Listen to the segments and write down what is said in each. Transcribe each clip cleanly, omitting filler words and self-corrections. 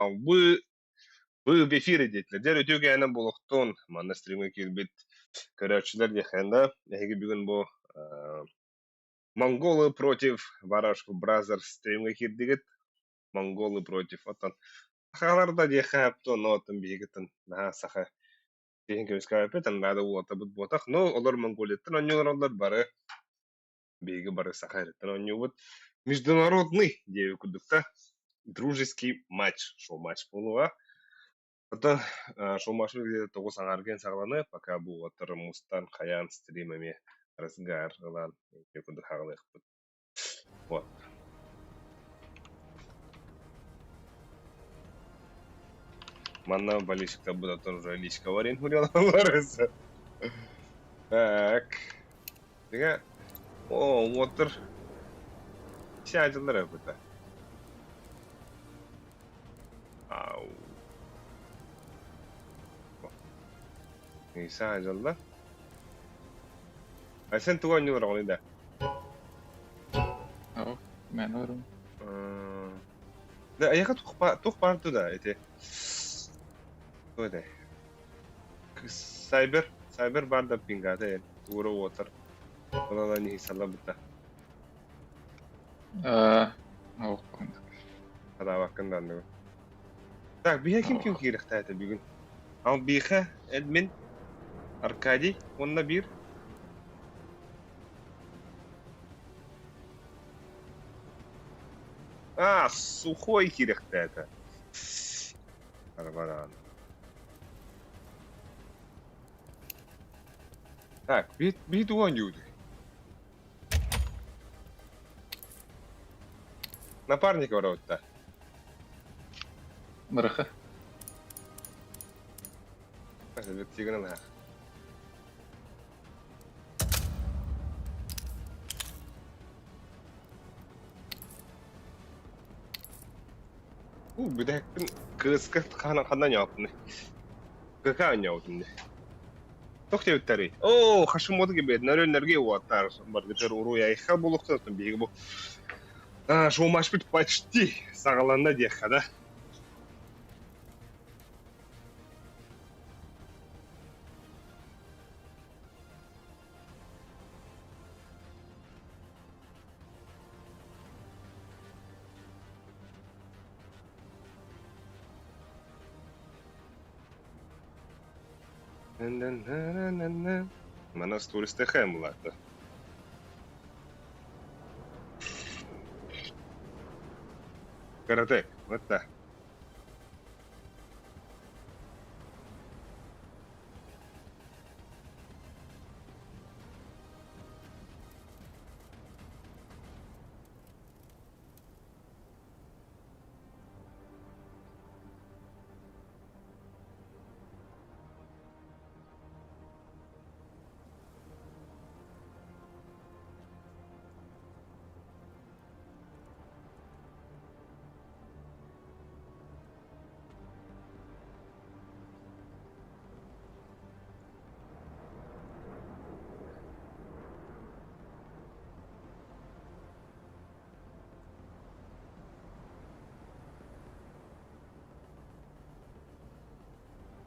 Вы в эфире диэтилэр. Дьэ, үтүө кээнэ буолуохтун. Манна стримҥэ киирбит көрөөччүлэр диэххэ да, эһиги бүгүн бу Монголы против Барашков Brothers стримҥэ киирдигит. Монголы против оттон сахалар да диэххэ сөп но оттон биһигиттэн наһаа саха киһин көмүскээбэппит, наада уотабыт буотах. Но олор Монголияттан оонньуулар олор бары биһиги бары саха эриттэн оонньуубут. Международный диэбит курдук да дружеский матч, шоу-матч буолуоҕа. Оттон шоу-матч где-то тоҕус аҥаарга саҕаланыа, пока бу уолаттар мустан, хайаан стрим эмиэ разгар ылан ити курдук хаҕалыахпыт. Вот. Манна болельщиктар оттон уже личка варен хурялалар. Так. Дьиҥэ, оо, уоттар саадьаллар эбитэ. Ау. Саадьаллар. Айсен тугу оонньуулар оҕону да? Оо, мен орум. Да, эйиэхэ туох баар да ити? Туох этэй? Сайбер, Сайбер баар да пингата эн, уура уотар. Онон нихисалла бытта. Оо, Хадаабаккын да анныгын. Так, биһэ ким ким киирэхтээтэ бүгүн? Албиха, Эдмин, Аркадий уонна биир. А, сухой киирэхтээтэ. Арбараан. Так, би тугу оонньуубутуй? Напарник барабытта. Мырыха. Тигин ылаах. У, бүтэһикпин кыыска ханна ньооппунуй? КК оонньообутум дии. Туох диэбиттэрий? Оо, Хашимото кибет, нөрүөннэргэ уоттар баргытыр уруй айха булуктан биһиги бу шоу-матчпыт почти саҕаланна диэххэ да. Манас туристы хэм улаатта. Карате, вот так.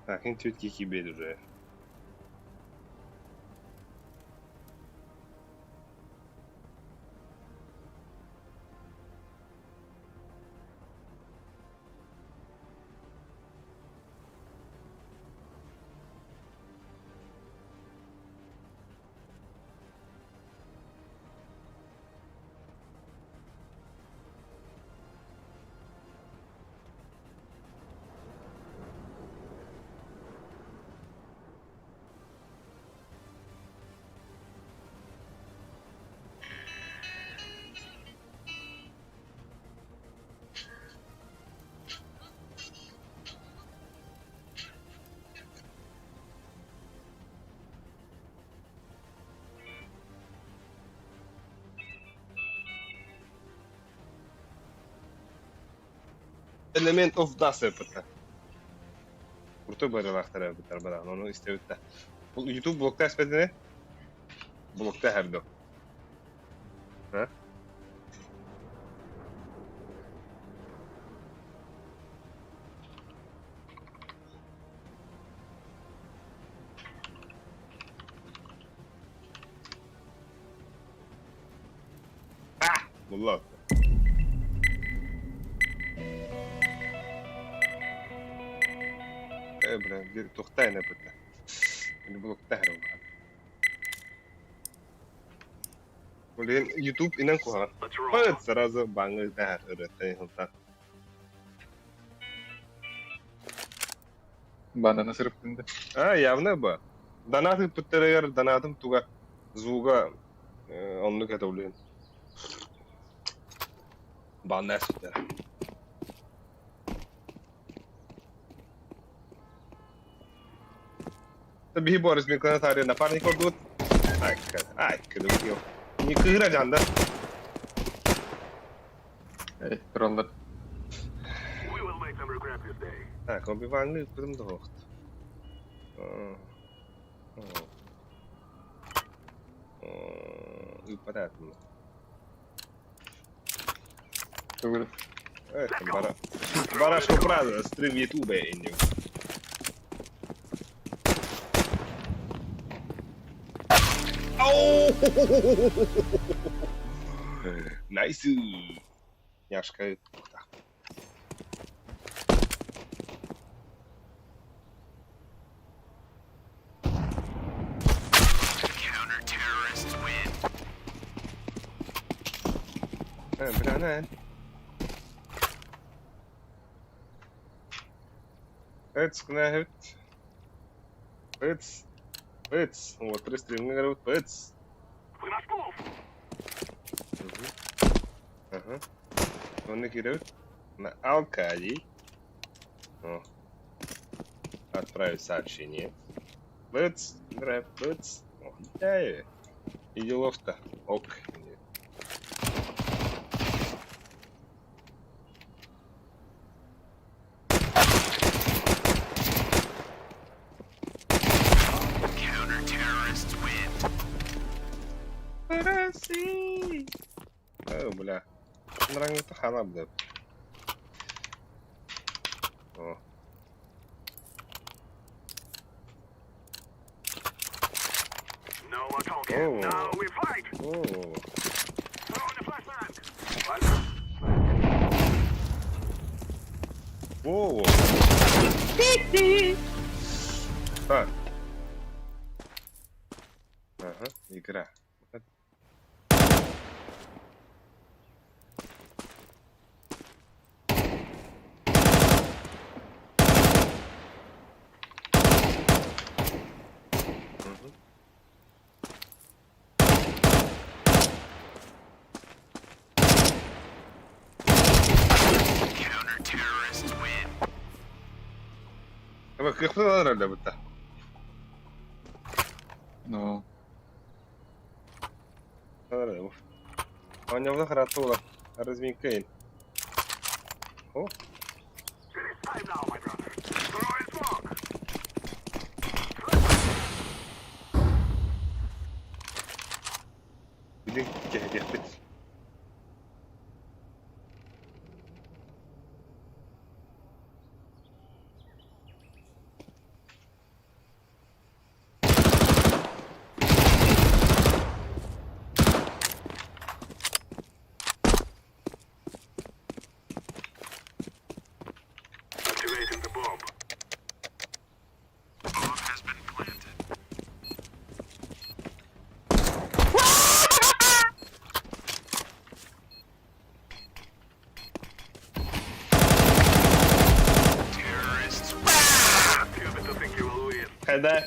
Так, интуит кикибет уже. Element of Dust эппиттэр. Крутой быһыылаахтар эбиттэр бадаҕан, ону истэбиттэр. Бу YouTube блокта эспэтини? Блокта эһэрдо. А? Булла. Э, бля, тухтайна быта. Ini блоктаһар улахан. Блин, YouTube инэн куһаҕан. Пыт, сразу баҥы таһар ырыата ылтан. Банана сырыптын да. А, явно ба. Донат ыппыттарыгар донатым туга звуга оннук этэ блин. Банна эспиттэр. Биһи Борис Миколаевич таарыйа напарник ордубут. Ай, ай, кыдыбыт Не кыыра жанда. Эй, тураллар. Так, убиваңы ыппытым да суохт. Ыыппатаатым. Тугу Бара... Барашко Праза, стрим Ютубе инню. Найс! Няшка туохтаах. Бля, Ыц, Ыц, ыц. Вот, три стримы говорю, ыц. Ага. Оны кирэбит. На Алкадий. О. Отправить сообщение. Ыц, рэп, ыц. О, и делов-то. Ок. О, бля. Нрангыта хана, бля. О. О. О. О. Так. Ага, игра. Мгм. Кыхтылар эрэ бытта. Ну, Оонньообутун хараатта буолан, разминка иһин. О! Билин кэһэтиэхпит. Хайда.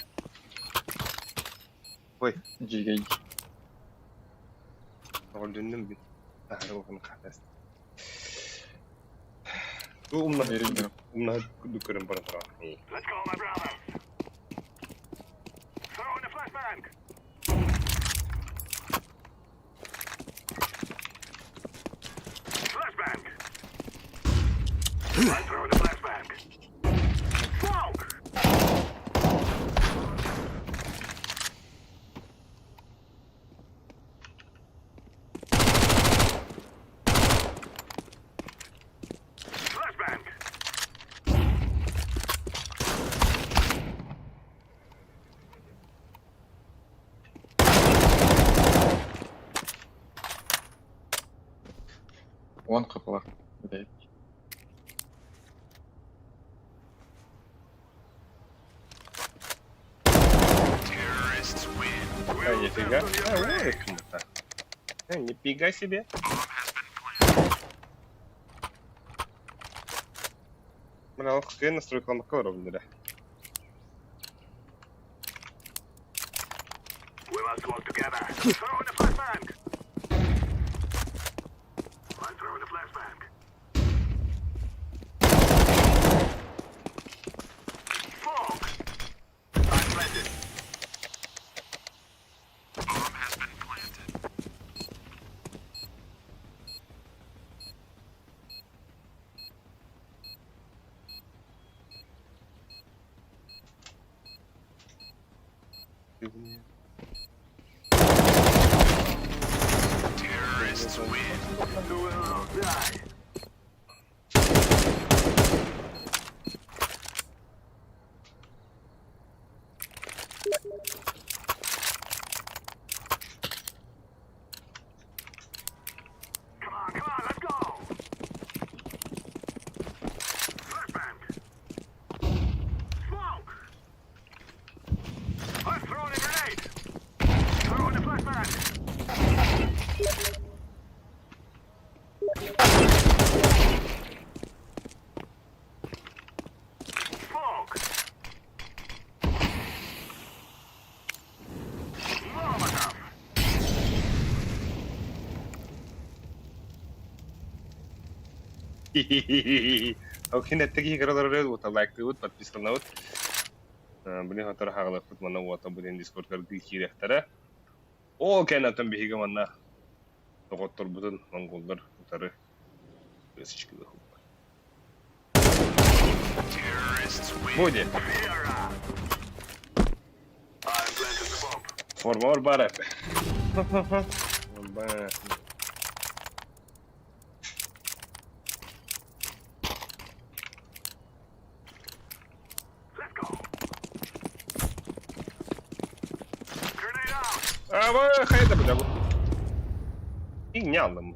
Ой, дьиигэй. Оҕолдьуннум бит. Аһары улахан хаатас. Бу умнаһыт Верим умнаһыт курдук көрөн баран тураҕын. Уон хапылах блядь. А, нифига. А, ой, кому-то. А, нифига себе. Мына ол кыын настройкаламмакка олоробун эрэ. Ол кини эттэ киһи кыра олорор уота лайктыыбыт, подпискаланабыт. Блин, сотору хаалыахпыт манна уота бу диэн дискордтарга киириэхтэрэ. Ол кэннэ оттон биһиги манна доҕотторбутун монголлар утары ысычкылыахпыт. Бу диэн. Формалар баар этэ. Баар. А, хайда бля бу. Иҥньэ алламмыт.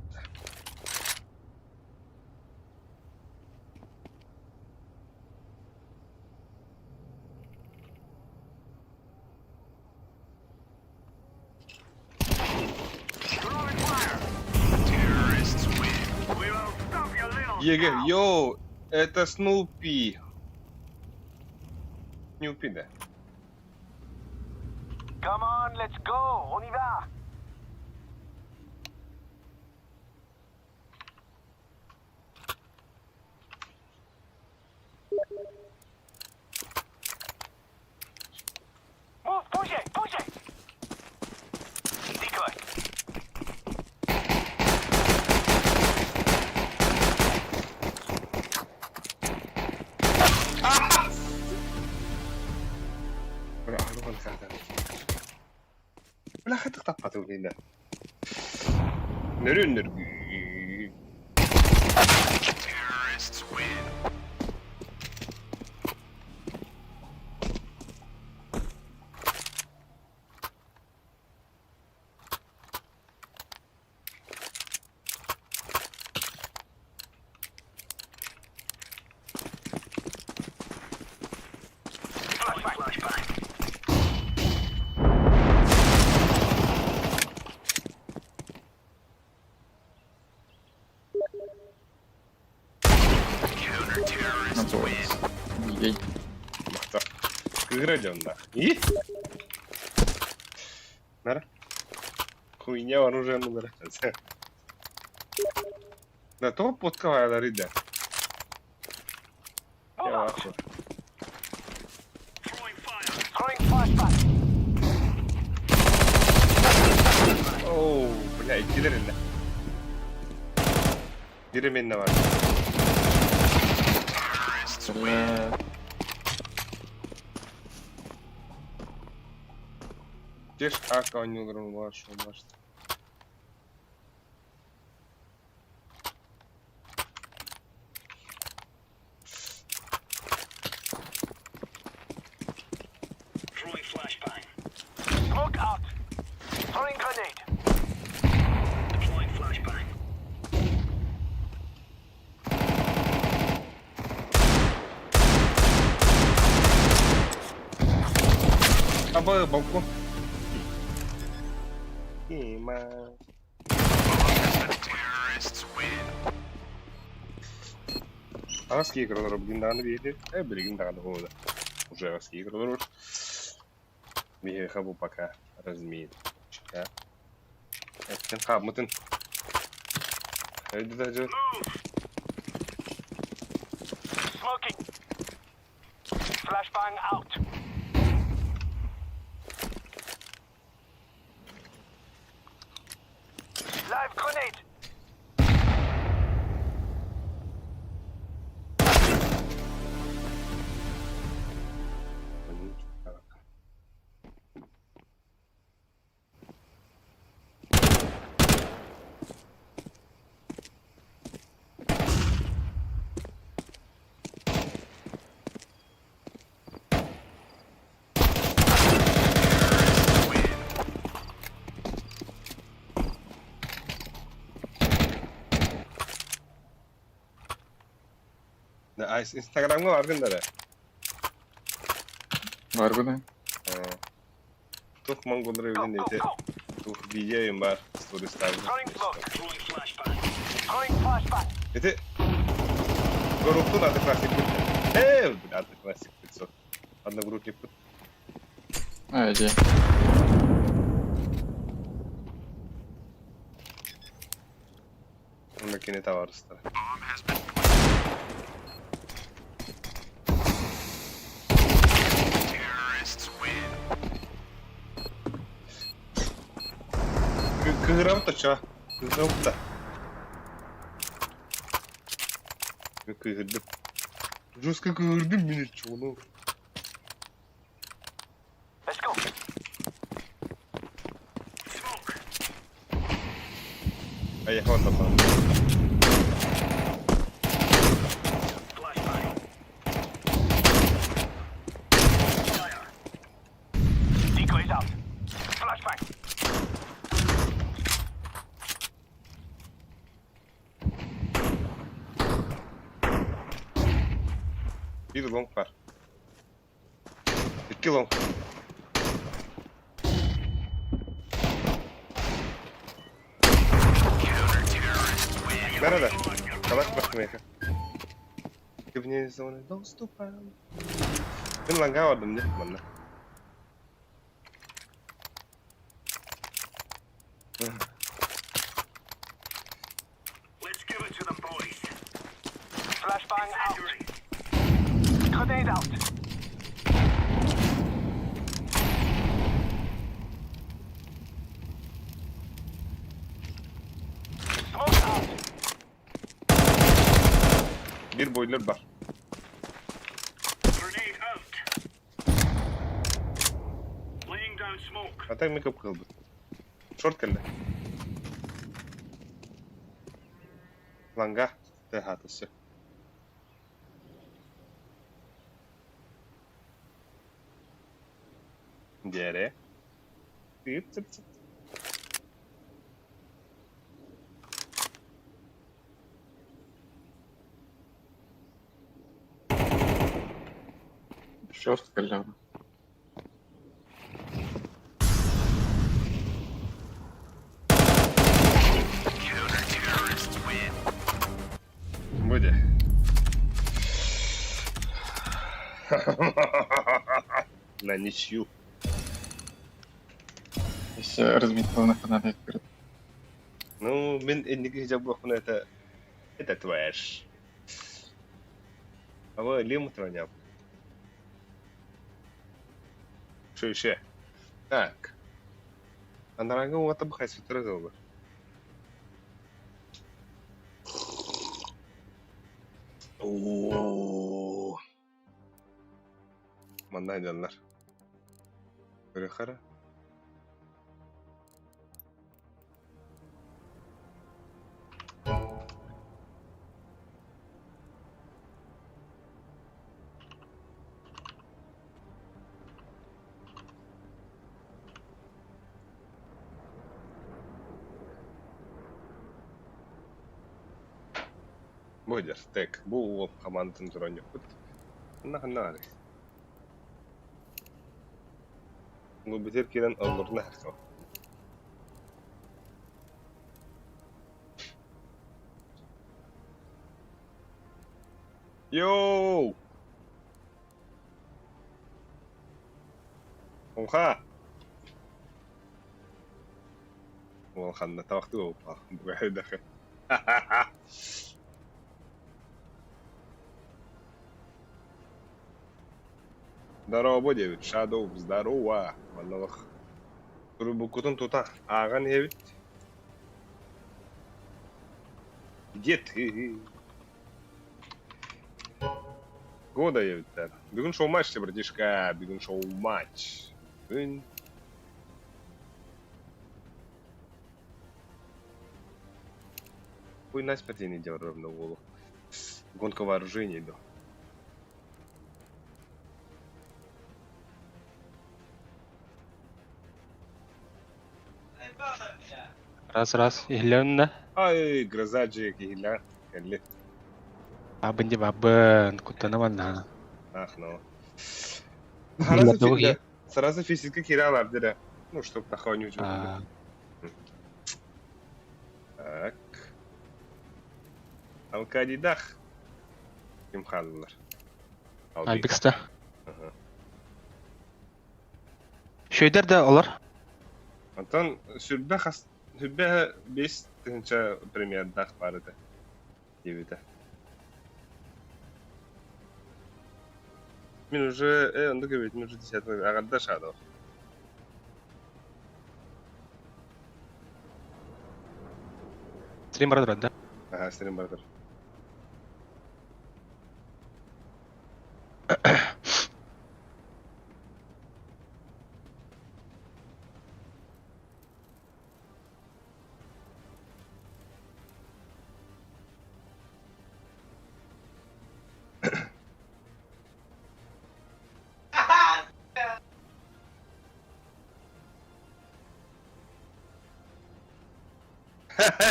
Еге, йоу, это Снупи. Снупи, да. Come on, let's go. On y va. Move, bougez, bougez. Decoy. Бля, хатык таппатым иннэ. Нөрүн нөргүү. Ей. Махта. Кыыра дьонно. И? Нара. Хуйня оружие нулар. Да то подкавайлар иде. Я ваху. Throwing flashbang. Оу, бля, иккилэр иннэ. Биир эминнэ бар. Бля. Деш ак оонньууларын баар баар. Smoke out. Throwing grenade. Аба балкон. Има. Аҕас киһи көрөн олорор билигин даҕаны биһиги э билигин даҕаны буолла уже аҕас киһи көрөн олорор биһиэхэ бу пока разминочка эттин хааммытын өйдөтө Smoking. Flashbang out. Live grenade. Инстаграмҥа бааргын да эрэ? Баарбын ээ. Туох монголлар эбитин ити туох видео баар стористаабыт. Ити Горуктун одноклассникпыт. Ээ, одноклассникпыт со. Одногруппникпыт. А, иди. Онно кини табаарыстара. Кыһырабыт оччоҕо. Кыһырабыт да. Кыыһырдым. Жестко кыыһырдым мин чугуну. Let's go. Эйиэхэ онно Decoys out. Flashbang. Биир long баар. Икки long. Бэр эрэ. Калаш бах миэхэ. Вне зоны доступа. Мин лангаа бардым дии манна. Let's give it to them boys. Flashbang out. Grenade out. Smoke out. Биир бойлер бар. Grenade out. Laying down smoke. А так микроп кылбыт. Шорт кэллэ. Ланга тыаһаатысы. Диэрэ. Тып-тып-тып. Шорт кэллэҕинэ. Бу дьэ. На ничью. Өссө разминкаланыахха наада эбит. Ну, мин инники дьабыахпына это это трэш. А вы лим тронял. Что еще? Так. Анарага уота бахай сутра. Оо. Манна дьоннор. Көрүөххэ. Бу так, бу уол хамаандатын туранньукпут. Ханна ханна баарый? Бу киирэн оллурна Йоу! Уха! Уол ханна табахтыы буолбах бугайдахы. Здорово диэбит, Shadow, здорово! Манналах Турбуккутун тута ааҕан иһэбит. Где ты? Года диэбиттэр. Бүгүн шоу-матч, братишка, бүгүн шоу-матч. Бүгүн Хуй насмерть я не делал ровно голову. Гонка вооружений, да. Раз раз иһиллэҕинэ Ай, гроза дьиэ киһилээх кэлли. Аабын дьэ баабын куттана манна. Ах, ну. Сразу, фи- сразу физика киралар дere. Ну, чтоб такого не А, Так. Алкадидах. Ким хааллылар? Альбикста. Шөйдер да олор. Онтон сүрбэ хас сүрбэ 5000 премьердаах баар этэ диэбитэ. Мин уже оннук эбит, мин уже десятый аҕарда Шадов. Стрим бара турар да? Аха, стрим бара турар.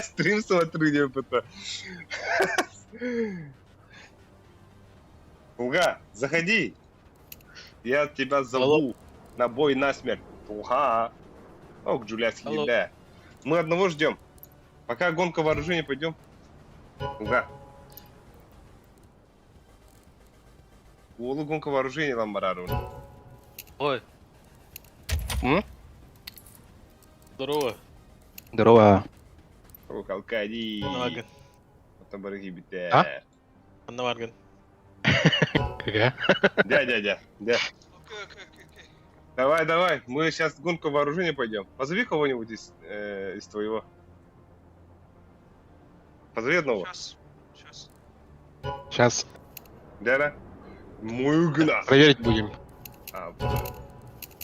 Стрим смотрю, не ПТ. Туга, заходи. Я тебя зову на бой насмерть. Туга. Ох, Джуляцкий, Алло. да. Мы одного ждем. Пока гонка вооружений пойдем. Туга. Уолу гонка вооружений вам барару. Ой. М? Здорово. Здорово. Ох, Алкади. Варган. Потом барыги бите. А? Анна Варган. Кага. Дя, дя, дя, дя. Давай, давай, мы сейчас в гонку вооружения пойдем. Позови кого-нибудь из твоего. Позови одного. Сейчас, сейчас. Сейчас Да, да. Мугна. проверить будем. А,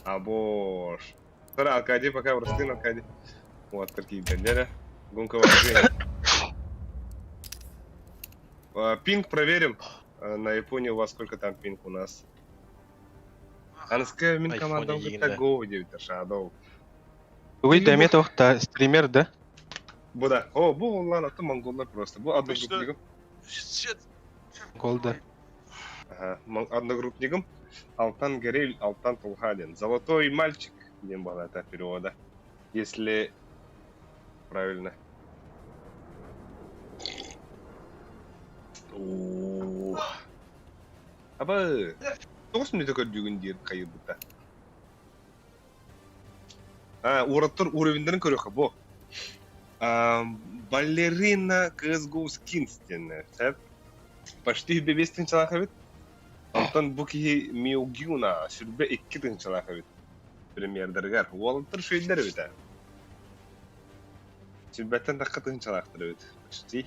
а боже. Смотри, Аркадий, пока в Ростын, Аркадий. Вот, такие, да, да. Гонка вооружения. Пинг проверим. На Японии у вас сколько там пинг у нас? Анская мин команда Айфоне кытта го диэбиттэр Shadow. Уй дэмэ тоқта стример да? Бу да. О, бу оллар аты монголлар просто. Бу одногруппнигым. Shit. Голда. Ага, одногруппнигым. Алтан Герель, Алтан Тулхадин. Золотой мальчик, диэн буолла это перевода. Если правильно. О. Аба, тоҕус мүнүүтэ көрдүүгүн диир хайырбыта. А, уораттар уровеньдэрин көрүөххэ бу. А, балерина CSGO Skins диэн сөп. Почти 5 тыһыынчалаах эбит. Онтон бу киһи Миугюна 22 тыһыынчалаах эбит. Премьердэригэр. Уолаттар үчүгэйдэр эбит ээ. 100-тэн тахха тыһыынчалаахтар эбит. Почти.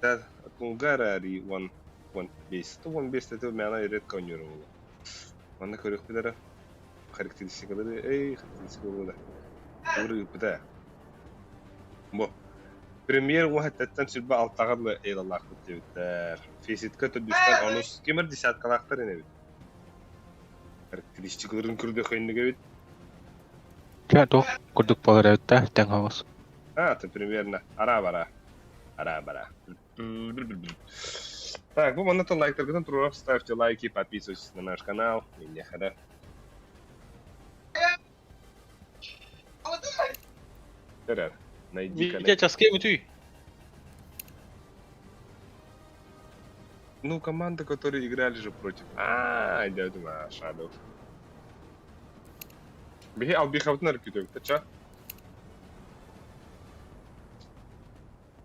Да, Тулгарари one one бес. То one бес это мээнэ редко оонньуур буолуо. Манна көрүөхпүт эрэ. Характеристикалары, эй, характеристикалары. Уры ыппыта. Бу. Премьер уһаттаттан 26-ҕа дылы ыйылалаахпыт диэбиттэр. Фейситка төрдүстэн онус кимэр десяткалаахтар ини эбит. Характеристикаларын көрдөхөйнүк эбит. Чэ туох курдук буолар эбит да тэҥ оҕус. А, это примерно. Ара-бара. Ара-бара. Так, бу манна лайктаргытын туруорап ставьте лайки, подписывайтесь на наш канал. Миннехада. Эрэр. Найди Витя, коннект. с кем ты? Ну, команда, которые играли же против. А, я думаю, Shadow. Биһи албихабытын күтөбүт, ча?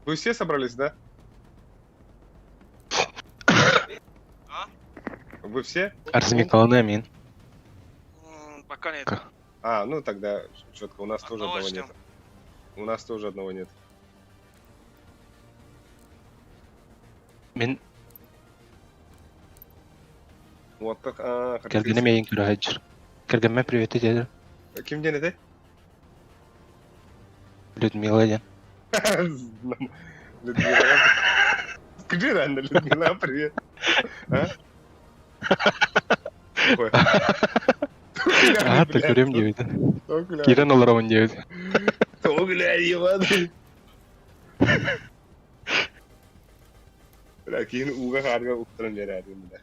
Вы все собрались, да? А? Вы все? Арзмикаланы мин. Пока нет. А, ну тогда четко, у нас тоже Одного одного ждем. нет. У нас тоже одного нет. Мин Вот так, а, кэргэним эйин көрө Кэргэммэ привет диэтэ. Ким диэн этэй? Людмила диэн. Людмила. Скажи реально, Людмила, привет. А? Ой. Аа, Блядь, көрөм диэбит. Тоқля. Киирэн олоробун диэбит. Тоқля, ебаный. Бля, кейін уға қарға ұқтырым берәдім, бля.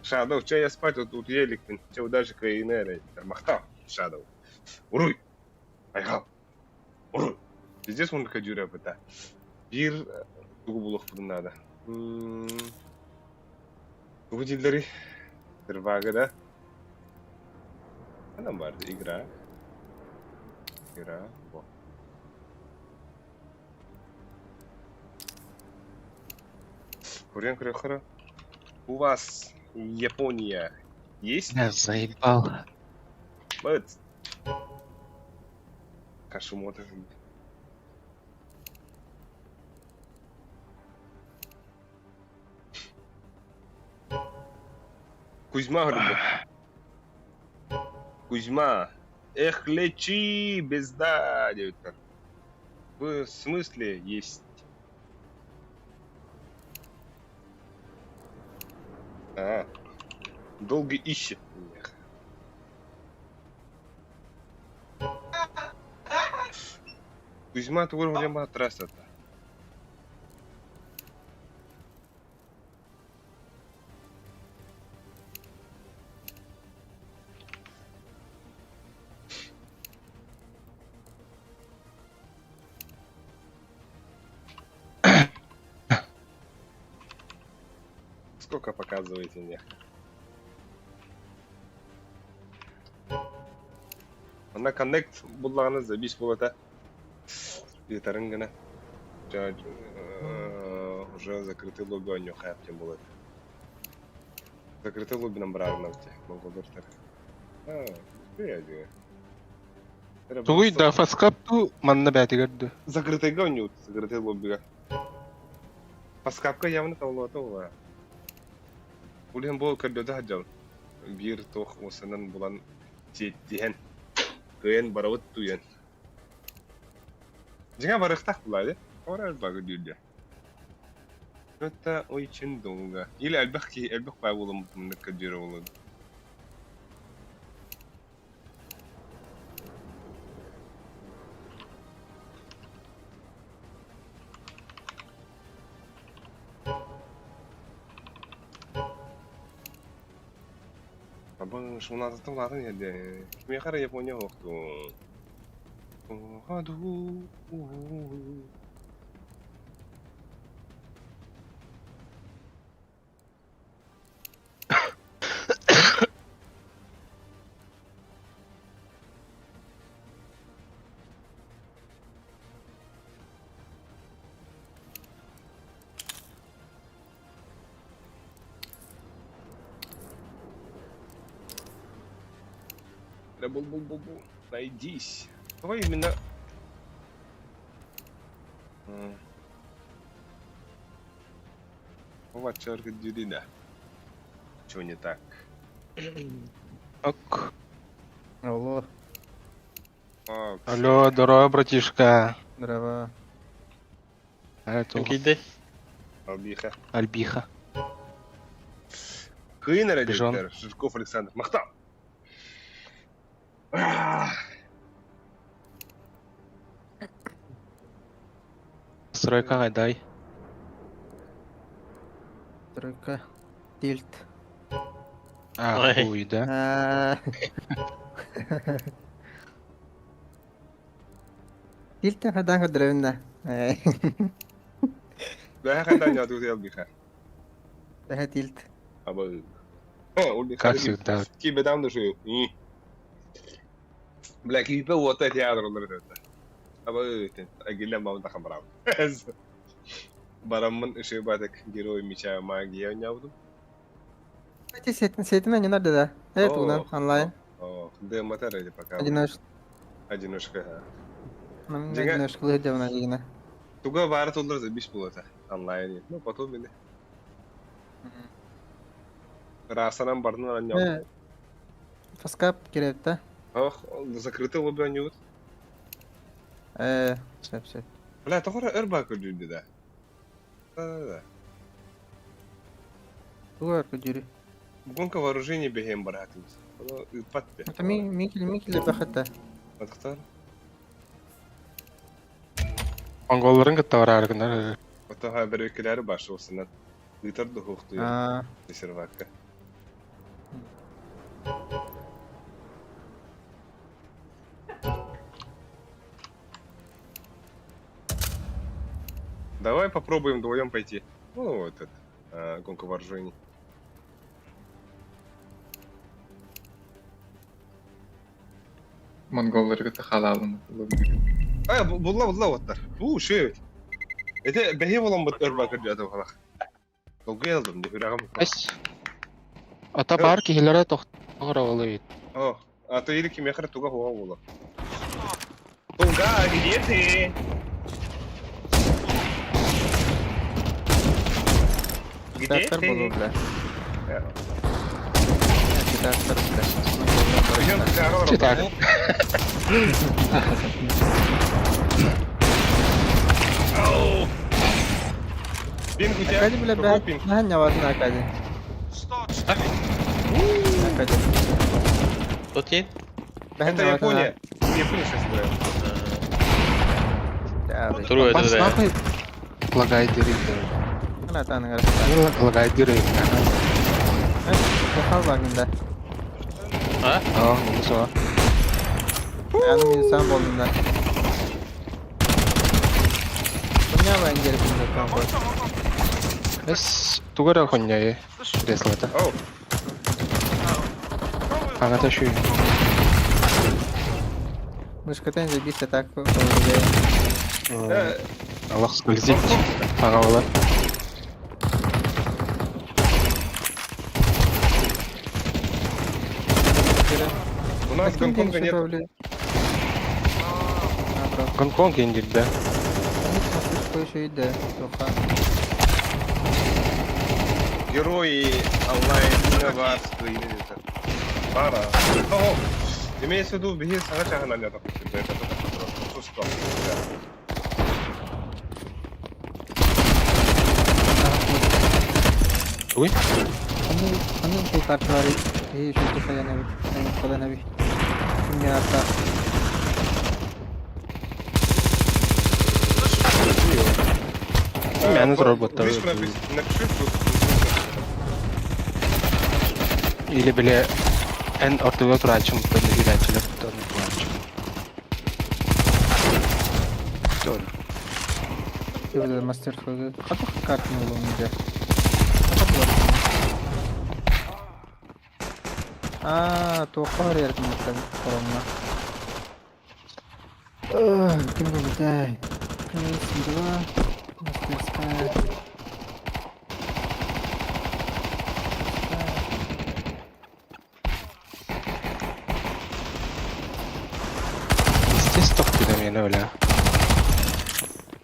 Шадоу, че я спать, вот тут еликпин. Че удачи кайнера, махтал, Шадоу. Уруй! Айхал! Уруй! Пиздец он кадюра быта. Бир тугу булух надо. Тугу дилдери. Тырвага да. Анам барды игра. Игра. Во. Курен крехара. У вас Япония есть? Я заебал. Молодец. Кашимота. Кузьма, говорит. Кузьма. Эх, лечи, безда, девятка. В смысле есть? А, долго ищет. Эх. Кузьма тугур время трасса-то. Сколько показываете мне? Она коннект буллаҕына забис буолата. Ыытарын гына. Уже закрытый лобби онньуха тем буолат. Закрытый лобби нам баарынан монголдор. А, привет. Тугуй да фаскап ту манна бээтигэр ду. Закрытый гонют, закрытый лоббига. Паскапка явно тавлата ула. Улен бол көрдөтө хаджал. Бир тох осынан булан тиеттиһен. Кыйын барабыт туйен. Жиңа барыктак булады. Ора багы дүйдө. Это очень долго. Или элбэх ки элбэх бай болом мындык дүйрө болот. Абың шунатытын латын елде. Кимге кара Япония окту. Хаду. Да бул бул бул бул. Найдись. Давай именно. Вот черт да. Чего не так? Ок. Алло, А, Алло, здорово, братишка. здорово. Это Кийди. Албиха. Альбиха. Кыйын Бежон. директор Жирков Александр. Махтал. Стройка дай. Тройка. Тильт. А, Ой. хуй, да? А. Тильтен хадаан көрдөрөбүн да. Бэһэ хайдан ньаатыгы биха. Бэһэ тильт. Аба. Ол Как всегда. Ки бедам души. Бля, киипе уота театр олор это. Аба агилен бам тахам барам. Бараммын ышыбатык герой меча магия нявдум. Эти сетимен не надо да. Это угнан онлайн. О, демо ради пока. Одиночка. Одиночка. Одиночка лыдевна дигина. Туга бары толдыр забиш булата онлайн. Ну, потом мени. Расанан бардын аннял. Фаскап керек да. Ох, закрытый лобби они Сөп сөп. Бля, тоҕо өр баа көрдүүрдэ да. Да-да-да. Тугу өр көрдүүрүй? Гонка вооружений бэһиэн бараатыбыт. Ону ыыппат да. Это ми микили микили бахата. Атахтар. Монголларын кытта бараары гынар. Отоха бөрөккелери башы осынан. Ыытар да хуохтуйар. Сервакка. Давай попробуем вдвоем пойти. Ну, вот этот, гонка вооружений. Монголларга тахалаалын. А, булла булла оттар. Бу шөт. Это бэһи болон бут өрбак көрдү халах. Долгуй алдым деп үрагым. Эс. Ата бар киһилere тохтор олуйт. О, а то или кимехер туга хуа була. Туга, где ты? Где Трактор ты? был, бля. Трактор, бля. Читак. Пинг у тебя? Акади, бля, Какой пинг? бля. Не важно, Акади. 104. Акади. Тот день? Это Япония. Япония сейчас играет. Второй, Бас да. нахуй лагай дирик. Лагай дирик. А? А, ну все. Yani insan buldum da. Bu ne ben gelip Эс тугара хонняй креслота. Оу. Ага, шүй. Мышкатан забись так. Аллах скользит. Ага, олар. У нас Гонконга нет. Гонконг индир, да. Герои онлайн вас Пара. Ого. Имеется в виду, беги сага чагана не так это только Ой. Они şey kartları iyi şu tufaya nevi. Falan nevi. Şimdi hatta. Мен робота. Напиши Или бile эн ортого турачым тон үйрәнчилер тон турачым. Тон. Ты мастер Хатах картны улуңда. А, тоқар ердім қолымна. Ким бұл С2, мастерская. Здесь тохту мени бля.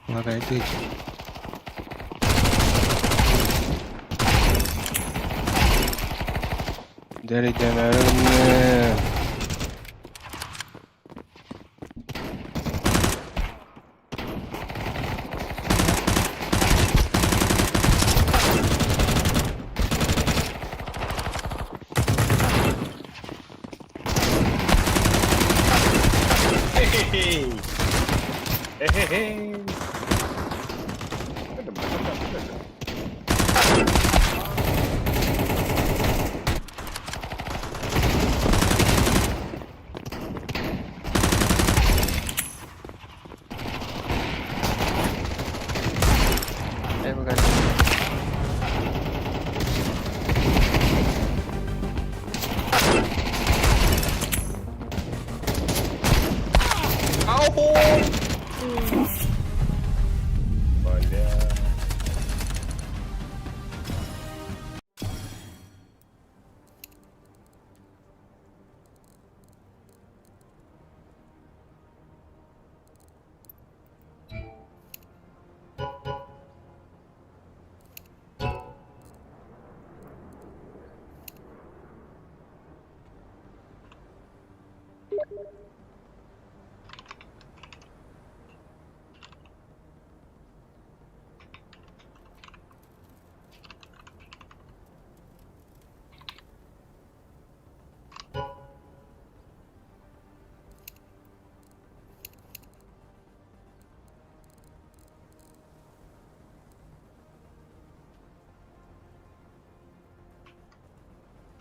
Лагай дик. Дери демерим. Хе-хе-хе.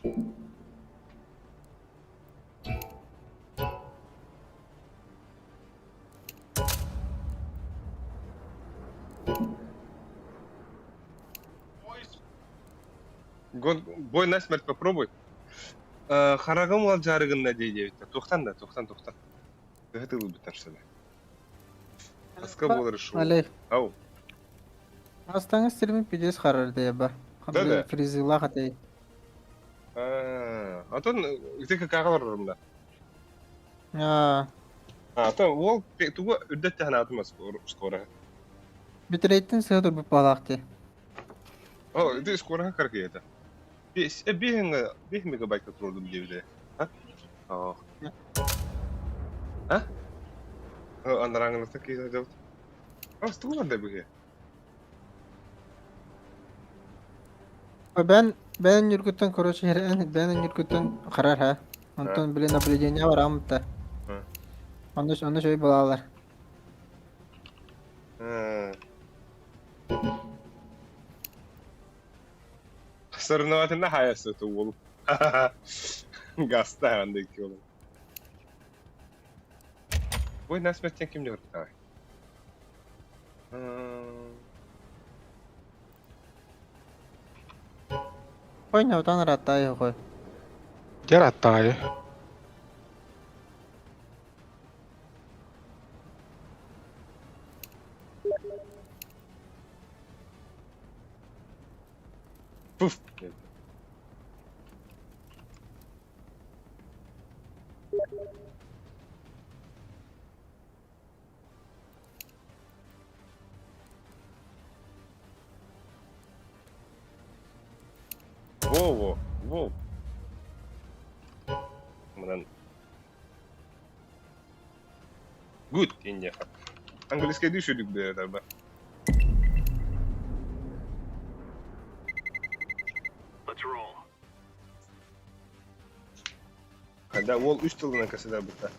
Гон, бой насмерть попробуй. Хараҕым ыалдьаары гынна дии диэбиттэр. Туохтан да, туохтан, туохтан. Төһө тыллыбыттар сына. Хаска буолар шоу. Олег, Ау. Астаңыз сирбин пидес харар деба. Да-да. Фризилах атей. А, Антон, ити какаҕа олорорум да. Аа, А, то уол тугу үрдэттэ ханаатым скоро. Битрейттин сыа турбут баалаах дии. О, ити скороһа каркыйата. 5 мегабайтка турдум диэбитэ. А? Оо. А? Анарааҥҥыныттан киһи сылдьабыт. Ас тугу барда быһыы? Бэн бэйэн Ньургуттан короче бэйэн Ньургуттан харар ха. Онтон били наблюдение бараммыта. Онно онно шөй балалар. Соревновательно хайасы уол. Гаста андык уолум. Ой, насмерть ким не давай. Ой, ньутан ыраатта хой. Дьэ ырааттаҕайы. Пуф. Во-во, во. Манан. Good инде. Английский düşürdük bir arada. Let's roll. Когда уол үс тылынан кэсэлэр бытта.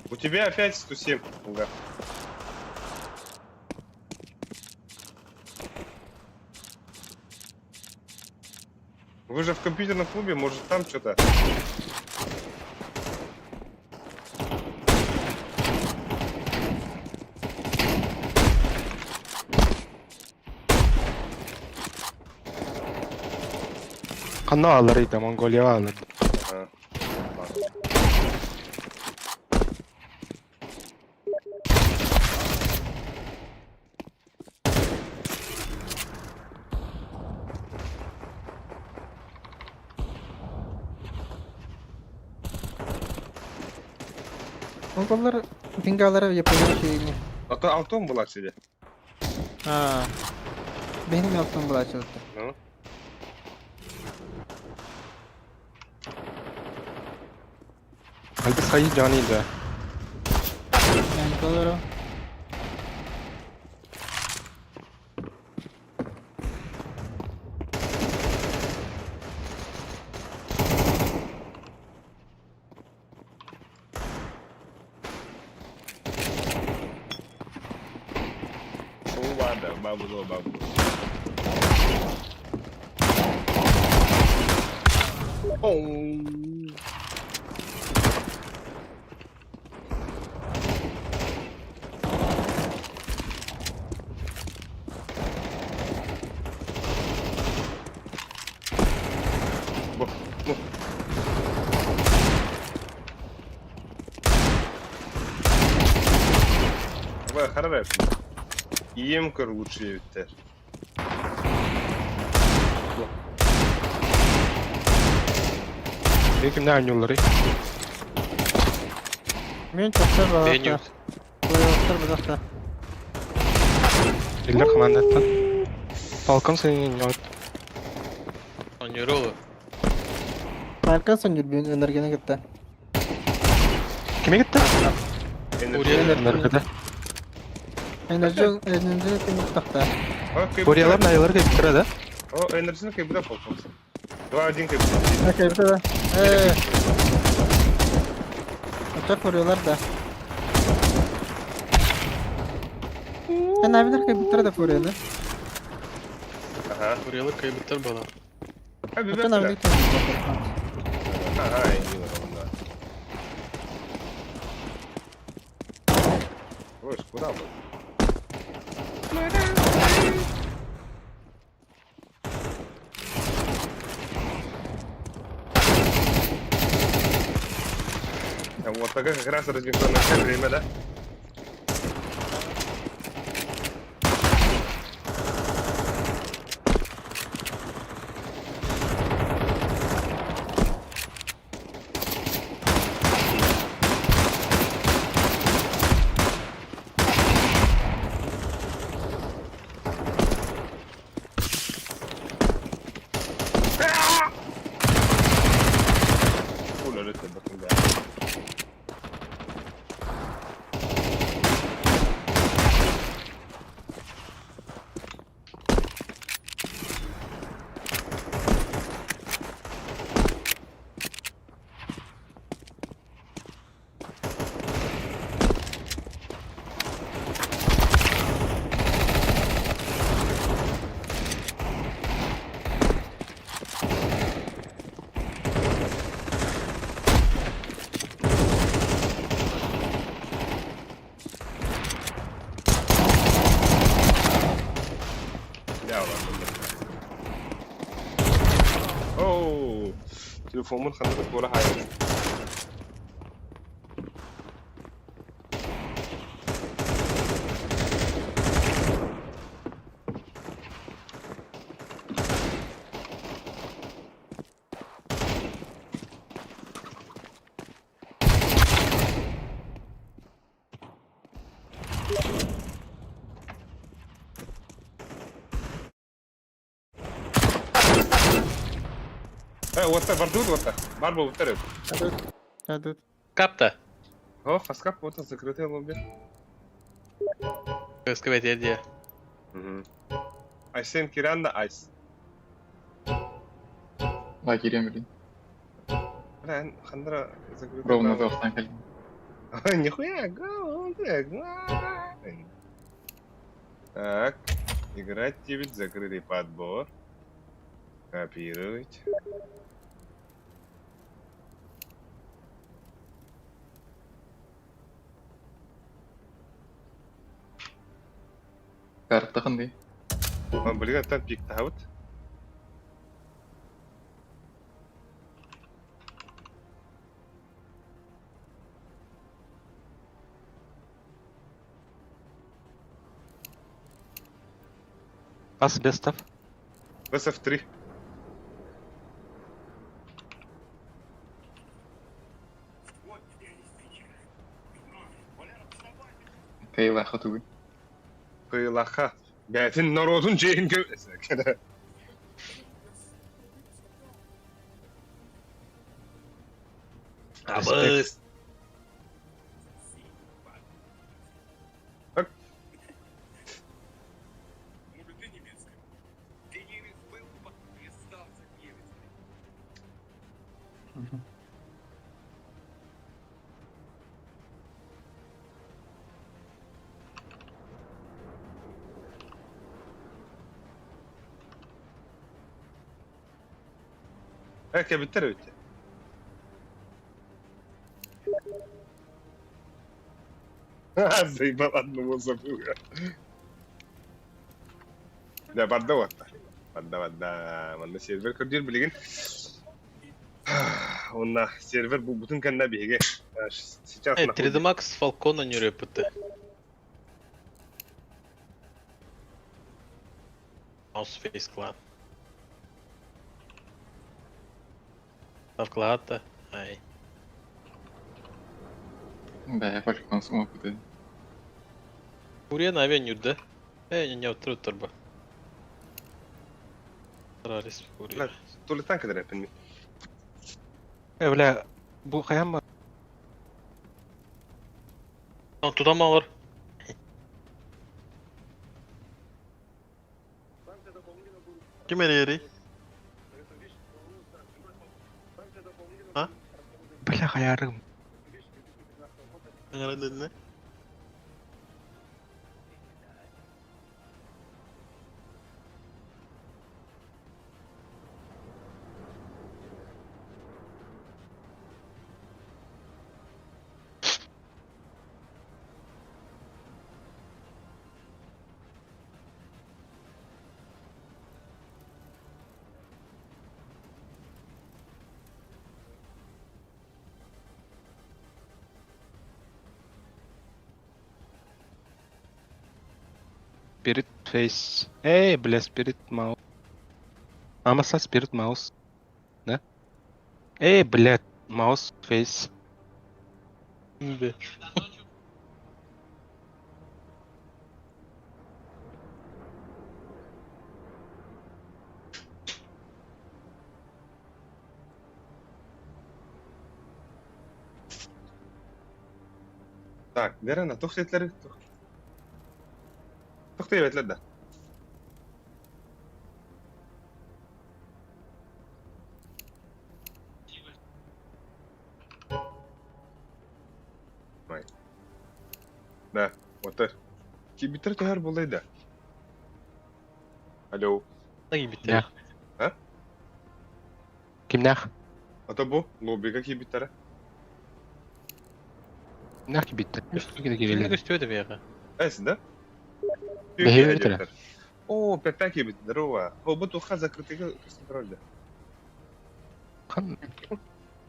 У тебя опять 107, да. Вы же в компьютерном клубе, может там что-то? Ханна ааллар да Монголияҕа ааллар. Ага. Монголлар пингалара Япония şeyini. А то алтон была сидя. Ha. Benim yaptığım bulaşıktı. Ну. Альбис хайы дьони да. Yani doğru. Ну ладно, бабло, бабло. Оу. Бо, бо. Давай, хорошо. Ием көр лучше эбиттэр. Кимнэ оонньуулларый? Мен çoklar Беню. балакта. Бояктар балакта. Иллэр командаттан. Falcon сенин Оонньуур Falcon söndür bir энергияны кытта. Кими кытта? Урия. Энергияда. Энерджи, энерджи кимиттахта. Фуриялар наялар кэптэрэ да? О, энерджи кэбитэ полкос. 2-1 кэбитэ. А кэбитэ да. Э. Оча фуриялар да. Эн абилер кэбиттэрэ да фурияны. Ага. Фуриялар кэбиттэр бала. Оча набилер Ага, не надо. Ой, куда вы? А вот такая как раз размехнное время, да? Оу, телефоммун ханнык буола хаайар. Э, уотта бардут уотта. Бар буолбуттар эбит. Адут. Капта. О, хаскап уотта закрытый лобби. Көскөбөт дия. Айсен Киранда Айс. Да, кириэн билин. Бля, хандра закрытый. Ровно тоқтан кэллим. Нихуя, го, Так, играть тебе закрытый подбор. Копировать. Карта қандай? Он, блин, там пик таут. Пас без став. СФ3. Кайлаха тугуй. Кыйлаха. Бәтин народун жейін кө... Абыс. Так. Э, кэбиттэр эбит. Ха, заебал, одного забыл я. Да, барда уотта. Барда, барда. Манна сервер көрдүр билигин. Онна сервер бу бутун кэннэ биһиги. Сейчас Э, 3D Max Falcon ньүрүөппүттэ. Mouse Face Clan. Тавклаата. Ай. Бә, Falcon сума пыты. Фурия наве ньүрдэ. Э, не оттур ба. Ралис Фурия. Тулитан кэдэр эпин. Э, бля, бу хайан ба? Туда малар. Ким эрийэрий? А? Бля, хайарым. Ыҥыран дэннэ. Spirit Face. Эй, бля, Spirit Mouse. Амаса Spirit Mouse. Да? Эй, бля, Mouse Face. Б. Так, Верена, тух сетлери тух. Тух диэбэтлэр да. Ой. Да, вот Кибитер түһэр буолай да. Алло. Киирбиттэр. А? Кимнээх? Ото бу лоббига киирбиттэрэ. Кимнээх киирбиттэр? Кимнэ Киирэллэр. көстүбэт эбиэхэ. Эс, да? Бэһиэ бүтэрэ. О, пятак киирбит, здорово. О, бу туха закрытыйга көстөн да. Хан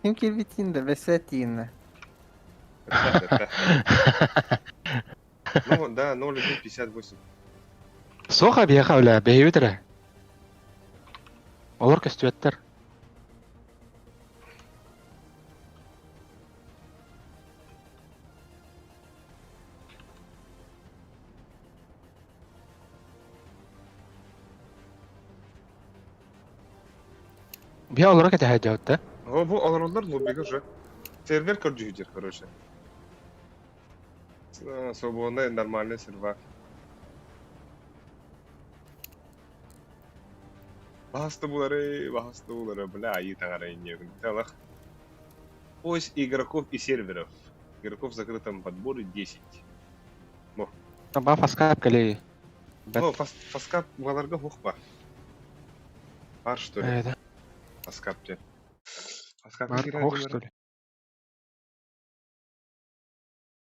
Ким кирбитин да бэсэтиинэ. Ну, да, 0,58. Суох эбиэхэ бля, бэһиэ бүтэрэ. Олор көстүбэттэр. Биһи олоро кэтэһэ дьабыт да? О, бу олороллор лоббига уже. Сервер көрдүүр, короче. Свободный, нормальный сервак. Баһаста булары, баһаста булары, бля, айыы таҥара инньэ Целых. Поиск игроков и серверов. Игроков в закрытом подборе 10. Ба фаскап кэлэй. Бэт. О, фаскап баларга хух бар. Бар, что ли? Э, да. Фаскап те. Фаскап Бар ох, что ли?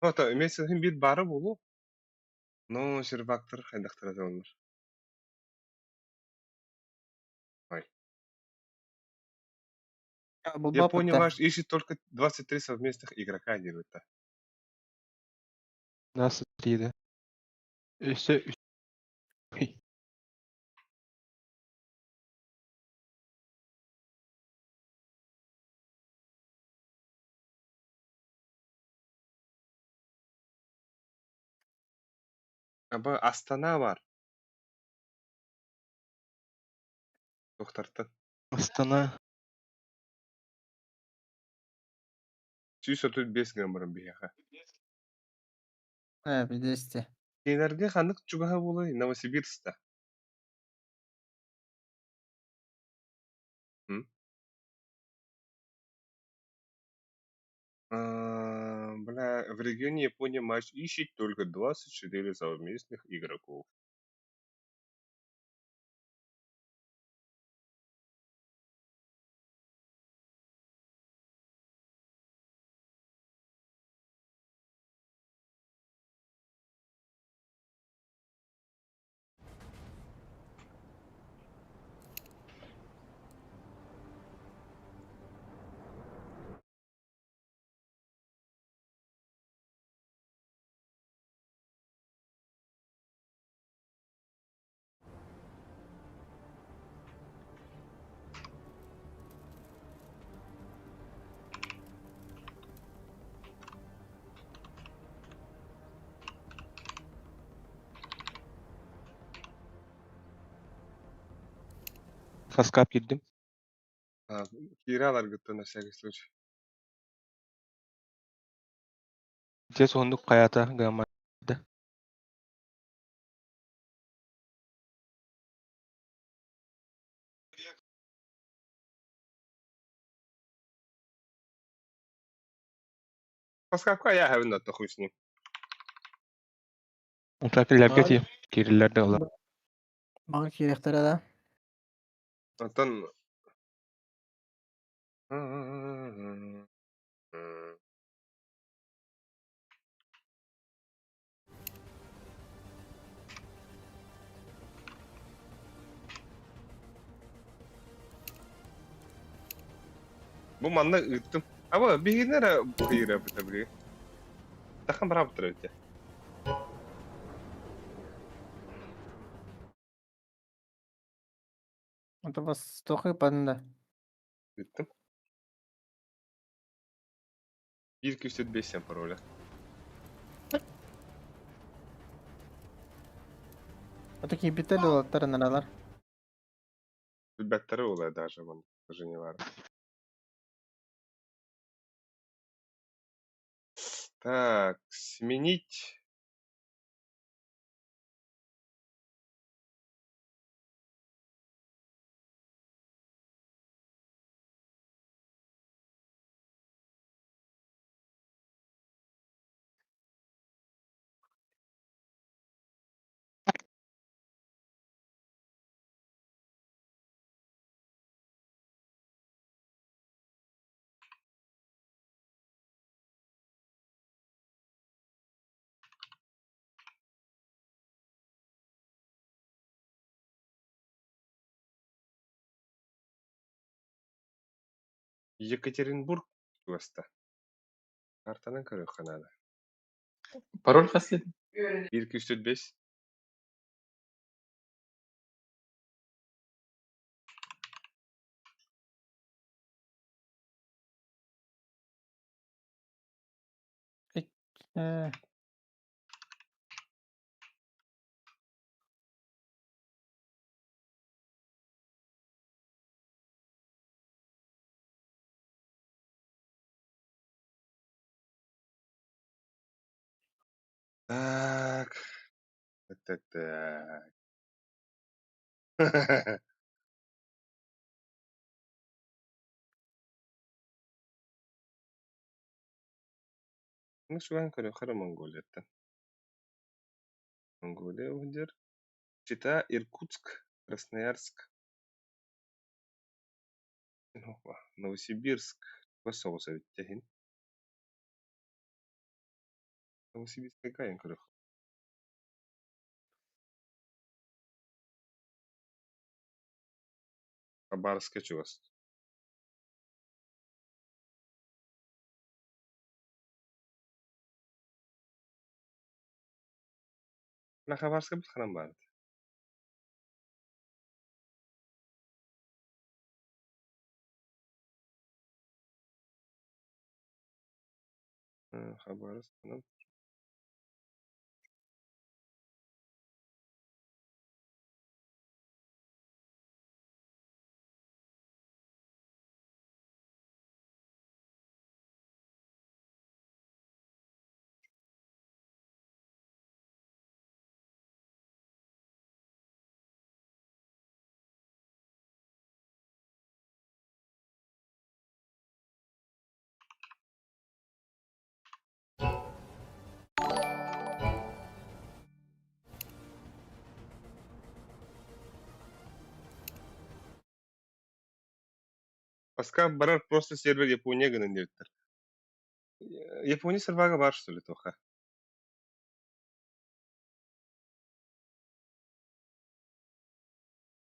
Ну, это имеется в виду бир бары болу. Но сервактар хайдахтара олар. Ой. Булбаппыт Япония да. ваш ищет только 23 совместных игрока делает. 23 да. Өссө үс. Аба Астана бар. Тохтартан. Астана. 135 грамм биһиэхэ. Э, 200. Кинилэргэ ханнык чугаһа буолуой Новосибирскта? М? А, бля, в регионе Япония матч ищет только 24 совместных игроков. Фаскап киирдим. А, киирэ аларгыттан на всякий случай. Дьэ суһуннук хайата гамма. По скайпка я have not хуй с ним. Утакилерге ти кириллерде олар. Мага киириэхтэрэ да? Оттон Бу манна ыыттым. Аба биһигини эрэ кыйырабыта билигин. Тахан бараабыттар эбит Это восток ыыппатын да? Ыыттым. Биир күстүт бэс пароля. Это киирбиттэр да уолаттар ыҥыралар. Билбэттэрэ буолуо даже вон даже не баар. Так, сменить Екатеринбург чугаста. Картанан көрүөххэ наада. Пароль хас диэтиҥ? Биир күүстүт бэс. Э, Так. Так, так, так. Ну, шуган көрүөххэ эрэ Монголияттан. Монголия уһдьар. Чита, Иркутск, Красноярск, Новосибирск. Чугас соҕус эбит дьэ иһин. Новосибирскайга айан көрүөх. Хабаровскай чугас. На Хабаровскай бит ханан баар этэ? Хабаровск ханан Пока барар просто сервер Япония гынан диэбиттэр. Япония сервага баар что ли туохха?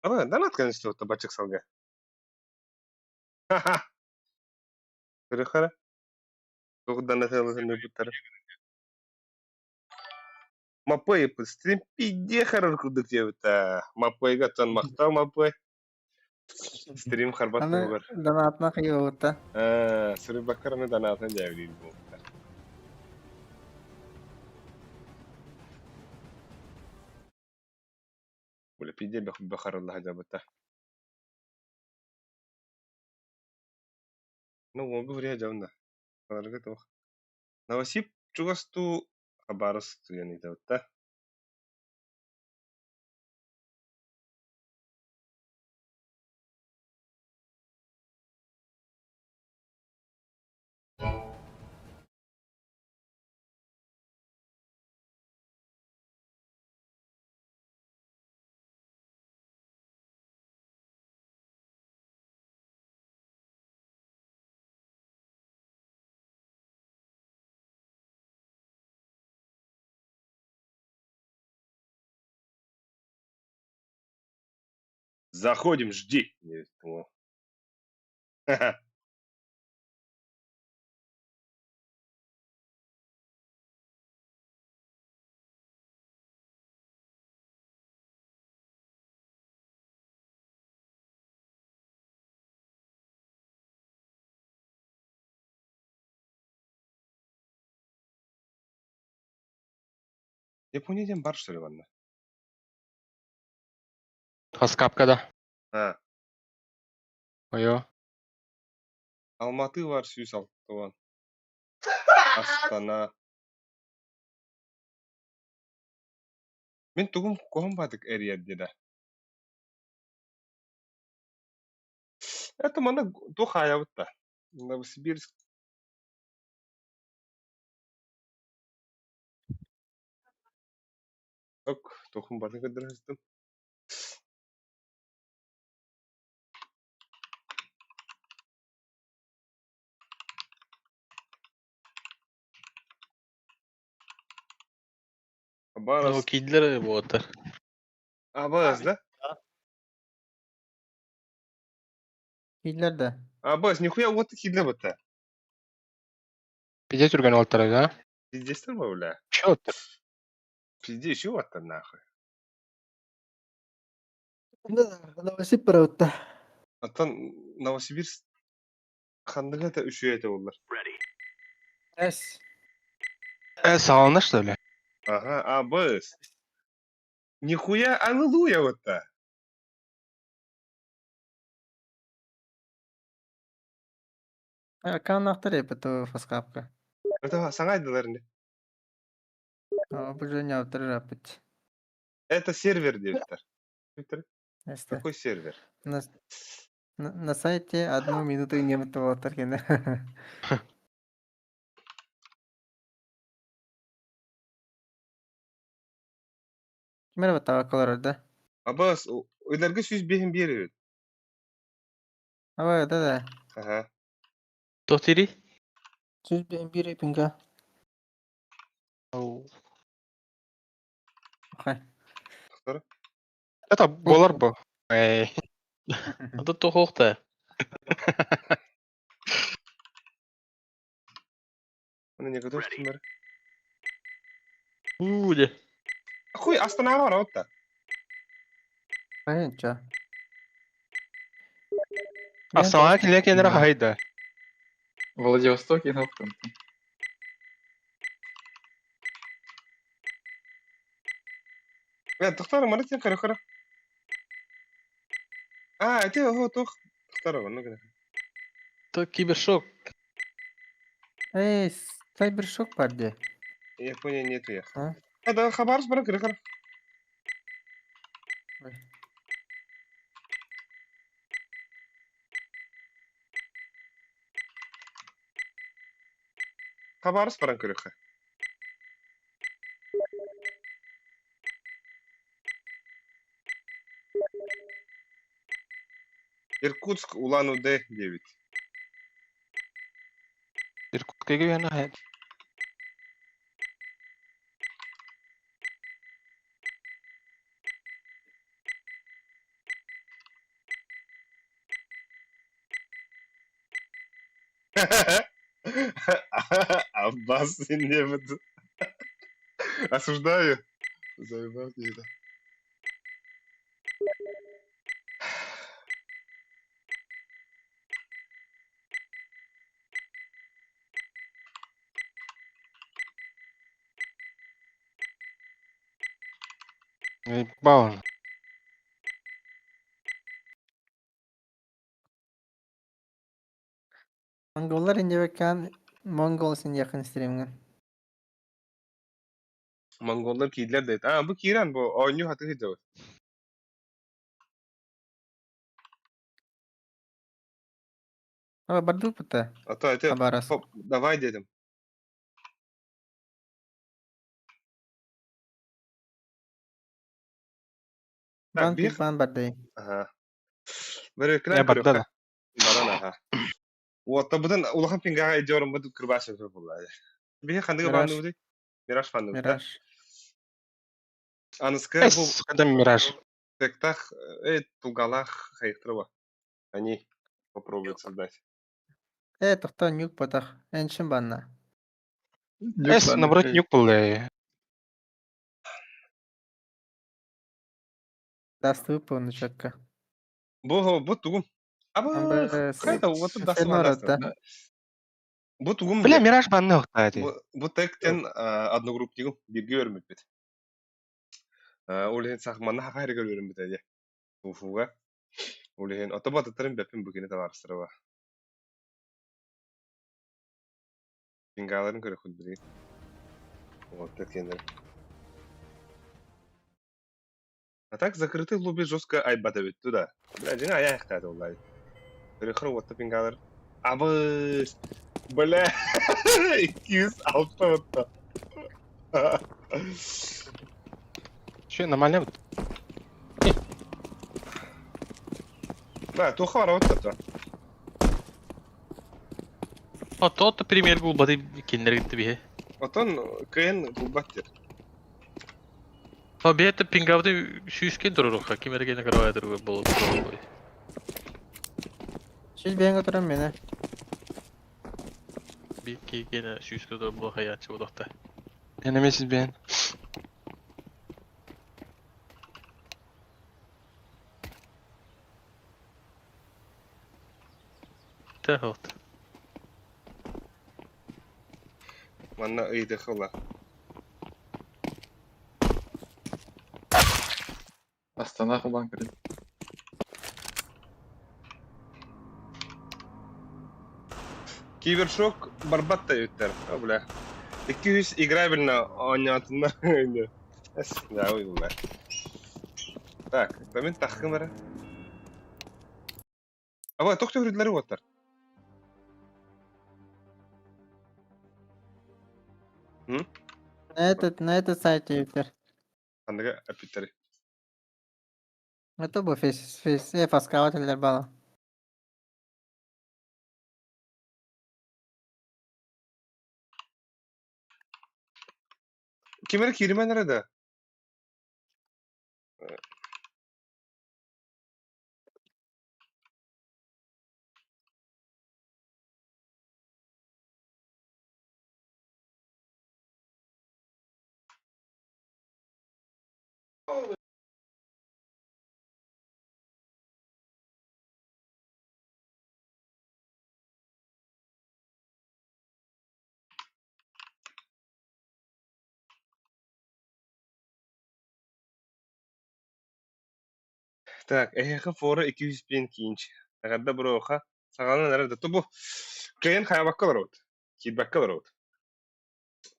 Ама донат конечно бачык салга. Ха-ха. Көрөхөрө. Туох донат ылыһын ыыппыттара. Маппой стрим пиздец хоррор курдук диэбит Маппойга оттон махтал Маппой. Стрим харбат Аны туһугар. донатна кыйылыбыта. Суруйбаккар аны донатын дьээбилиир буолбуттар. Бля, пиздец бөхарыллаһа дьабыта. Ну, уолгу вря дьабына. Аларга туох. Новосиб чугастуу Хабаровск туйан ыытабыт Заходим, жди. Ха-ха. Япония диэн бар что ли манна? Хаскапка да. А, Ойо. Алматы бар 106 Астана. Мин тугум куһун баатык эрийэрди да. Это манна туох хаайабыт да. Новосибирск. Ок, туохун батын көрдөрө Ну, Хабаровск. киирдилэр буолаттар. Абаз, да? Киирдилэр да? Абаз, нихуя вот киирдэ бата. Пиздец түргэн уолтара да? Пиздец бля. Чё ты? Пиздец, чего это нахуй? Новосиб барабытта. Оттон Новосибирск ханныга это үчүгэй этэ буоллар. Эс. Э, саҕаланна что ли? Ага, абыз. Нихуя аллилуйя вот-то. Аккаунтар эппит фаскапка. Это саҥа айдылар ини. Бу дьон ырааппыт. Это сервер диэбиттэр. Эстэ. Какой сервер? На, на, на сайте одну минуту не буолаттар кэнэ. Ким эрэ баттаабакка да? Абаас, ыйларга 105 биэр эбит. Аба, да да. Ага. Туох диирий? 101 пинга. Окей. Тохтор. Это буолар бу. Эй. Ата туох уохта? Оны не готов кимер. Уу дьэ. Хуй, Астанаҕа барабыт да. Понятно. Астанаҕа килиэ киэнэрэ хаһый да? Владивосток и Новгород. Э, тохтор, мары сен көрө көрө. А, ити оһо туох. Тохтор, онну гына. То кибершок. Эй, Сайбершок бар дии. Япония нету я. А? А, да, Хабаровск баран көрө көрө. Ой. Хабаровск баран көрө көрө. Иркутск, Улан-Удэ 9. Иркутскайга үһүөн аһай. Аббас не Осуждаю. Заебал это. Ебал. Монголлар индебеккан Монгол син якын стримҥин. Монголлар киирдилэр да. А, бу киирэн бу оонньуу хатыы сылдьабыт. А бардыппыт А то это Хабаровск. хоп, давай дедим. Так, Бан биир. бан бардый. Ага. Э, Бөрөкүнэн барда көрүөххэ. да. Баран аха. Уоттабытын улахан пингаҕа илдьэ бараммыт кырбаас буолла. Биһи ханныгы Мираж. баанныбытый? Мираж баанныбыт да? Мираж. Аныскы бу Эс, когда Мираж. Тектах, тулгалах хайыктырба. Они попробуют создать. Тохтоо нюк батах. Эншин банна. Эс, наоборот, нюк был. Даст выполнить четко. Бу тугум. Аба, хайда вот даст да. Бу тугум. Бля, Мираж банны охтаати. Бу тектен одногруппнигым бирге өрмүппүт. Ол иһин сах манна хаха эригер өрүммүт эде. Уфуга. Ол иһин ото батыттарын бэппин бу кини табаарыстара Пингаларын көрөхүт билигин. Вот кенер. А так закрытый лобби жестко айбата бүттү да. Бля, жина аяқтады олай. Көрөхөр уотта пингалар. Абыс! Бля! 206 отта. Че, нормально? Да, туха барабыт А то премьер был бады киндер гитти бихе. Отон кыйын булбат дер. А бихе пингавды сүүскен туруруха, ким эргене карабай туругу болот. Сиз бэйэҥ туран мene. Би кигене сүүскө турур бу хаячы бодохта. Энеме сиз бен. Та вот. Манна ыйдыхыла. Астана хулан кирин. Кибершок барбат та өттер. О, бля. 200 играбельно онятына. Эс, да, ой, бля. Так, мен тахкым бара. Аба, тохто хүрүдләре оттар. На этот сайте Виктор. Андыга апиттери. Это был фейс, фейс, фаскаватель бала. Кимер киримен арада? Так, эһиэхэ фора 200 пен киинч. Агарда броха. Сагалан арада. Тубу. Кыйын хаябакка барабыт. Кирбакка барабыт.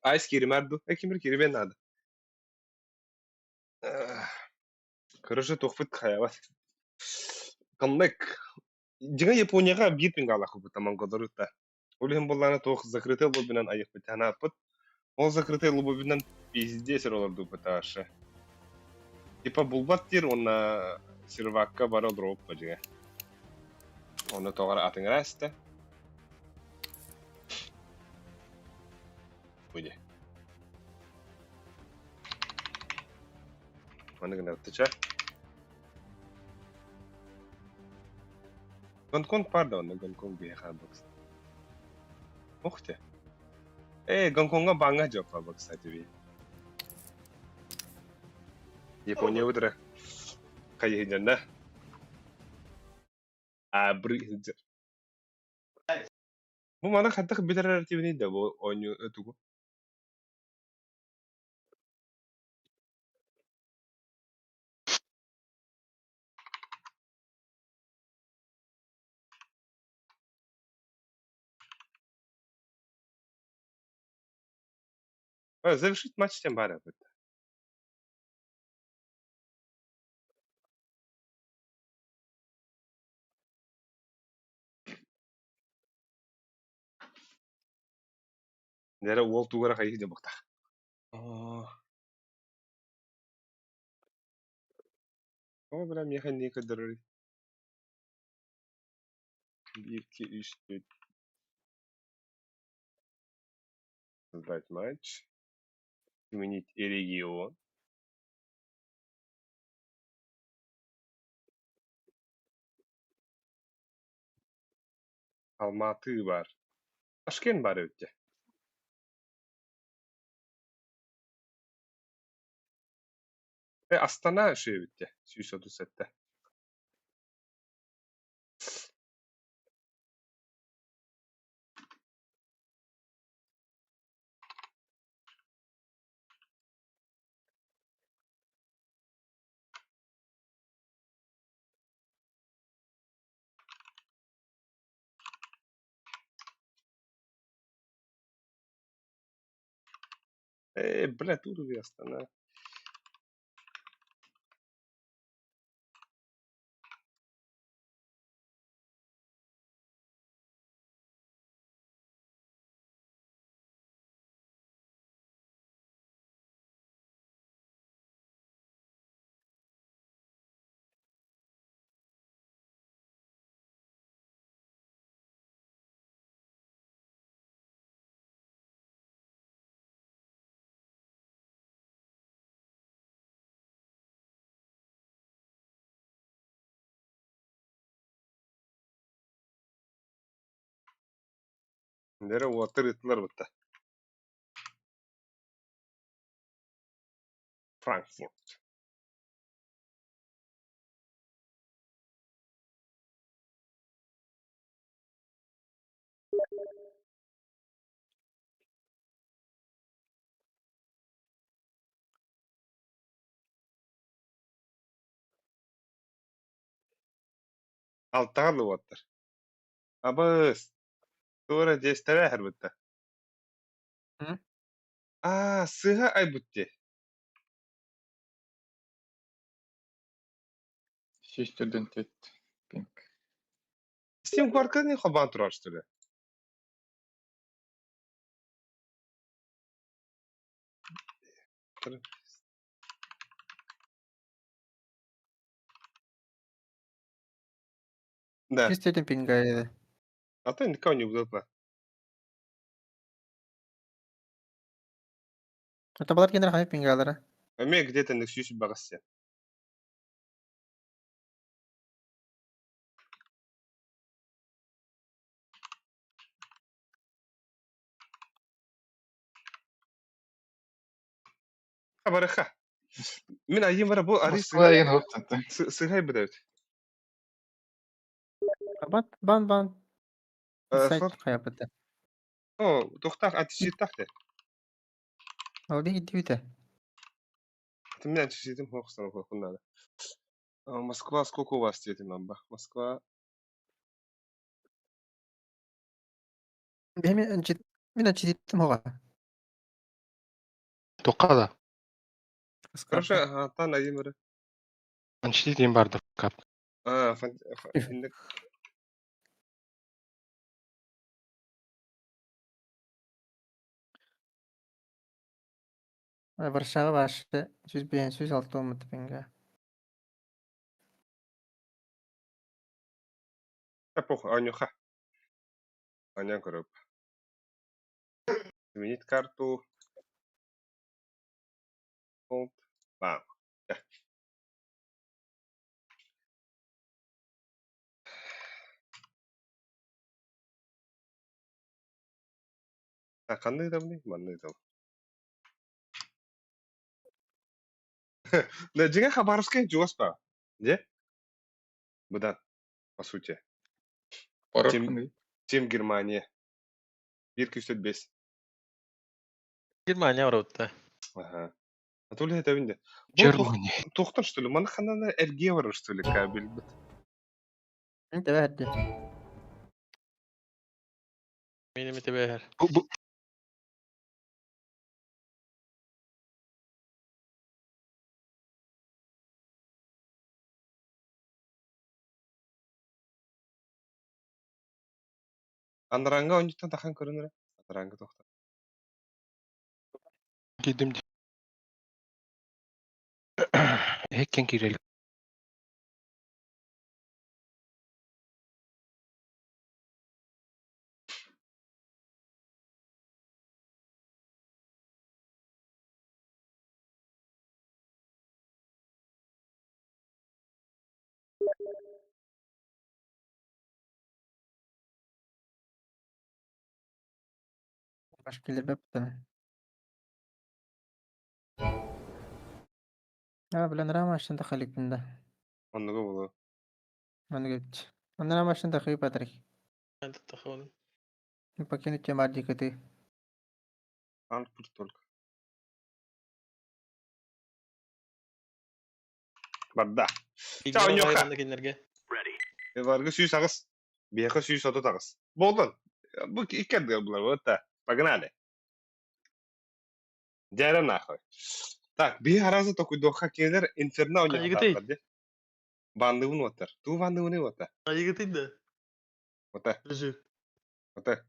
Айс киримарду. Кимир кирибен надо. Короче, тухпыт хаябат. Каннык. Дьиҥэ Японияҕа биир пингалаах монголларыта. Ол иһин буоллаҕына туох закрытый лоббинан айыппыт ханааппыт. Ол закрытый лоббинан пиздец олордуппут аашы. Типа булбат диир уонна сервакка бара олоробуппа дьиҥэ. Онно тоҕо эрэ атыҥыра эстэ. Уйди. Маны гына Гонконг пар да онно Гонконг биһиэхэ бакс. Ух ты. Гонкоҥҥа баҥҥа дьоппа кстати би. Япония утра. Хайыһынньанна. А бры Бу маны хантах билэр тибини да бу оонньуу тугу. Завершить матч тем бара. Дәрі уол тугара хайы де бақтақ. О, бля, меха не кадыры. 1, 2, 3, 4. Создать матч. Изменить регион. Алматы баар. Ташкент баар эбит дии. Астана үчүгэй эбит дии, 137. Бля, тут и Астана. Нэрэ уоттар ыттылар бытта. Франкфурт. Алтаҕа уоттар. Абыс. Туора дьиэстэрэ аһарбытта. М? Аа, сыыһа айбыт дии. 104 пинг. Steam кварканы холбоон турар что ли? Да. Чисто пингайда. А то никого не удобно. Это балар кенер хай пингалара. Эме где-то на сүүс баҕас. Барыха. Мин айым бара бу ари Москва деген хоптан. сыһай быдабыт. Бат бан бан. Сайт хайапыта. О, тухтах античиттах де. Ол бии дибите. Мин античитим хоқсан хохуннада. Москва сколько у вас дедим амба? Москва Беми анчит мин анчиттим хога. Тоққа да. Хорошо, антан айым бара. Анчити дейін барды кап. А, фан Варшава башы 105 106 olmadı пинга. Похуй, анюха. Анян көрөп. Сменить карту. Бам. А қандай да білейін, манный да. Да, дьиҥэ Хабаровскай чугас ба? Де? Быдан, по сути. Чем Германия. Биир күүстэт бес. Германия барбытта. Ага. А то ли это винде? Germany. Тухтар, что ли? Маны ханана эрге бар, что ли, кабель. Инте бәрді. Мин эмите бэһэр. Бу бу Андаранга онжуттан тахан көрүнөр. Андаранга тохтар. кидим. Хеккен кирел. Башкилербэптэн. А, блин, Рамашын да халикпин да. Оннуга буолуо. Маннык эбит. Онно Рамашын да хыы Патрик. Тахабын. Покинуть тем ардикаты. Франкфурт только. Барда. Чао, Нюха. Кинилерге. Варга 108. Биэхэ 138. Буоллун. Бу икки ардыгар булар вот да. Погнали. Дьээрэ нахуй. Так, биһи аразы токуйдуохха кинилэр инферно Айыгытый. оонньоохтоохтор дии. Баандыбын уоттар. Туу баандыбыный уота? Айыгытый да. Ота, Лежи. ота.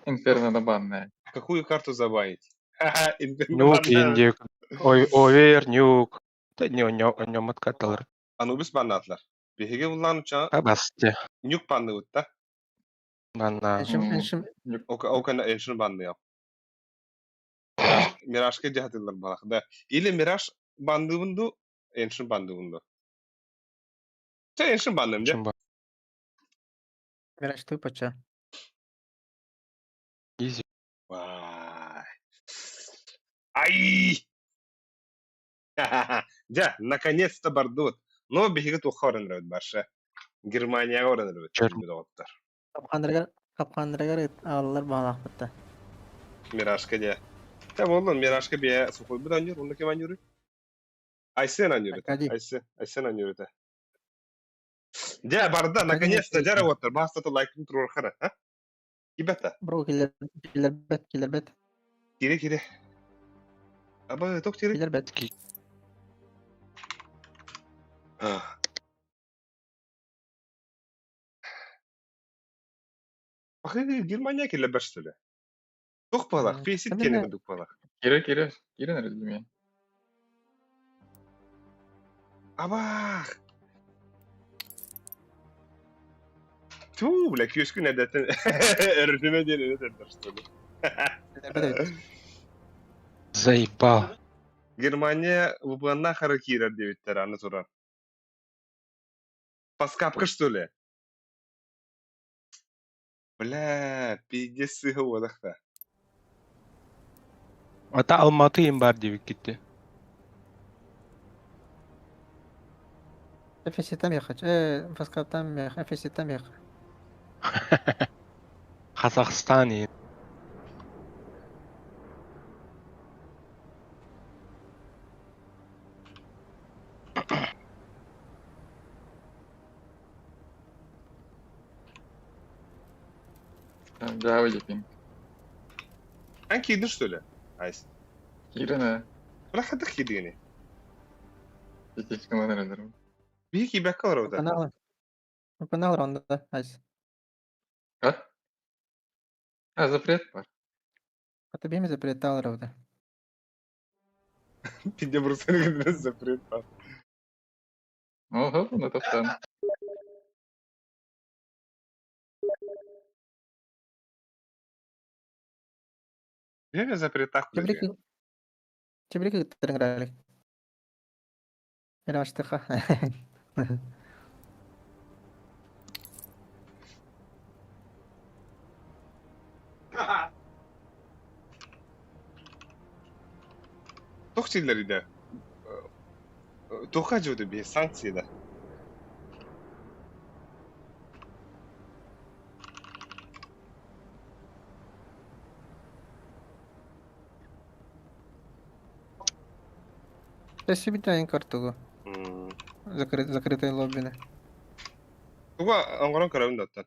Инферно да банная. Какую карту забанить? Ха-ха, инферно Нюк, баннаат. индик. Ой, овер, нюк. Да не, ньоммот карталар. Анубис баннаатылар. Биһиги буллаан уча Абасте. нюк банныбыт да. Манна. Эншим, М. эншим, Ока эншин банныам. Миражка дьаһатыллар балах да. Или Мираж бандыбын ду, эншин бандыбын ду. Чэ эншин банным дьэ. Чем ба? Мираж ты пача. Изи. Вай. Ай! Дьэ, наконец-то бардыбыт. Но биһиги туохха баран эрэбит барша. Германияҕа баран эрэбит Чер. доҕоттор. Капкандрагар, капкандрагар ааллар баалаахпытта. Миражка дьэ. Чэ буоллун, Миражка биэ сухуйбут оонньуур, онно ким оонньууруй? Айсен оонньуур этэ. Аркадий. Айсен, Айсен оонньуур этэ. Дьэ, барда, Аркадий наконец-то, дьэ Михайлович. уоттар, бастата лайкын туруорхара, а? Кибета. Бро, киллер, киллербет, киллербет, Кире, кире. Аба, тох кире. киллербет. Бахы Германия келе бәштілі. Тух балах, фейсит Кіміне? кені күндік балах. Кире, кире, кире нарылдым Абах! Ту, бля, күйескі нәдәтін өрініме ден өтен дұрыстылы. Киллербет эбит. Заебал. Германия выбанна хары кирер дебиттер, аны туран. Паскапка, что ли? Бля, пиздец сыға одақта. Ата Алматы им бар деп кетті. Эфеситам ехать. Фаскаптам ехать. Эфеситам ехать. Казахстан и. Жава депин. Ан кидің, что ли? Айс. Кире на. Бля, хадық кидігіне. Пятичка нарылдым. Бейкі бәккі бар ода. Панал. Панал ронда, айс. А? А, запрет бар. А тебе ми запретал ровда. Пиде бұрсаны запрет бар. Ого, ну топтан. Беме запрет ақ біледі. Чебрик. Чебрик тренировали. Мираштыха. Тоқ силер иде. Тоқа жуды бе санкцияда. Спасибо, картугу. Закрыт, закрытая лоббина. Туға аңғаран көрәмін даттан.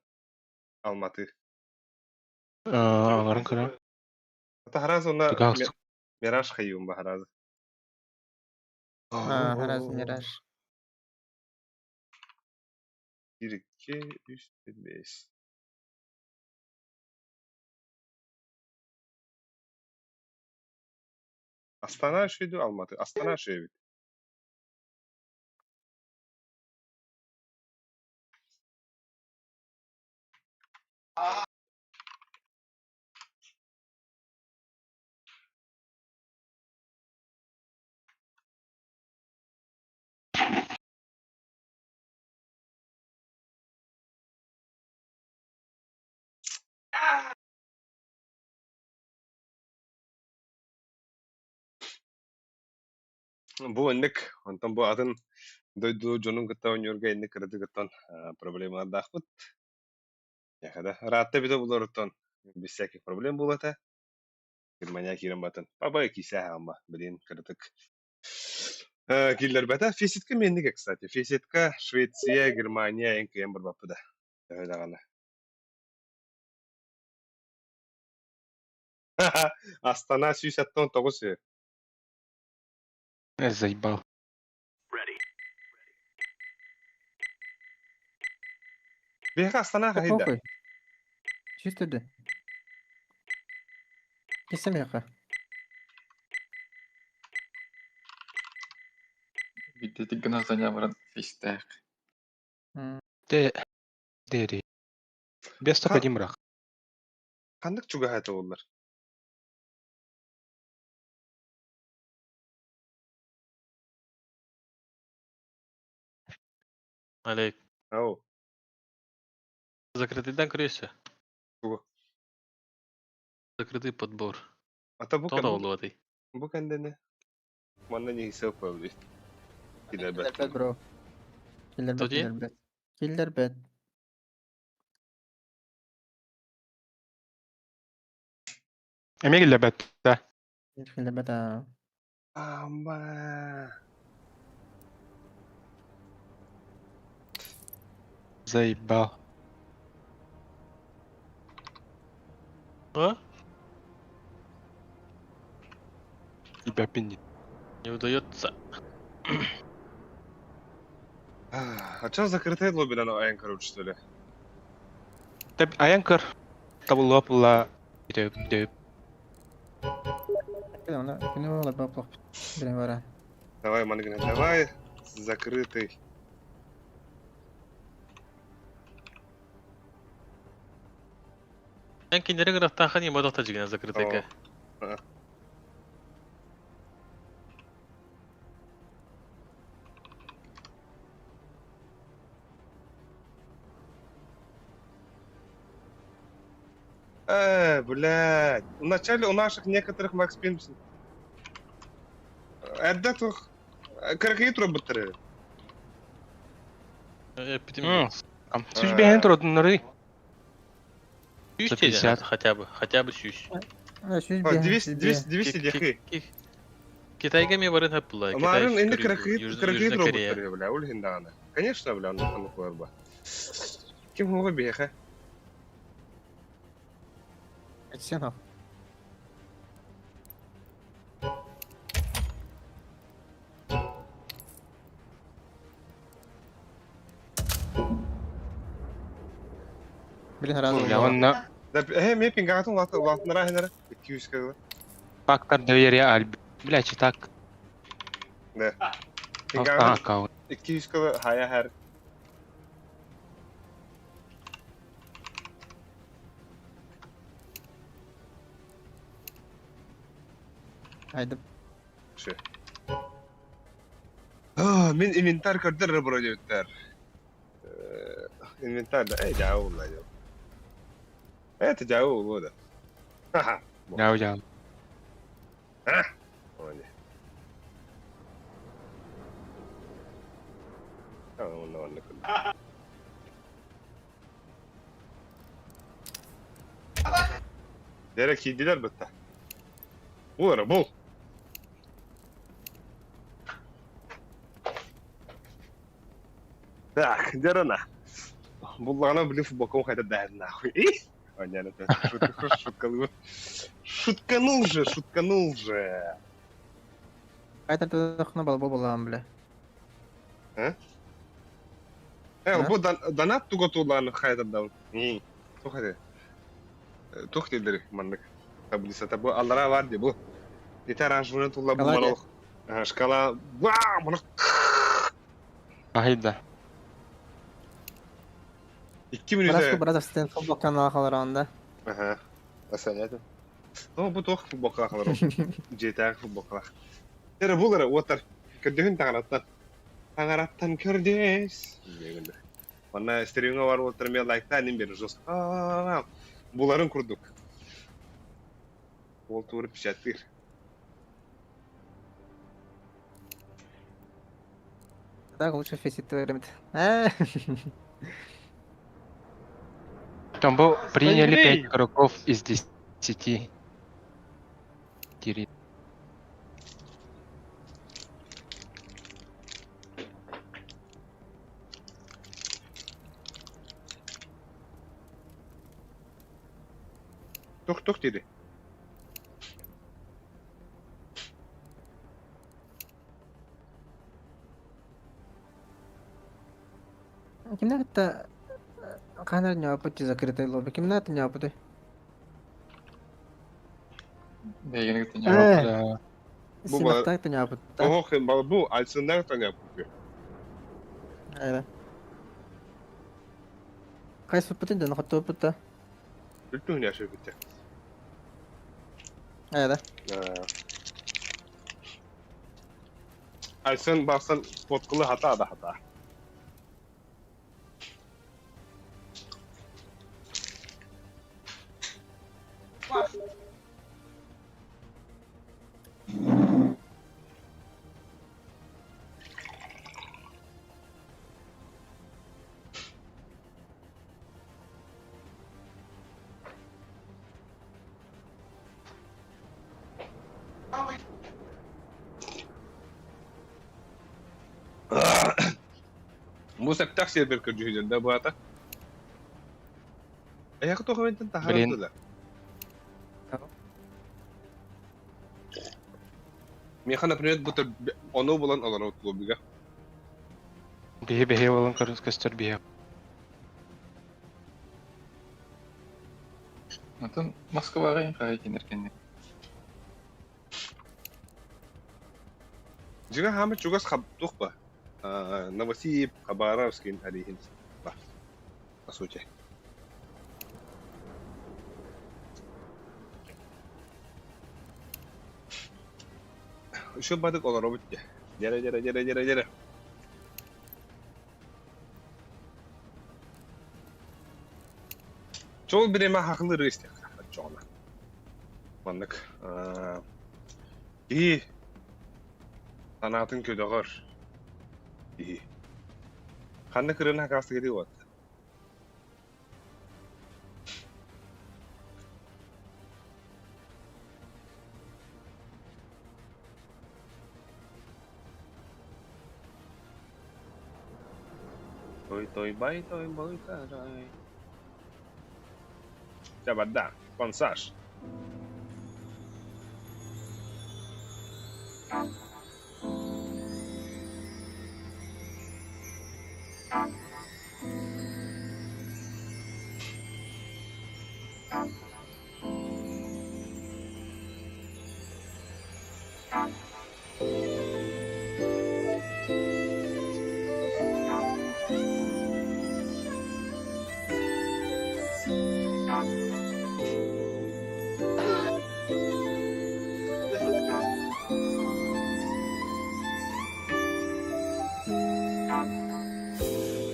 Алматы. Аңғарын көрем. Ата харазы онда Туга галстук. Мираж хайуын ба харазы. А, раз мираж. 1, 2, 3, 5. Астана шүйді Алматы. Астана шүйді. Бу инник, онтон бу атын дойду дьонун кытта оонньуурга инник кыратыгыттан проблемалардаахпыт. Эхэдэ ыраатта эбитэ буларыттан без всяких проблем буолата. Германия киирэн батын. Папа киисэ аһаама, билин кыратык киллэрбэтэ. Феситка миэннигэ, кстати. Феситка Швеция, Германия эн кыйан барбаппыта. Төһө даҕаны. Астана 179 үһү. Заебал. Биһиэхэ Астана хаһыйда. Похуй. Чисто да. Кисем яха. Биирдэ гына заня баран фистээх. Де дери. Без Ха- один брак. Ханнык чугаһаата буоллар? Олег, Ау, закрытыйдан көрүөсө. Тугу? Закрытый подбор. Ата бу Тоҕо кэн бу, буолуо бу кэндэни манна не сыл қойылды. Килербет. Киллэрбэт бро. Киллэрбэт, Тоди? киллэрбэт. Киллэрбэт. Эмиэ киллэрбэт да. Киллэрбэт аа. Ама. Заебал. А? Тебя пинит. Не удается. А что закрытый лобби на Аян, короче, что ли? Тэп аян көр. Табыллыа була дөп дөп. Оны күнү буолар баплах. Билен бара. Давай, Мангина, давай. Закрытый. Эн кинилэри гырахтаахын имодохта дьигинэ закрытыйга. О. Блядь. Вначале у наших некоторых Макс Пимпсон. Эрдэ туох кыракый турбуттары. Эпидемия. Сүүс бэһин туродуннары. Сүүс 150. диэн хотя бы, хотя бы сүүс. Сүүс А, биэһин, 200, сүүс 200, биэһин. 200 дехи. Китайга ми барын хаппыла. Марын инде кыракый кыракый Южная Корея. роботтары, бля, ол хин даҕаны. Конечно, бля, онно ханнык буолар ба. Ким хуга биэхэ? Этсен ах. Блин, разум Бля, буолар. онно Да, э, мен пингатын улаатынара хинара 200 кылы. фактор доверия Альби. Бля, читак. Да. Алтан Пингатын аккаунт. 200 кылы хая хар. Айдып. Ше. А, мен инвентарь көрдөр вроде битер. Инвентарь да, эй, жау була жау. Это жау була да. Ха-ха. Жау жау. Оне. Онно онно кыл. Дere кийдилер бытта. Бул ара, бул. Так, дерена. Буллаҕына били футболкам хайда даһын нахуй. И? А, не, это шутка, шутканул. Шутканул же, шутканул же. Айта тудахна балбо булаам бля. Э, А? бу донат туга тулааны хайда даун. Не. Тухады. Тух дедер маннык. Таблицата бу аллара бар ди бу. Ити оранжевый тула бу Шкала марал. Шкала. Ва, муну Ахайда. 2 Барашку минута. бразов стен футбол канал халаранда. Ага. Асанята. Ну, бу туох футболка халар. GTA футболка. Тере булара отар. Көрдөһүн тагараттан. Тагараттан көрдөс. Дегенде. Манна стримге бар отар мен лайктан ним бери жестко. Буларын курдук. Ол тууру печаттыр. Так лучше феситтер эбит. Там был приняли Андрей! 5 игроков из 10. Кири. Тух-тух дири. Кимнэ кытта хаһан эрэ ньооппут дии закрытай лобби. Кимнэ кытта ньооппутуй? Бэйгини кытта Э, ньооппут. Да. Бу ба- Симактаах кытта ньооппуттар. Ох, бу альсыннар таня пупи. Ээ. Хайспыппытын дьоно хоттубуппут да. Бүттүн яшы бүттэ. Ээ да. Айсын баксан фоткалы хата да хата. Бу септах сервер көрдүһүдэн да баата. Аяқ тоқыментен Блин. тахарады да. Меха, например, будто оно булан олар лоббига. Биһи биһи болон көрүс көстөр биһи. Онтон Москваҕа иһин хаһай кинилэр кэннэ. Жига хамы чугас хаб ба. Новосиб, Хабаровский арихин. Ба. По сути. Еще бадык олар бітті. Дере, дере, дере, дере, дере. Чол биреме хақылы рыстек. Чоғына. Маннык. И санаатын көдөгөр. И Ханны кырына хакасы кеди вот. Той той бай той бай тарай. Чабада, пансаж.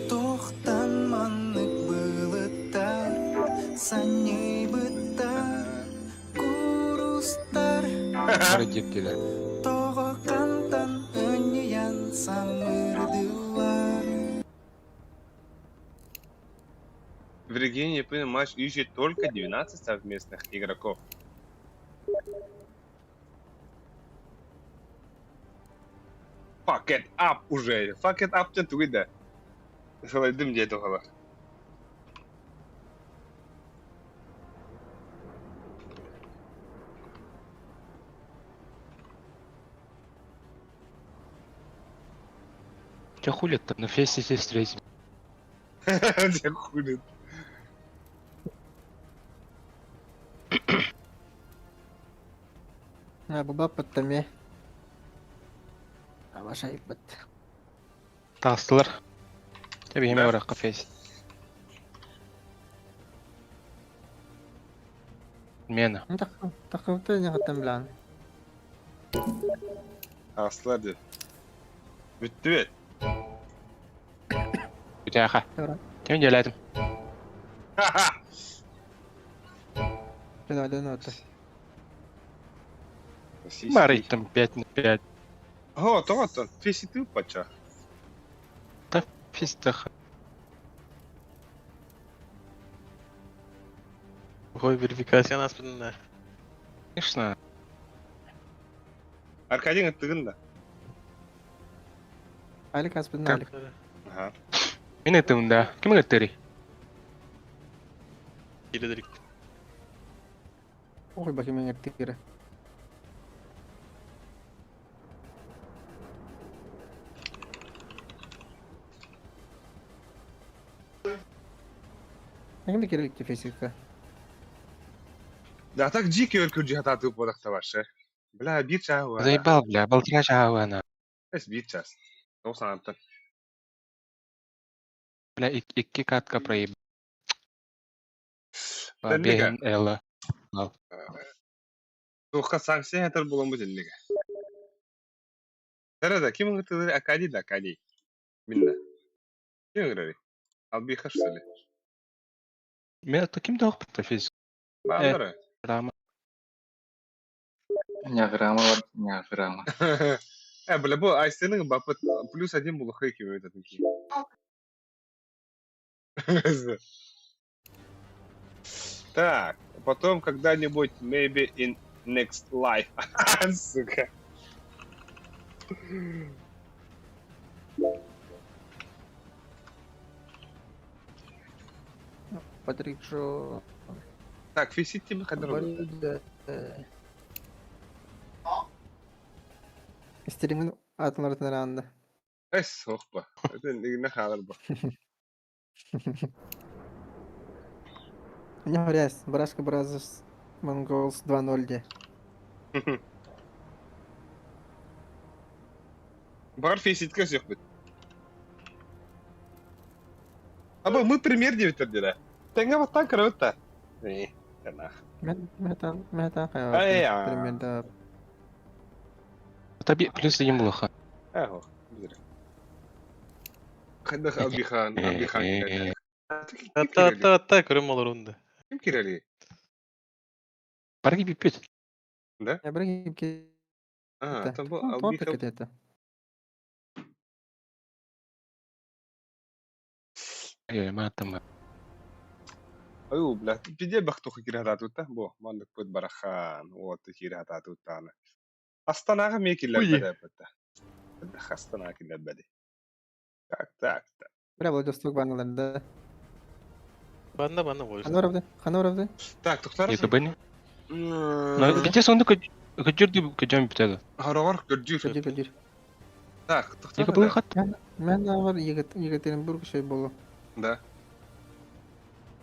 Тохтан маннык былыттар, санньыйбыттар, курустар Бары диптилер. Тоҕо хантан өнньүйэн самырдылар Виргиния, матч ищет только 12 совместных игроков. Fuck it up уже. Fuck it up диэн тугуй да. Салайдым дии тухалар. Че хули там на фесте встретим. Дьэ хули. Бабаппыт эмиэ. Абашайбыт. Таастылар. Те биһиме Да. баракка фест. Мена. Тахыбыта не билан. Аслар дип. Бүттү бит. Бүтәха. Тура. Кем деләдим? Дön Марый там 5 на 5. О, тоҕоттон. Фесити пача. Фистах. Ой, верификация аспытын да. Конечно. Аркадий ыттыгын да? Алик аспытын Алик. Аха. Мин ыттым да. Ким ыттырый? Киирэ Ой, бахим эҥэртиирэ. Эҥин кириликти физика. Да так дикий өр күрдьү хатаатыы буолахта баршы. Бля, биир чааһы уара. Заебал, бля, полтора часа она. Эс биир час. Тоҕус санааттан. Бля, икки катка проеб. Тэннигэ. Бэһин Элла. Туохха санкция хатар буламмыт иннигэ. Тара да, ким ыҥыртылар Акадий да Акадий. Мин да. Ким ыҥырарый? Албиха что ли? Мен ким да охпута физ. Бааллара. Рама. Няграма бар, няграма. Бля, бу Айсеның бапыт плюс один булухай ким өтетін ки. Так, потом когда-нибудь, maybe in next life. Сука. Патрик Джо. Так, фисит тебе хадр. Истериңин атын анда. Эс, хохпа. Это не халар ба. Не говорясь, Барашка Brothers Mongols 2.0 де. Бар фиситка всех бит. Аба мы пример девять дела. Тенга вот так круто. Не, нах. Мен мен Ай, а. Примерда. Таби плюс один булуха. Ахо. Хадах Абихан, Абихан. Та та та көрөм олор онда. Ким кирели? Барги бипит. Да? Я бир А, там был Абихан. это. Ой, ма там. Аю, бля, пиде бахтуха кирхататута. Бо, мандык пыт барахан. Вот, кирхататутаны. Астанаға ме киллер бәді. Астанаға киллер бәді. Так, так, так. Бля, Владивосток баналар, да. Банна банна болsun. Хана барабды, хана барабды. Так, тоқтар. ЕКБ не? Но где сонда көжүрдү көжөм бүтөдү. Харогор көрдүр. Көдүр, көдүр. Так, тоқтар. ЕКБ хат. Мен бар Екатеринбург шей болу. Да.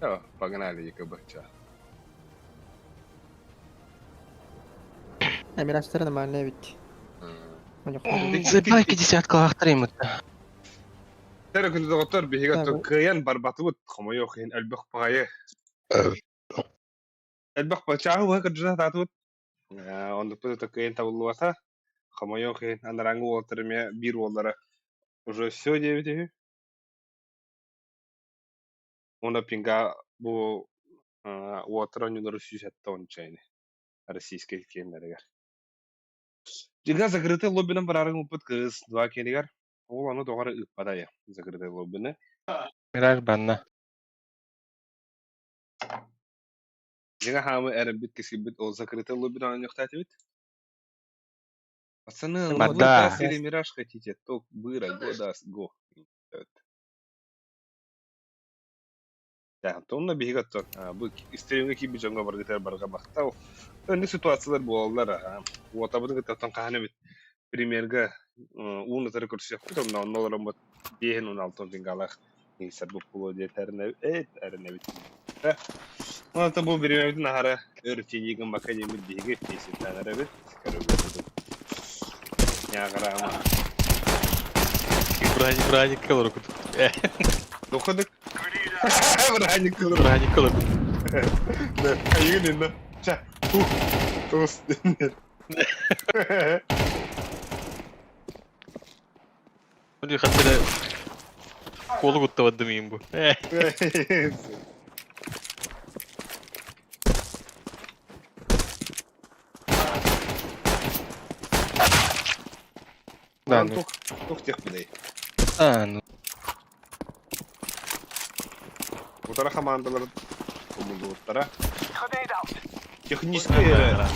О, погнали ЕКБ, ча. Эмираштар нормально ведь. Заебал десятка ахтарым. Тәрі күнді доғыттар биһиги оттон кыайан барбатыбыт хомойуох иһин элбэх баҕайы элбэх чааһы уһа кырдьыта сатаатыбыт оннукпут ото кыайан табыллыбата хомойуох иһин анарааҥҥы уолаттар эмиэ биир уоллара уже все диэбит үһү уонна пинга бу уолаттар оонньуулара сүүс сэттэ уонча ини российскай киэннэригэр Дьиҥэ закрытый лоббинан бараарыҥ ылбыт кыыс два киэнигэр ол ону тоҕо эрэ ыыппата закрытый лоббины Мираж банна. Дьиҥэ хаамы эрэммит кэскилбит ол закрытый лоббин оонньуохтаатыбыт. Пацаны, ну вы Барда. тасс или Мираж хотите, то быра, го да, го. Да, онно биһиги оттон бу стримҥэ киирбит дьоҥҥо баргытыгар барга махтал. Өннүк ситуациялар буолаллар. Уотабытын кытта оттон хаһан эбит премьерга уун утары көрсүөхпүт, онно онно олороммут биэһин уон алтан тингалаах сарбыт буолуо диэтэринэ эт эрэнэбит. Онто бу бириэмэбитин аһара өр тиийии гыммакка диэммит биһиги песеннээн эрэбит. Көрөбүт. Ньааҕыраама. Браник браник кылыр кутук. Доходук. Браник кылыр. Браник кылыр. Да, айыгын инна. Ча. Ух. Тос. Бу хаттара колу куттабадым иим бу. Да, ну. Тух, тух тех билей. А, ну. Утары хамаандалар умуллубуттара. Grenade out. Техническэй эрэ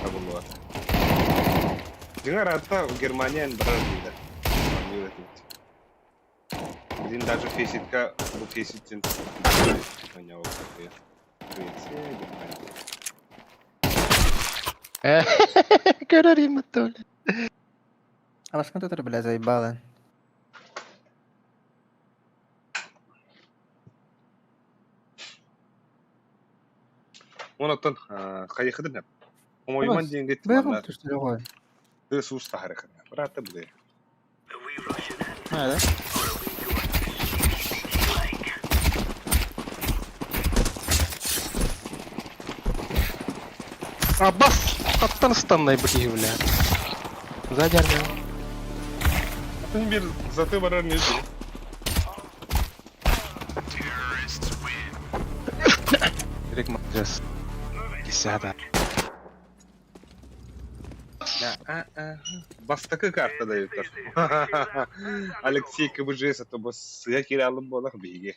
табыллыбат. Дьиҥэр аата Германия барар дииллэр. Маннык этибит. Блин, даже фейситка, бу фейситтин Швеция, Германия. Көрөр иммит Алашкан тутар, бля, заебало. Онон хайыхыдын Хомойуман диэҥҥит Бэҕэм манна түстүрэ тыас-уус таһаарыахына. Быраата бile. Наада. А бас! Аттан ыстаннай бу киһи бля. Сзади армия. Атын bir заты барар не değil. Direkt молодец. Десята. Бастакы карта даютар. Алексей КБЖ это сыа кире буолах биһиги.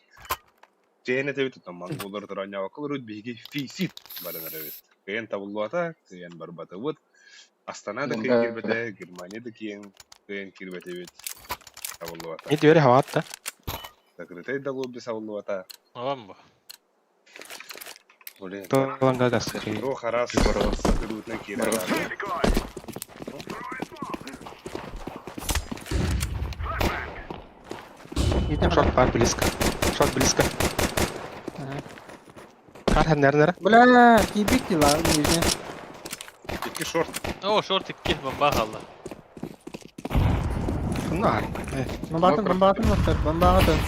Чээн этэбит отон монголлар туранньаабакка биһиги фейсит баран эрэбит. Кыайан табыллыбата, кыайан барбатыбыт. Астана да кыайан киирбэтэ, Германия да киэн кыайан киирбэтибит. Табыллыбата. Не двери хаватта. Закрытай да лобби сабыллыбата. Авам бу. Блин, Толанга гасхи. Туох араас сатырыытынан киирэр. Шот бар близко. Шот близко. Кар хәннәрнәре. Бля, кибик дела, нижний. Икки шорт. О, шорт икки бомба хаалла. Нар. Бомбатын, бомбатын, бомбатын.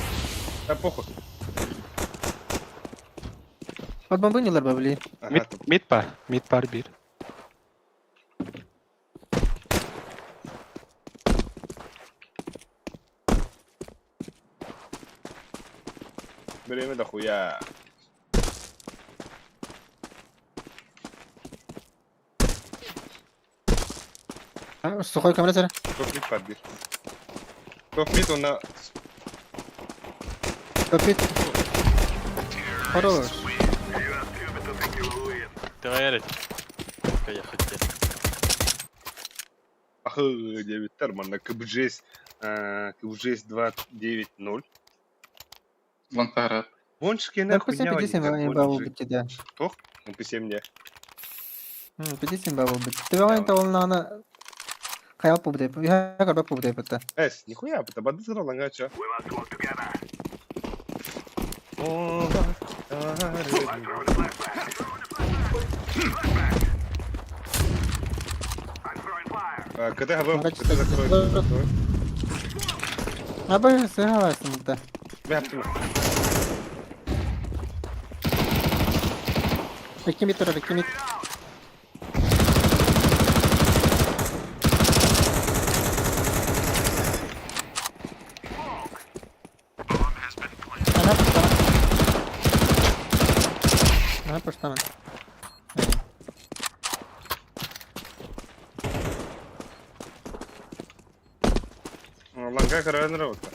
Да похуй. Вот бомбы не ларба, бли. Мид, мид бар. Мид бар бир. Время дохуя. Сухой камера сэр. Топ мид подбир. Топ мид он на... Топ мид. Хорош. Тегайрет. Кая хотел. Ах, девяттер, манна КБЖС, КБЖС 2.9.0. Лантара. Воншкина МП7 57 бабыл битти да. Тох? МП7 не. 57 бабыл битти. Ты таволнаны Хайал пубдеп. Я карба пубдеп это. Эс, нихуя, это бады сыраланга чё. КТ ГВ, КТ закрой. Абы сыгаласың да. Бля, Икки мид турар, икки мид. Ана пуштаман. Ана пуштаман. Ланга караан работа.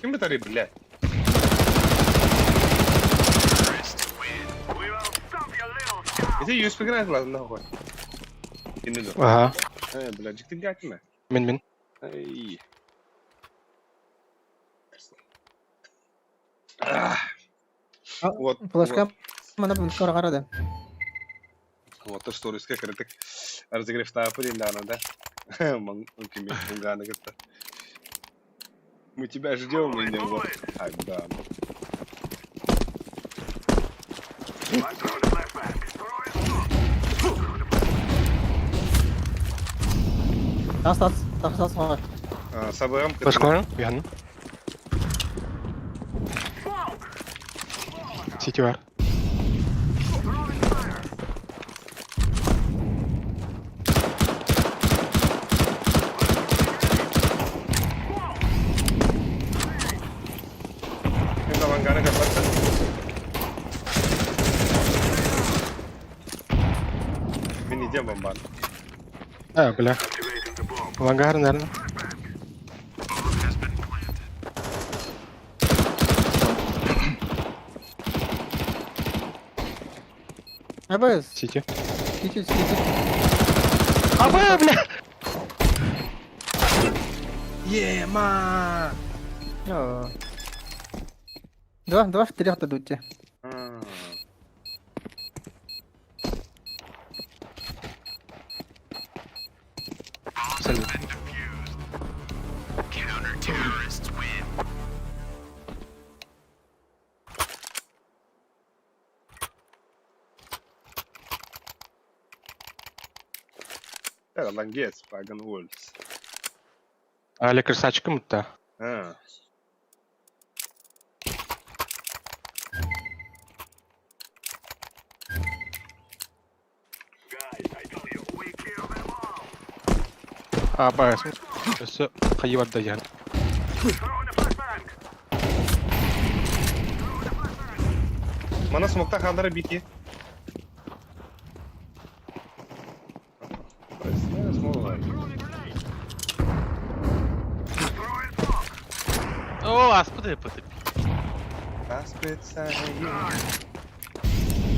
Ким битари, блядь? Это USB гранат ладно, нахуй. Инне Ага. Э, блядь, жиктин гатиме. Мин мин. Эй. Вот. Флешка мана бун кара карады. Вот то, что русская кырытык разогрев тапы да, да. Мангана как-то. Мы тебя ждем, и не вот. Так, да. Тас тас тас тас бар. Сабырам. Флешка Ян. Сити бар. Это лангана как-то. Мин идем бомбан. А, бля. Лангар, наверное. Абыз. Сити. Сити, сити. Абы, бля! Ема! О. Два, два в трех дадут тебе. Салют. Лангец, Паган Уольс. Аля красавчиком-то. А. А, баа, өссө хайы барда ян. Мана смокта хандара бики. О, аспыты пыты.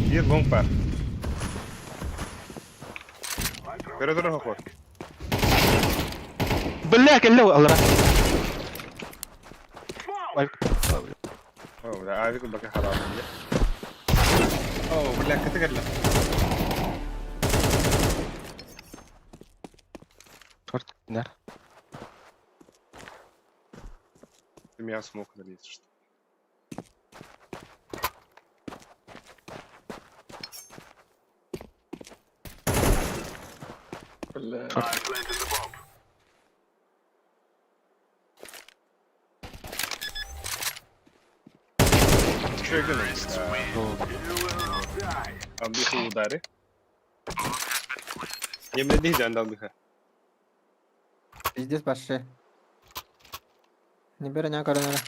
Биир лонг бар. Көрө хохор. Бля, кэллэ алара. Ой, О, бля, авик бака харам. О, бля, кете кэллэ. Шорт, нер. Ты меня смог налезть, что. Бля. Че гынын? Албиха удары. Емне дейdi албиха. Пиздец большой. Не бери, не корона.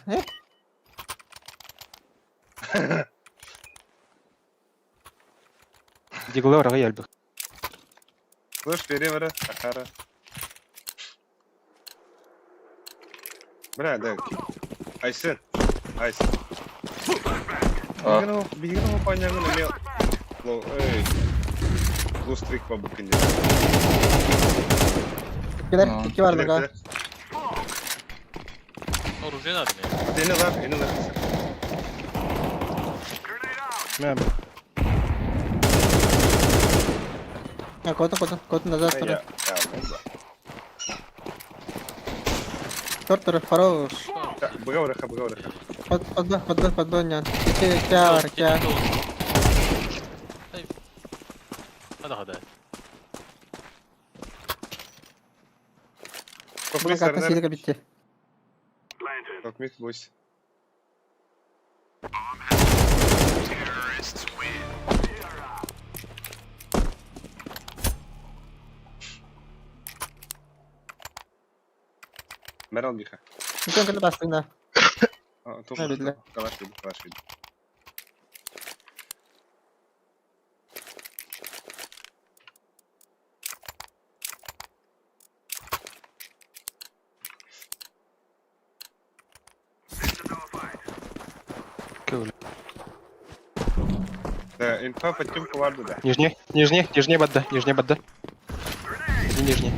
Диглы орага ялбых. Слышь, перевара, Ахара. Бля, да. Айсен. Айсен. А. Бигину панягын эме ло эй. Лустрик по букинде. Килер, А. икки бар да. Оружие надо мне. Эне лар, эне лар. Мэм. А, кото, кото, кото назад, Я, второй. я, бомба. Тортор, хорош. Быга ураха, быга ураха. Под, под, Б, под, Б, под, Б, нет. Ки, кя, кя. Hadi hadi. Буна карта силика битте. Токмит бойс. Мерал биха. Бүтэн кэлэ бастыгна. А, На, биле. Калаш виду, калаш виду. Көл. Да, инфа подтемку варду, да. Нижний, нижний, нижний бадда, нижний бадда. И нижний.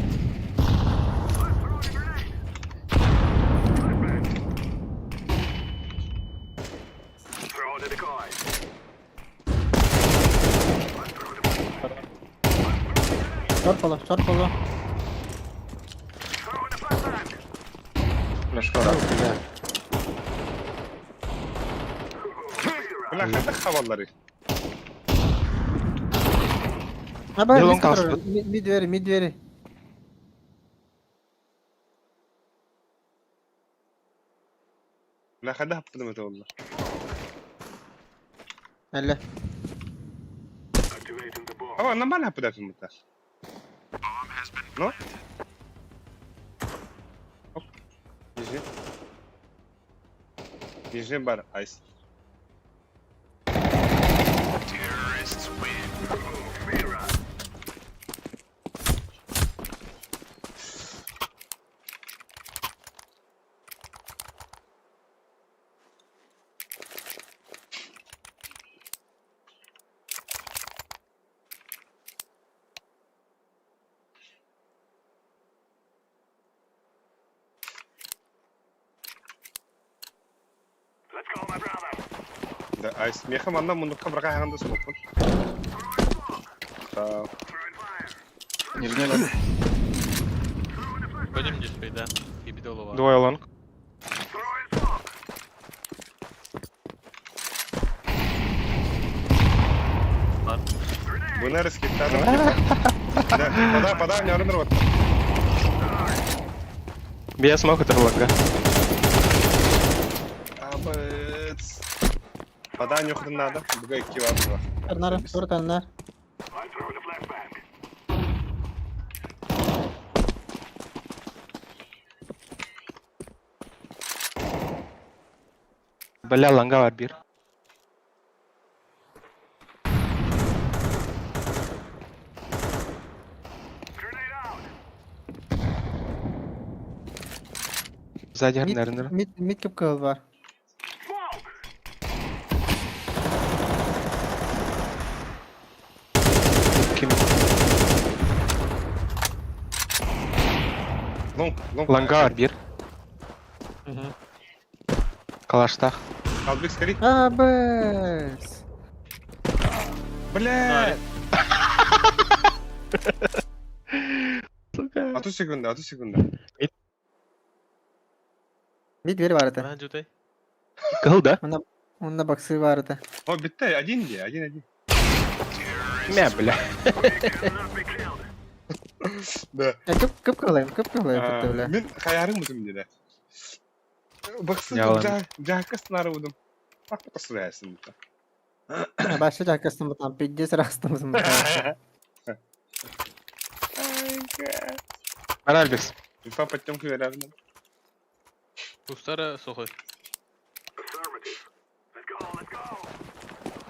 Шорт поло, шорт поло. Флешка да. Бля. Бля, хата хаваллары. А, б, Билон мид калс. мид двери, мид двери. Бля, хата хаппыдым это олла. Әле. Ава, нормально хаппыдым это. Ну? Оп. Нижний. Нижний бар, айс. Да, айс, миэхэ манна муннукка быраха хаһан да суохпун. Нижний бар. Пойдем здесь, да. Ебидолова. Двое long. Бына раскиттадым. Да, подай, подай, мне ордер вот. Бия смог это лонга. Абыц. Подай, нюхать надо. Бугай кива было. Арнар, торт аннар. Бля, лонга бар бир. Сзади Мид, наверное. мид, мид кып кыл бар. Ким? Long, long. Лонга бар бир. Калаштах. Албек, скорей. Абэс. Бля! Сука. А то секунда, а то секунда. Мид бир бар это. Ана жутай. Кыл да? Онна баксы бар это. О, битте, один где, один, один. Мя, бля. Да. Кып кып кылайм, кып кылайм бу бля. Мен хаярым бутум деди. Баксы, Ялан. жакка снары будум. Бак посрайсын. Башы жаккастын бутан, пиздец растым. Аральбекс. Инфа подтемку верярно. Кустара сухой.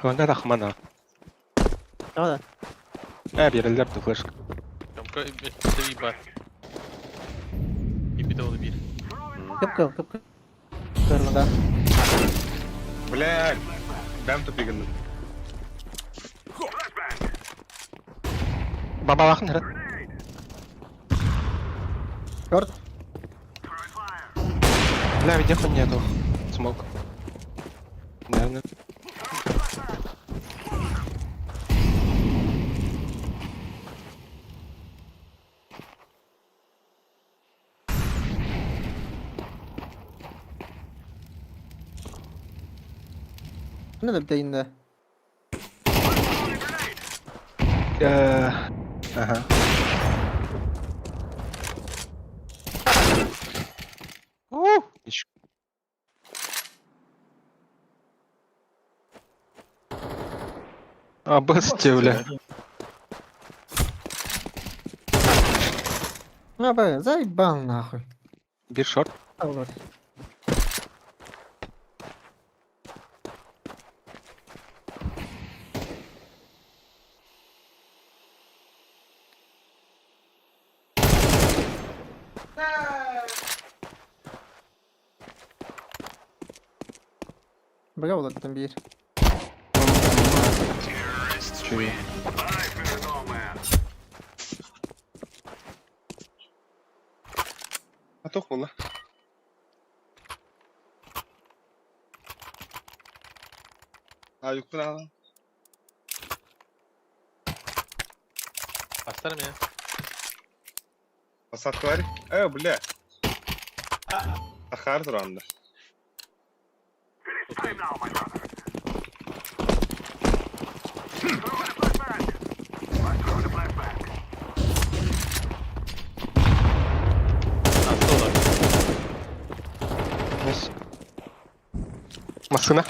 Лонга тахмана. Да. Ә, берилер ду флешка. Тамка бир бар. Ебидолы бир. Кып кыл, кып кыл. Кырмыда. Бля, бәм тупигін. Бабалахын хрен. Шорт. Бля, где хуй нету. Смог. Наверное. Ne de битейинде. Ага. Ещё. А, басте, бля. Абэ, заебал нахуй. Бир шорт. Аллах. Бага болаттан бир. Чуй. А то хула. А, юктun ала. Астар меня. Посадка бар. Э, бля. Ахар туранды. Астолар. Yes. Машина.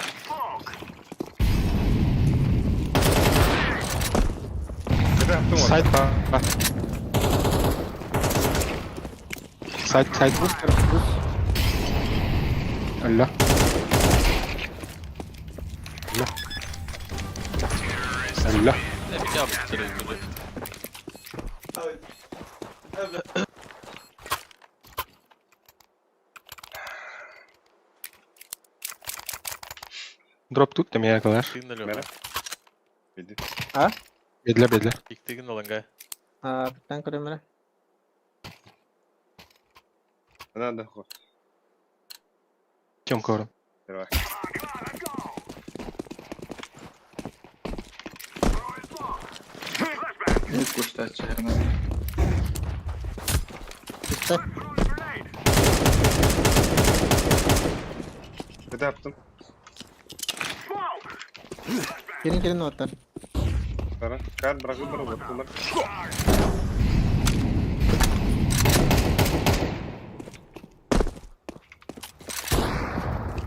Сайт па. Сайт, сайт. Алло. Алло. Алло. Ne bir cevap bitiriyor. Дроп тут, там я калаш. Тигин алё. Мера. Иди. Бедле, бедле. Тигин аланга. А, биттен көрөмөрө. Надо хо. Тёмка орын. Давай. Мид куштааччы хернэ. Түстэ. Это аптым. Кирин кирин уоттар. Тара. Кар брагы бар оттулар.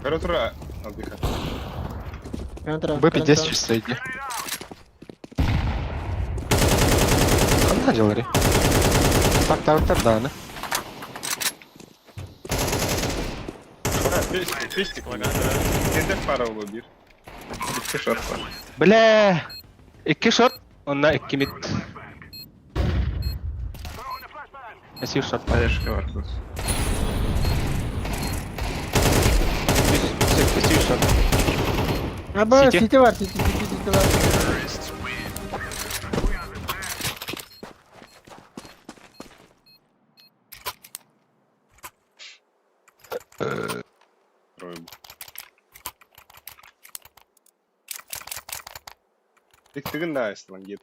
Көрө тура алдыха. Кирин тура. Б 50 чисто иди. Ханна дьыллары? Так, так, так, даҕаны. Пестик. Кендер пара болу бир. Икки шорт бар. Бля! Икки шорт, онно икки мид. Эсир шорт. Хаешка бар тут. Эсир шорт. Аба, Сити. сити бар, сити, сити, сити бар. Иктигин да айслан гет.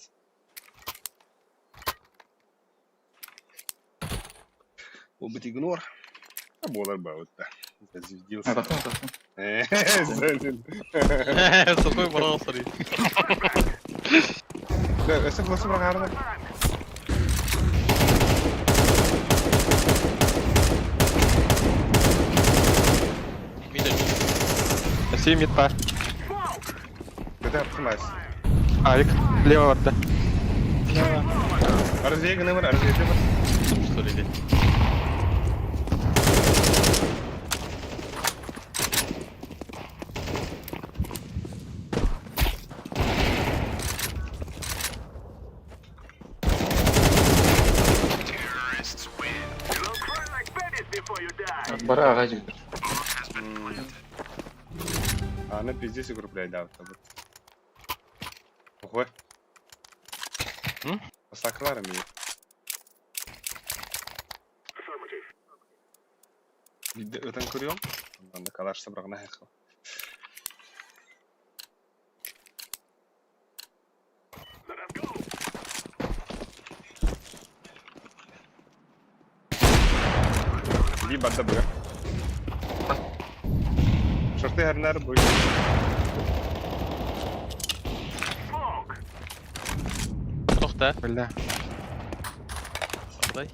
Убыт игнор. А болар бауытта. Зазвездился. Атахтан, атахтан. Сопой баран сори. Өсө фласы брагарна. Мид Эсир мид бар. Көтө аптымайс. Алик, лево барда. Арзег нымыр, арзег бар. что ли? Бара аҕа дьиктэр. Аны пиздец укрепляй да табы. Охой. М? Саклар ми. Өтөн көрüyorum. Онда калаш сабрагына хайхал. Би барда быга. Шорты харнар бой. Тохта. Бля. Дай.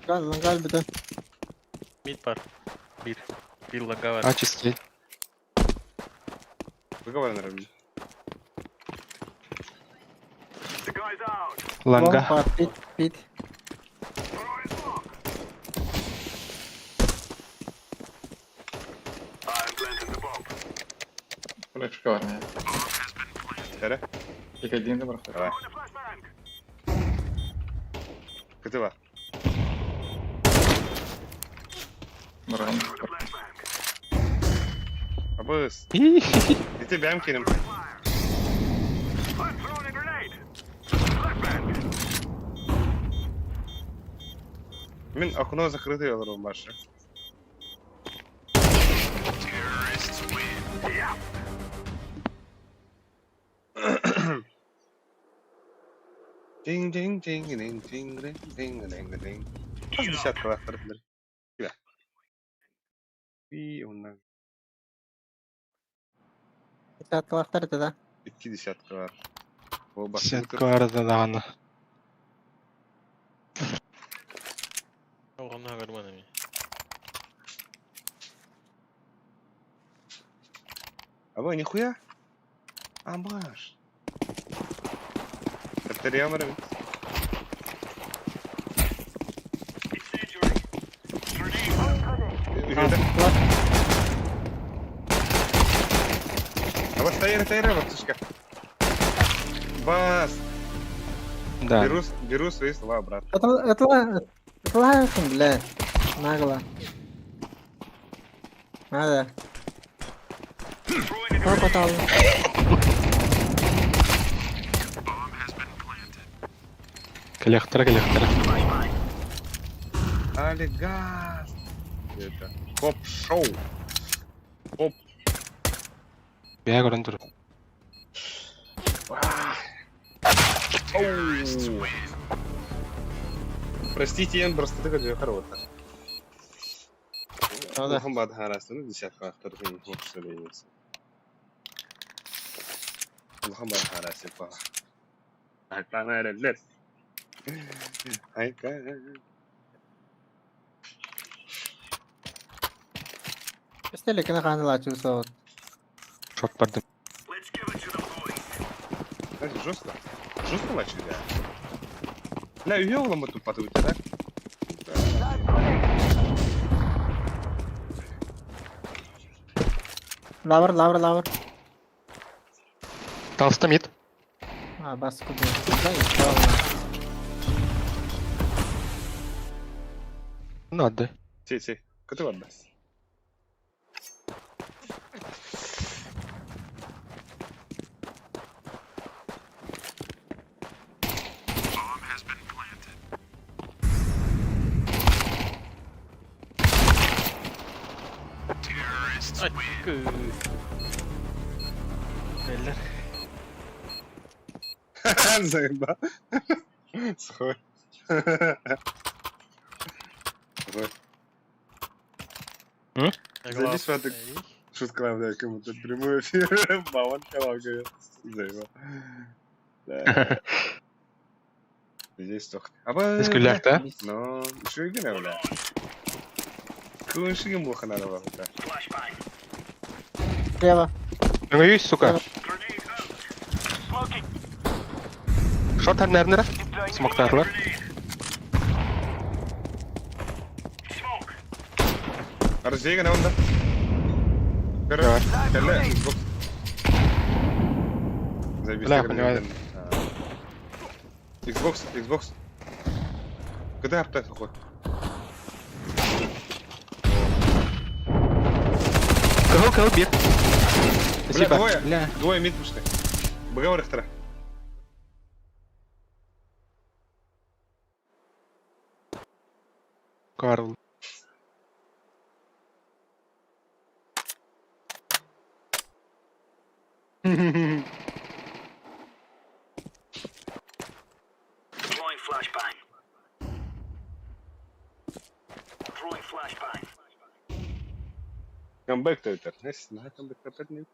Гал, лангал бүтэн. Мид бар. Бир. Бир ланга бар. А чистый. Быга бар нарабы. Ланга. Бар, пит, пит. Флешка бар мия. Тере. Икайдин да бар. Давай. Көтө бар. Баран. Абыс. Ити бәм келим. Мин окно закрытое олорон башы. Динг динг динг динг динг динг динг динг динг. Хас десятка лахтар билер. Кибе. И онна Десяткалахтар это да. икки десятка бар. О, басы Десятка барда даҕаны. Оҕонно көрмөн эми. Аба, нихуя? Амаш. Таптарьямар Аба, стояри, стояри, братушка. Бас. Да. Беру, беру свои слова обратно. Это это это лайфом, бля. Нагло. Надо. Пропадал. Коллектора, коллектора. Алигаз. Это хоп-шоу. Оп. Бэйэ көрөн тур. Оу. Простите, я просто такой хороший. Да. Улахан баадахараастаны десяткалаахтар сожалению. Улахан баадахараасы па. Айтана эрэллэр. Айка. Истелекene хаанылааччы соот. Шот бардым. Знаете, жестко. Жестко начали, да? Бля, үйе оламы тупаты өте, да? Лавр, лавр, лавр. Талста мид. А, бас куды. Да, и всё. Ну, отдай. Сей, сей. Көтө барда. Айкы. Бэллэр. Заеба. Схой. Схой. Зайди сюда, ты- Шутка, бля, как будто прямой эфир. Мамон говорит. Заеба. Да. Здесь только. Аба. Үскүллээх да? Но, үчүгэй бля. Күншигин буоханара баҕата. Слева. Өҥөйүй, сука. Шот әрнәрнәрә. Смоктарлар. Арзега на онда. Көр, кэллэ, Xbox. Заебись. Бля, понимаю. Xbox, Xbox. Куда апта ход? Кого, кого бир? Бля, Спасибо. двое. Бля. Двое мид пушты. Б барыхтара. Карл. Камбэк төйтер. Нес, на камбэк капет не.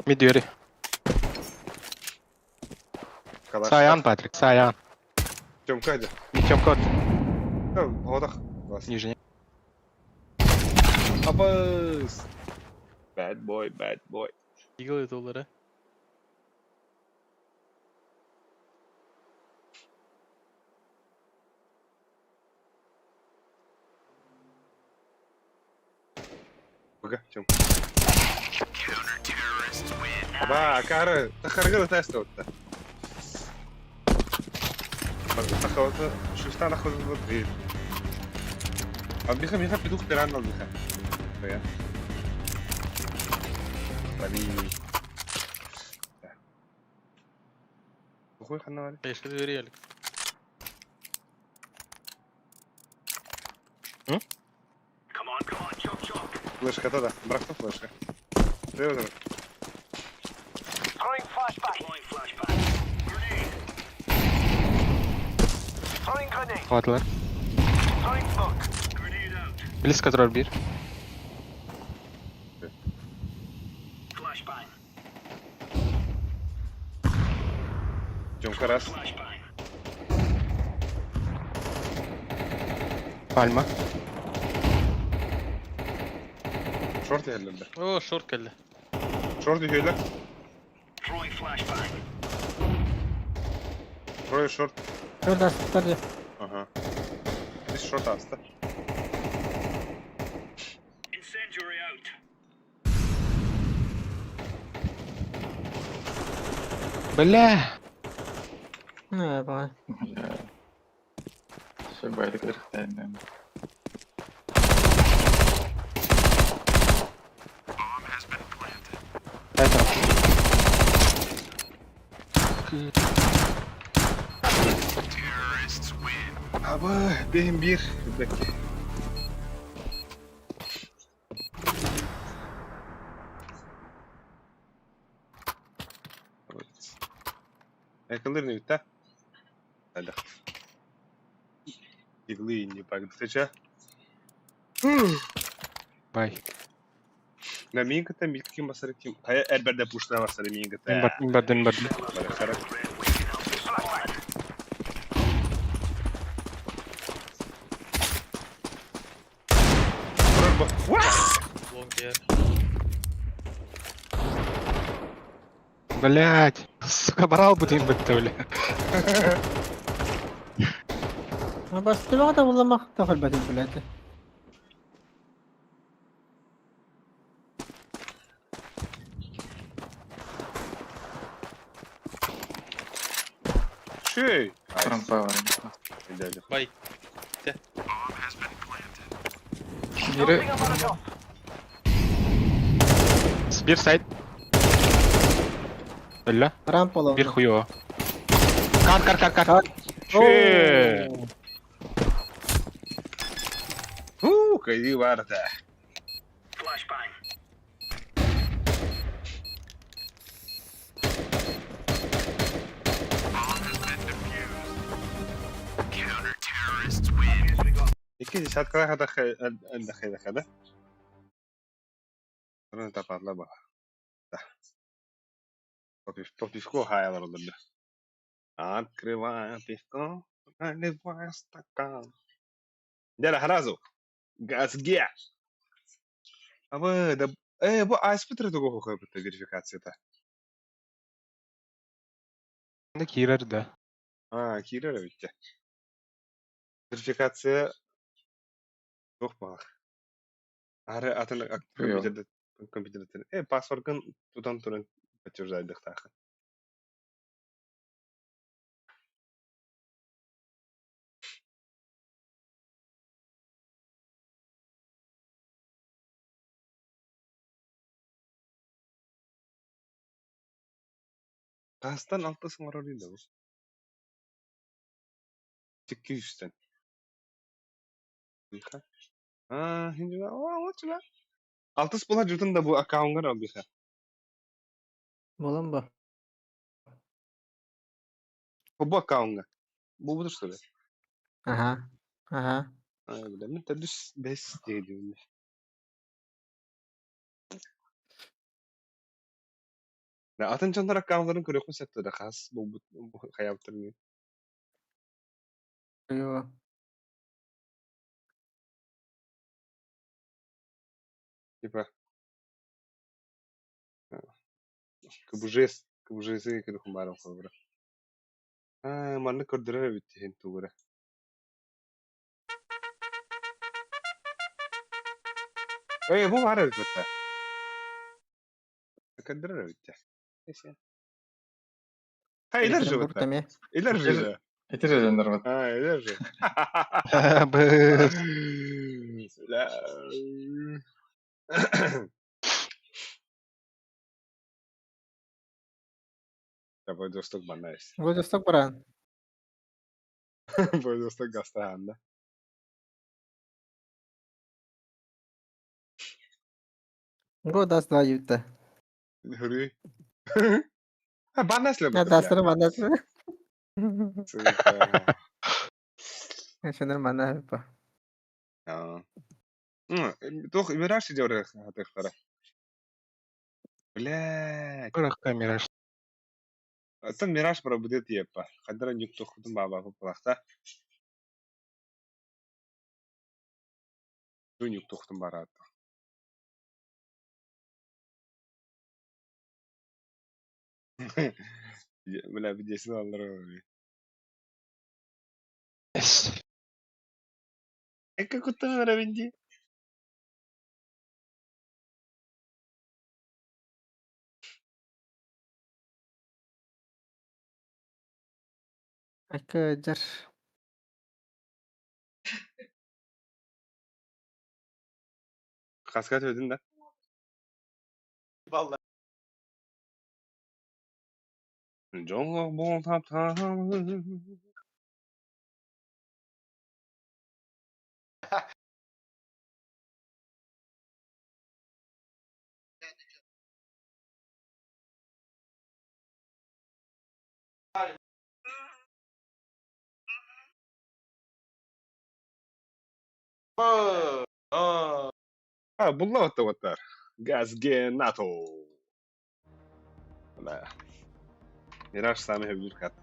Мид двери. Калаш. Саян, Патрик, Саян. Тёмка где? Ничем кот. Hodах. Класс. Нижний. Абыз. Bad boy, bad boy. Eagle етолары. Пока, Тём. Аба, кары, тахаргы тест отта. Тахаута, шуста нахуй вот и. А биха биха пидух пиран ал биха. Бая. Бали. Хуй ханна вали. Эшке двери Флешка тогда, брахта флешка. Привет, привет. Хватылар. Близко турар бир. Тёмка раз. Пальма. Шорт ерлерде. О, шорт келді. Шорт үйелер. Трое шорт. Шорт астар. Ага. Здесь шорт аста. Бля. Ну, я понял. Бля. Все, байдык ырыктайын. Это. Аба, бейм бир. Бек. Экалыр не та. Алях. Иглы не пагдыча. Бай. На минката микки басар ким. Хая эрберде пушна басар минката. Мен бар, мен бардым, бардым. Бары Лонг я. Блять. Сука, барал бы бітті, бля. Бастыбаҕа да булламах тохолбатын билэти. Шей. Рампа бар. Бай. Бири Бир сайт. Бля. Рампа Бир олоҕун. хуёво. Кар, кар, кар, кар. Шей. Уу, кайди барда. Икки десятка хата хада хада. Рын тапатла ба. Да. По пивко хаялар олорду. Открываю пивко, наливаю стакан. Дяля харазу. Газ ге. Абы да бу айспитер тугу хохой бит верификацията. Да кирер, да. А, кирер битте. Верификация туох баар. Ары атын компьютерде компьютерде. Паспортын тутан туран подтверждайдыктаахын. Кастан алтыс оҥорор да бу. Тикки үстен. А, хинжуга, о, очуга. Алтыс була жутун да бу аккаунтгар албыха. Булан бу. Бу аккаунтга. Бу буду что ли? Аха. Аха. А, бля, мен төдүс бес дейди. Да, атын чондар аккаунтларын көрөкмүн сәттө да хас бу бу хаяптыр мен. Йо. Типа кбжс кбжс көрөхүн баарым холбура. А, манны көрдөрөр бит хен тугура. Эй, бу бар бит та. Көрдөрөр бит. Хай, илер же бит. Илер же. Итир жөндөр бат. А, илер же. Б. Ла. Владивосток банайс. Владивосток баран. Владивосток гастаанда. Го даст два юта. Хүрүй. А, банайс ле Я дастыр банайс. Шыныр манна па. Аа. Туох Мираж идёр хатыхтара. Блядь. Кыракка Мираж. Оттон Мираж пробудет еппа. Хадара нюктухутун баба папалахта. Ту нюктухтун барат. Бля, видесин аллар. Эс. Эка куттан арабинди. Айка жар. Каскат өдүн да. Vallahi. Жоңго бол таптан. А, булла оттар. Газ Генато. Да. Мираж сами хөбүлүүр кат.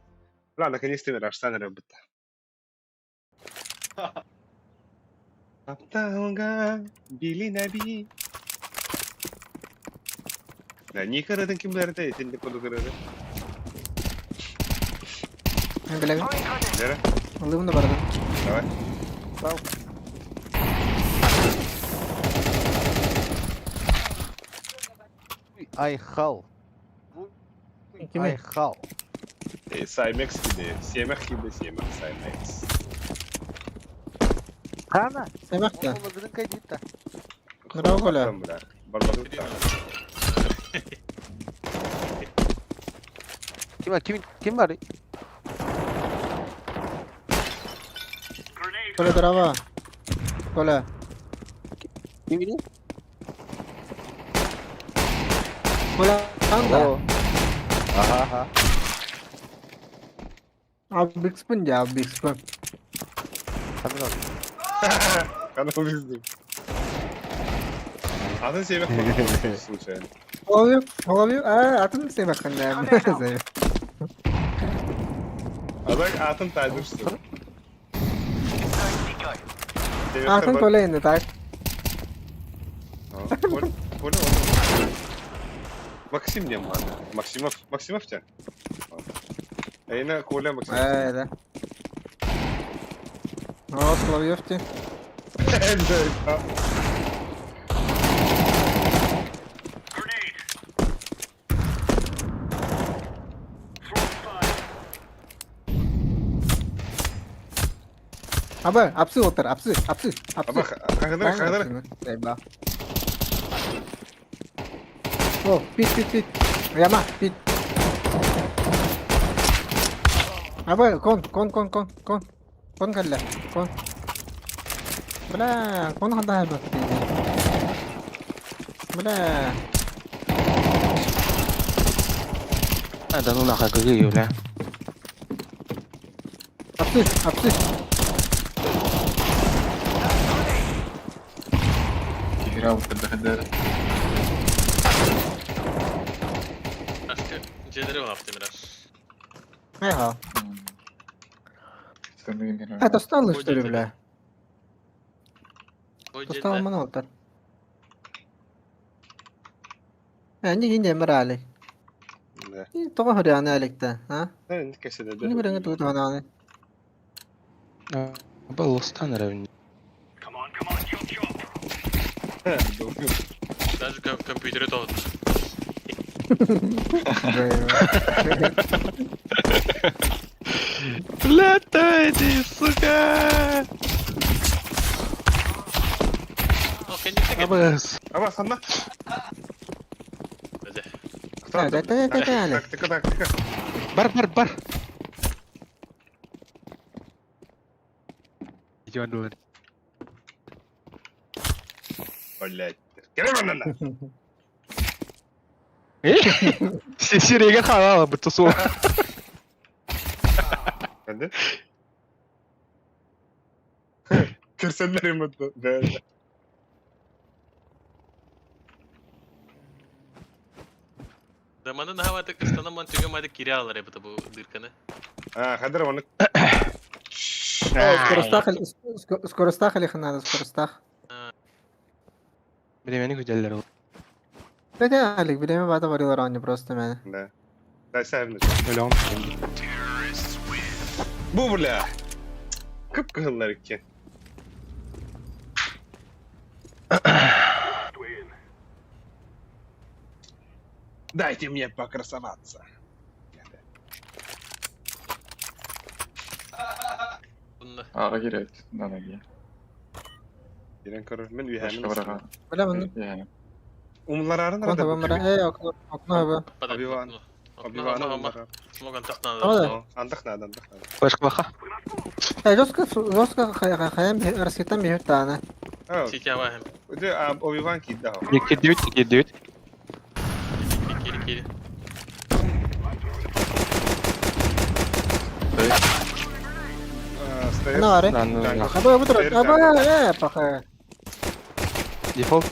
Бля, наконец-то Мираж сами работа. Тапталга билинэби. Да, не кырыдын ким билэрдэ, итинник курдук кырыды. Мен билэбин. Лера, Ыллыыбын да барабын. давай. Айхал. Кими? Айхал. Саймекс киде, семех киде, семех, Саймекс. Хана. Сэмэх да. Олордун кайдитта. Нұрау Коля. Бля, барбагын та. Ким ким ким бар? Коля дрова. Коля. Ким били? Коля анда. Ага, ага. А big spoon я, big spoon. Камера. Канал визду. Атын семех курдук случайно. Оловью, оловью, а, атын сэмэх ханда. А так атын тайдырсың. Атын Коля енді так. Коля, Коля, Максим не ман. Максимов, Максимов тебя? Эйна Коля Максимов. Э, да. О, Соловьев ти. Аба, апсы отыр, апсы, апсы, апсы. Аба, хагыдыр, хагыдыр. Зайба. О, пит, пит, пит. Яма, пит. Аба, кон, кон, кон, кон, кон. Кон кэллэ, кон. Бля, кон ханда хайбат. Бля. А, да ну нахуй, какие, бля. Апсы, апсы. Играл ПДХДР. Başka C'leri var yaptı biraz. Эха. Станы Это стало что ли, бля? Ой, Тостал C'de. мана отыр. Э, не не мырали. Да. Тоҕо хөрүөҕүнэ эликте, а? Да, не кэсэдэ. Не көрөҥө тугу туһанааны. Был Лостан равен. Даже компьютері толды. Бля, иди, сука! О, кенди Абас. Аба, санна. Да, да, да, да, да. Тактика, тактика. Бар, бар, бар. Идем dulu. Блять. Кереманна. Серега халала бы тусу. Ханды? Кирсеннер имат. Да. Zamanın havada kıstanam tüge kiri alır hep bu dırkanı. А, хадыр оны. Скоростах, скоростах или надо, скоростах. Времени күдәлләр ул. Да, Алик, время бата варил ранее просто меня. Да. Да, сәбне. Өләм. Бу бля. Кып кыһыллар иккен. Дайте мне покрасоваться. Bunda. Аға керек, на ноге. Ирен көрөр мен Башка үйәмин. барага. Бля, мен Яны. Умларарын кон таба мара. Э, окно, окно хаба. Obi-Wan. Obi-Wan умларар. Смоган тахтан. Tamam. Андах надо, андах надо. Башка баха. Э, жестко, жестко хаям раскетам бьют тана. А, Ситя var hem. Де, а Оби-Ван кидда. 2 9 2 Kiri kiri. На, аре. Нанна. Аба, бу турар. Аба, э, паха. Дефолт.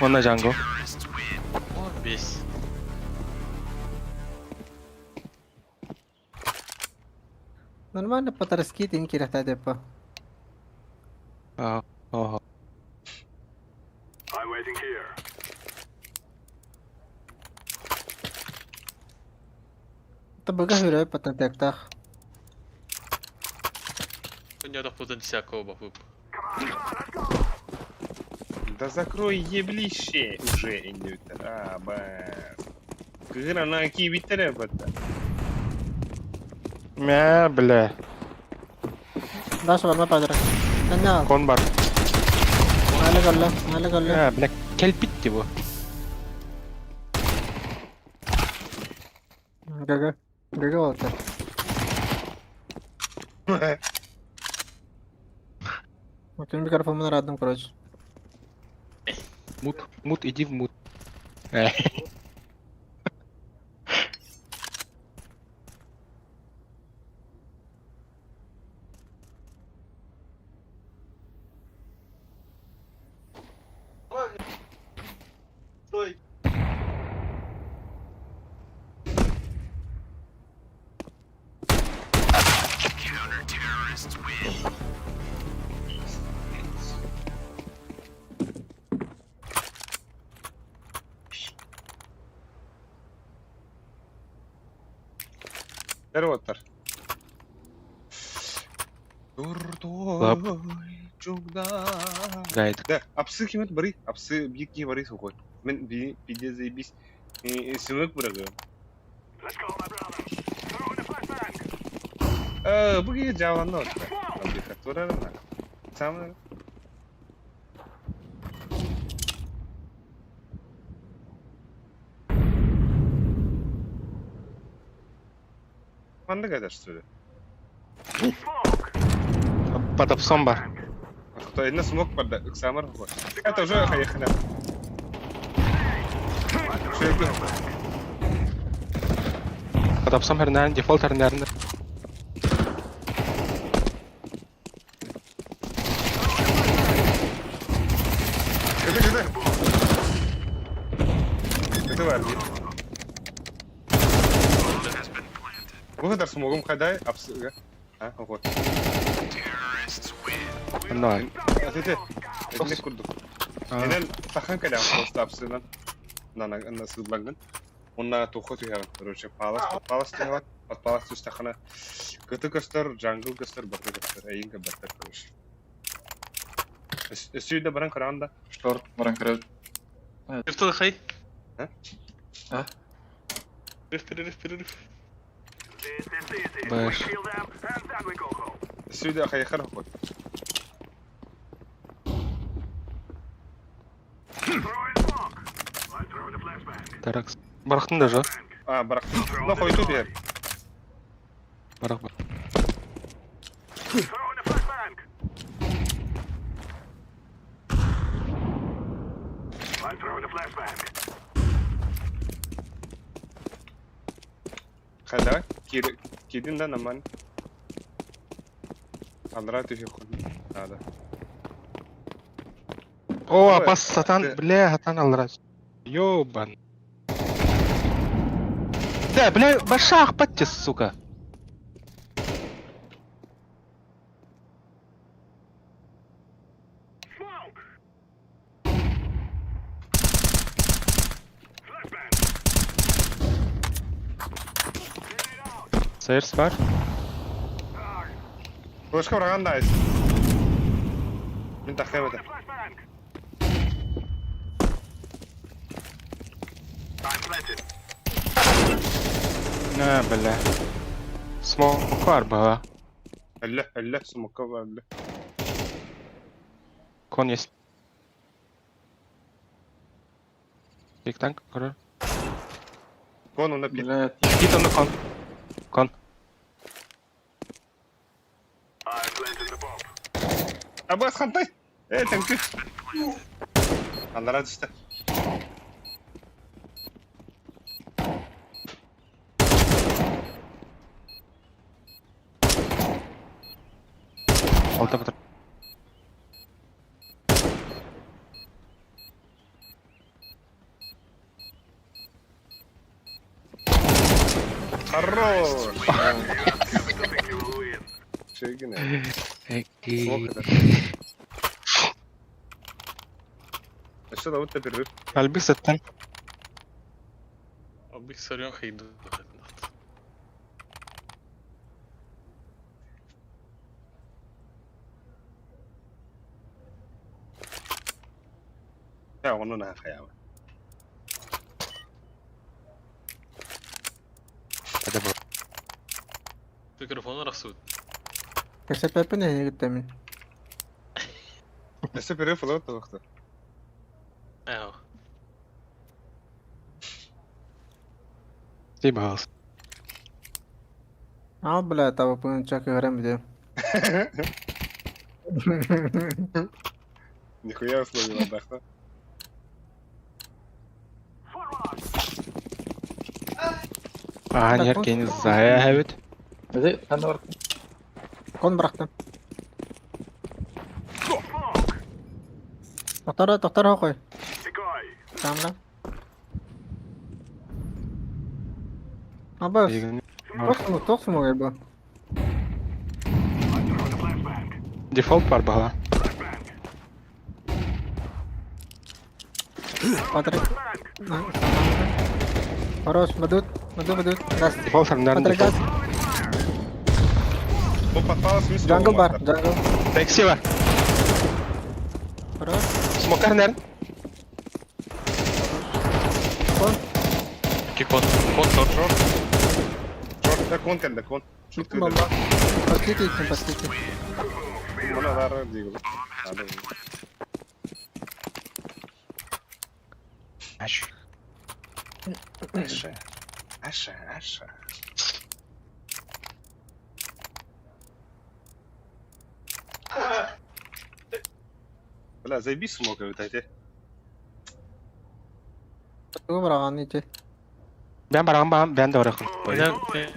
Уонна Django. 15. Нормально по-тарски тин кирэхтээ деппа. Аа. Ого. I'm waiting here. Табыга хүрэ патантектах. Өнньодохпутун десякого бахып. Да закрой еблище уже иннютер. А, ба. Кыгыр ана кийбиттере батта. Мә, бля. Даш барма падра. Анна, Кон бар. малы калла, малы калла. Мә, бля, келбит бу. Гага. Гага болта. Вот микрофон радом, короче. Мут, мут, иди в мут. Первоттар. Лап. Чугда. Гайд. Да, апсы кимет бары, апсы бики бары сухой. Мен би пиде заебись. Сымык бырагы. Let's go, my brother. Throw in the flashbang. Э, буги жаванны отта. Абдихатура на. Самый. Манды кайдаш сөйле. Под апсом бар. Кто инна смог барда, ыксамар хой. Это уже хаехали. Шөйгү. Под апсом хернәрен, дефолт хернәрен. Кыды кыды. Кыды бар бит. Бу кадар смогум кайдай апсыга. А, вот. Онно. Ате, этне курдук. Энен тахан калям просто апсынан. На на на сылбангын. Онна тухо түһәгән. Короче, палас, палас түһәгән. Под палас түстәхана. Кыты көстөр, джангл көстөр, бакы көстөр, эйин баттар, короче. Өсүйдө баран караганда. Шорт, баран көрөт. Рифтыл хай. А? А? Риф, перерыв, перерыв. This is easy. We Бэш. kill them and then we go home. Өсүйдө хайхар хот. Throw in smoke. I'm throwing a flashbang. Таракс. Барахтын даже. А, барак. Ну, хойту бер. Барах бар. Throw in a flashbang. I'm throwing a flashbang. Хайда, кир кидин да наман. Алра түһү хон. Надо. О, Давай. апас сатан, Ты- бля, сатан алрас. Ёбан. Да, бля, баша ахпатте, сука. Smoke. Flashbang. Grenade out. Сайырс бар. Флешка барган да айс. Мин тахым это. Flashbang. I'm planted. На, бля. Смокар была. Әллә, әллә, смока бар, әллә. Кон есть. Биг танк, король. Кон уна пит. Блядь, Гид он кон. Кон. I planted the bomb. Абас хантай. Э, тәңкү. Алара түстә. Алта патрон. Хорош! Чегина. Смог это. А что, вот перерыв. Альбик сыттан. Албик сарыан хайды. Я, он на хаява. Это был. Микрофон арахсыбыт. Кэсэпэппин эһиги кытта мин. Өссө перерыв ылар туохта. Ээ. Ты баҕас. Ал бля табыппын чак ыһыран бүтүөм. Нихуя условия надахта. Аха нер кени зая хэбит. Эти ханна бар. Кон бырахтым. Тохтор тохтор хохой. Тамна. Аба, тохсуму, тохсуму гайба. Дефолт бар баҕа. Патрик. Хорош, мадут, мадут, мадут. Газ. Дефолт сарынарын Патрик дефолт. газ. Бу попалась мисс Джангл бар, джангл. Такси бар. Хорош. Смокар нерин. Кон. Ики кон. Кон шорт. Шорт. Шорт, да кон кэллэ, кон. Шорт Икки бомба. Пастики, икки пастики. Мына дары диигил. Ады. Аш. Аша. Аша, аша. Бля, заебись смог эти. Тугу быраҕан ити. Бен бараган баҕан бен да барахын.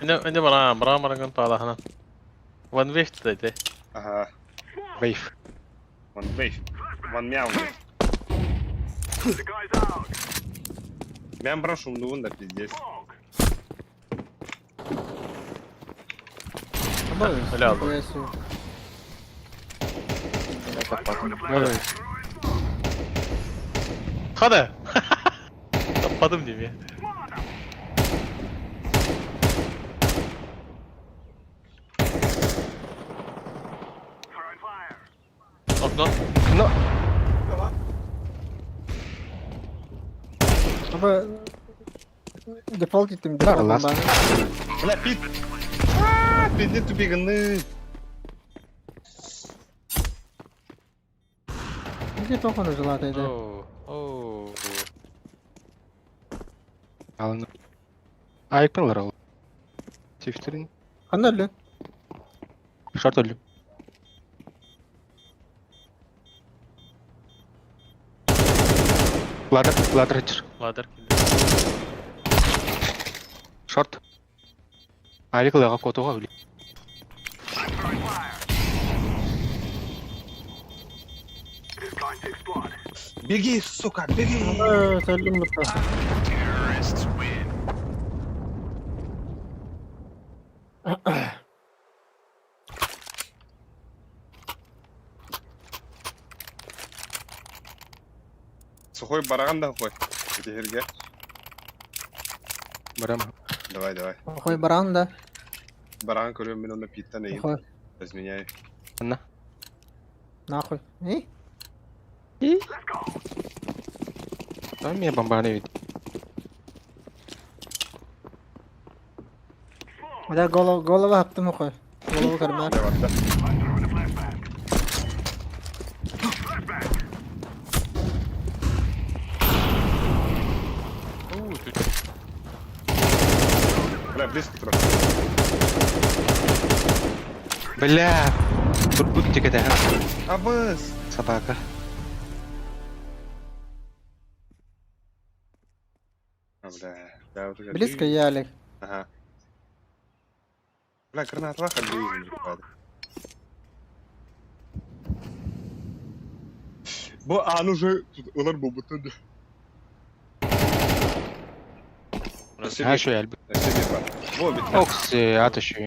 Эне эне бара бара бараган палахана. One wave дайте. Ага. Вейв. One wave. One мяу. Мен брошу мдуун да пиздец. Аба, Бля, нихуя себе. Хада. Таппадым дейм я. Окно. Но. Аба, дефолт иттим, Да, дефолт ласт. бомбаны. Бля, пит. А, пиздец тупиганы. Где тохон желатый, да? Оу. Оу. Алын. Айкпен ол. Тифтерин. Ханна өллүн? Шорт өлүм. Ладер, ладер хачыр. Ладер. Шорт. Алик лага котуга өлү. Беги, сука, беги. Аба, сөллүм бутта. Сухой бараган да хой. Эти Барам. Давай, давай. Охой баран да. Бараган көрөм мен оны питтен эйин. Охой. Изменяю. Анна. Нахуй. И? Там я бомбаны ведь. Бля, голова, голова хаптым охой. Голову кармар. Давай, да. Оу, чуть. Бля, близко трохи. Бля. Турбут тикете. Абыс. Собака. А, бля. Да, вот это- Близко я, Олег. Ага. Бля, гранат лаха близко. Бу ааны уже ылар буолбуттар дии. Өссө Ha биир, şu elbi. өссө биир бар. Бу бүттэ. Окси, ат үшүй.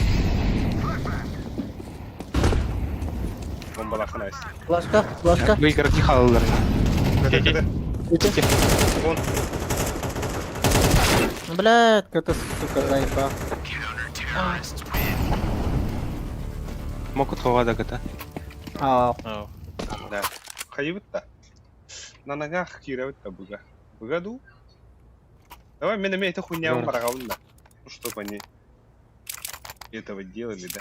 Бомбалаахын айс. Флашка, флашка. Бу игроки халалар. Көтө, көтө. Ити. Вон. Блядь, это сука заебал. Мокут хова да ката. А, Аа. Да. Хайыбыт да. Нанагах киирэбит да быга. Быга дуу? Давай мен эмиэ ити хуйнябын Давай. бараҕабын да. Ну, чтоб они этого делали, да.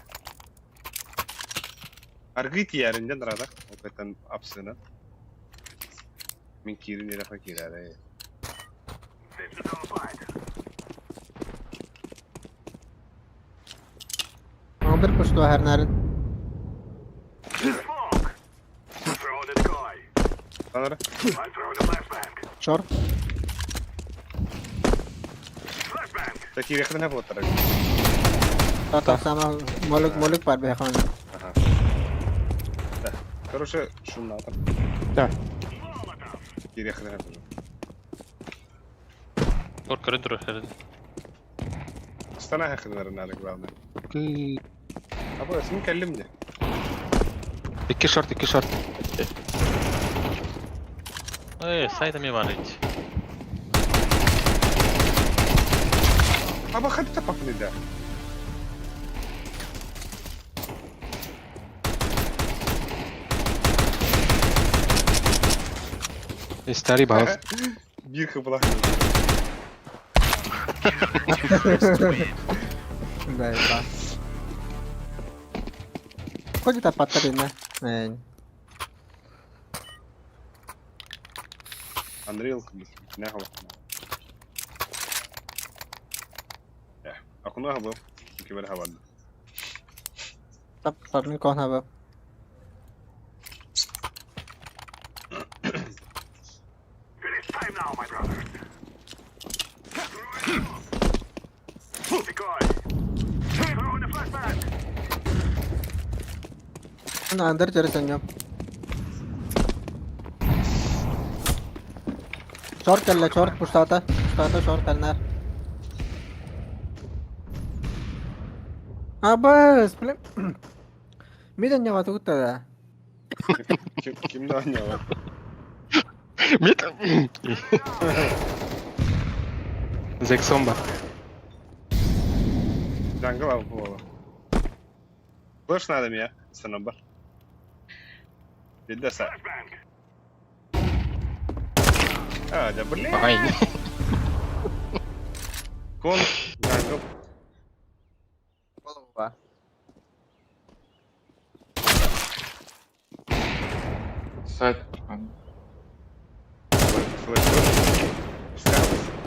Аргы тиийэрин дьэн рада. Ол апсына. Мин киирин диэтэххэ киирээрэй. Андыр пушту хәрнәрен. Танара. Шор. Та киириэхтэн буолтара. Та сама молик молик бар бэхан. Ага. Да. Короче, шумнатор. Да. Киириэхтэн буолар. Кор көрөн турар хэрэн. Станаха хыннары надо, главное. Абы, син кэллим де. Икки шорт, икки шорт. Эй, сайт эмиэ баар эбит. Аба хаты тапакны да. Старый балас. Биир хыпылах. Заебал. Ходит апаттар инна. Мэн. Unreal не хала. Э, акуна хабы. Кибер хабады. Тап тапны кон хаба. Андыр тересен Шорт кэллэ, шорт пуштаата. Пуштаата шорт эрнэр. Абыс, блин. Миден ньоҕа тугутта да. Ким ким да оняла. Мит. Зексомба. Джангл буола. Флеш надо мне, санабар. Бидаса. А, да блин. Ай. Кон, джангл. Голова. Сайт. Флеш. Скаут.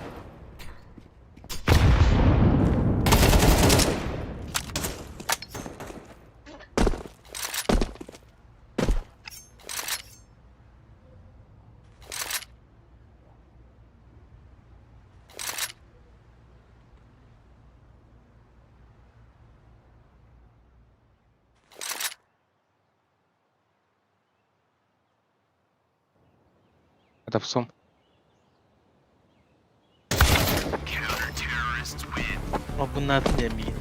Это псом. Абунатын эмиин.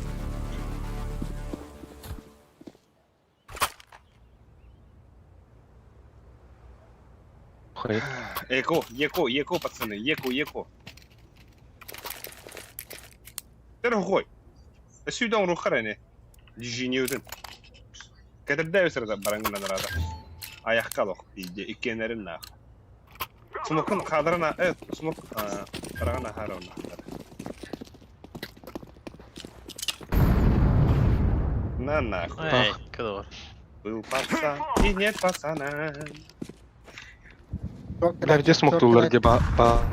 Хай. Эко, еко, еко, пацаны, еко, еко. Дорогой. Сюда он рухарене. Жинеуден. Кәдірдә өсірді бараңгына нарада. Аяққа лох, иде, иккенерин нах. Смокун кадрына, э, смок, барагана харона. На нахуй. Эй, кыда бар. Был пацан, и нет пацана. Бля, где смог тулар, где ба... ба...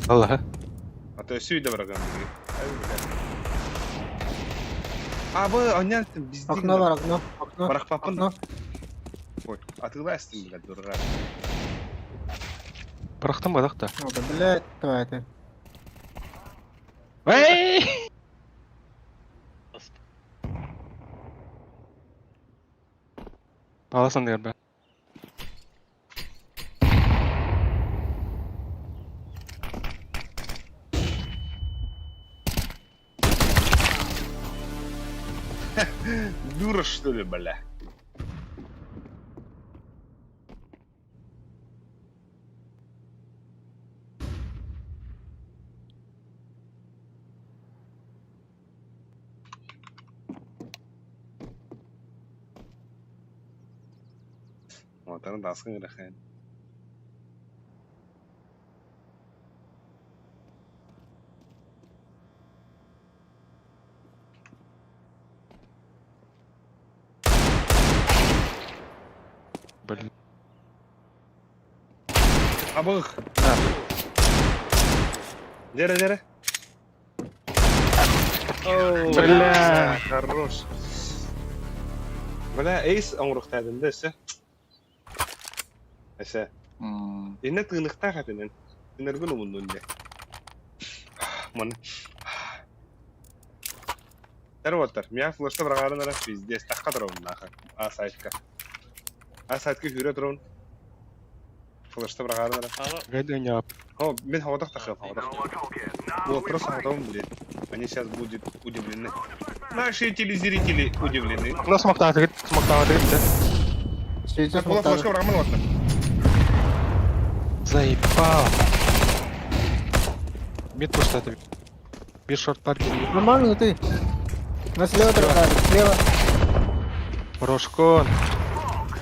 Аллах. А то сүйді бараган. Абы, онян біздің. Окно бар, окно, окно. Барақ папын. Окно. Ой, атылайсың, блядь, дурак. Барахтан бадах та. О, да, блядь, давай это. Эй! Баласан дигәр бә. Дура, что ли, бля? Уотарын даскын ырахан. Блин. Абых. Дера, дера. Бля. Хорош. Бля, эйс оҥоруохтаатым да өссө. Өссө. Иннэ тыыныктаах этинэн. Тыынаргын умуннун дии. Маны. Тэр уолтар, миэхэ флешта быраҕаарын эрэ пиздец, тахха туробун нахуй. А сайтка. А сайтка күүрэ туробун. Флешта быраҕаарын эрэ. Гайда О, мин хоҕотох тахыам, хоҕотох. Уолтара соҕотоҕум, блин. Они сейчас будут удивлены. Наши телезрители удивлены. Окно смоктаатыгыт, смоктаатыгыт да. Сейчас Була флешка быраҕаммын уолтар. Заебал. Мид пуштаты. Бир шорт бар Нормально ты. На слева дорога, слева. Рожкон.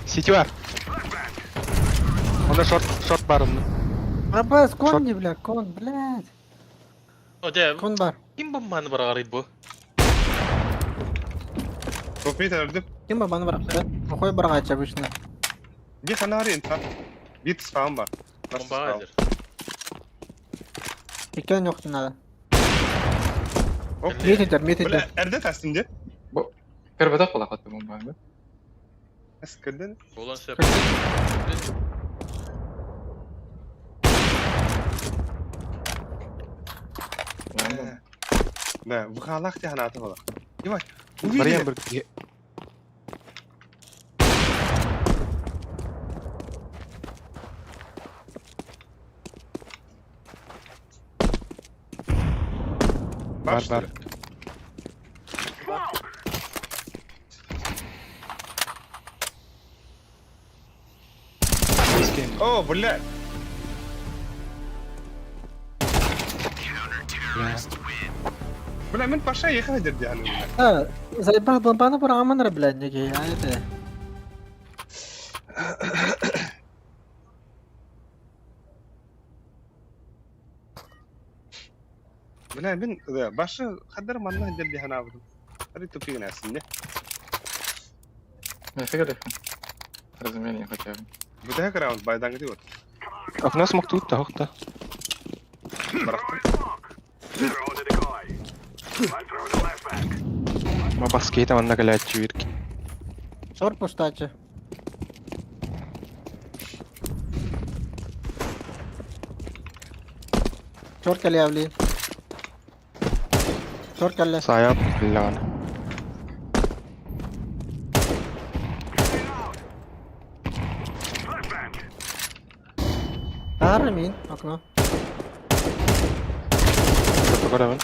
Сетевар. Онда шорт, шорт бар онно. Рабас, кон не, бля, кон, блядь. О, дьэ, Кон бар. ким бомбаны быраҕарый бу? Топит өлдүм. Ким бабаны бар? Охой баргач обычно. Бир ханары инфа. Бир спаун бар. Бомбаҕа дьэр. Иккен yok надо. Оп. Мид этер, мид Бля, этер. эрдэ тастым дии. Көрбөтөх буолахат бомбаны. Эскэрдэн. Буолан сөп. Да, выхалах ти ханааты буолар. Ивай, Барыйан увидели. бір Бар, бар что бар. ли? О, блядь. Бля. Бля, мин Паша ехал дерди аны. А, заебал бомбаны бараман, блядь, неге, а это. Бля, мин башы хаддар манна дерди ханабыдым. Ари тупигин әсинде. Нафига ли? Разумение хотя бы. Бүтэһик раунд байдаңгы вот. Окно смоктуут да, хохта. Барахтым. Ма баскейта манна кэлээччи бир. Шор пуштачы. Шор кэлиавли. Шор кэллэ. Сая блян. Таар мин, окно. Көрөбүн.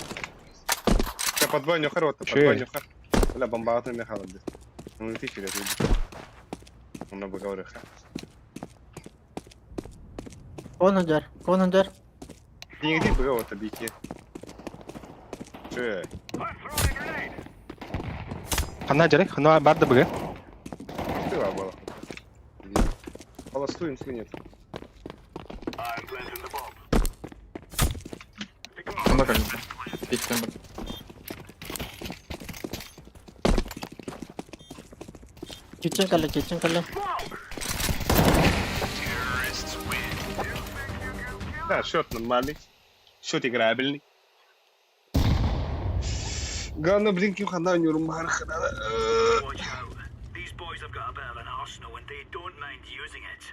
Я подбой нюхар вот, Че? подбой нюхар. Бля, бомбаатын мехалады. Ну ты хилет. Онно быгаврыха. Кон ханжар, кон ханжар. Тиңди быга вот бики. Че? Ханна жарай, ханна бар да быга. Ты было. Холостую инфы нет. Онда кэлбит. Пиктен бар. Кичен кэллэ, кичен кэллэ. Да, счет нормальный. Счет играбельный. Главное, блин, ким хана нюрум Watch out. These boys have got a bit of an arsenal and they don't mind using it.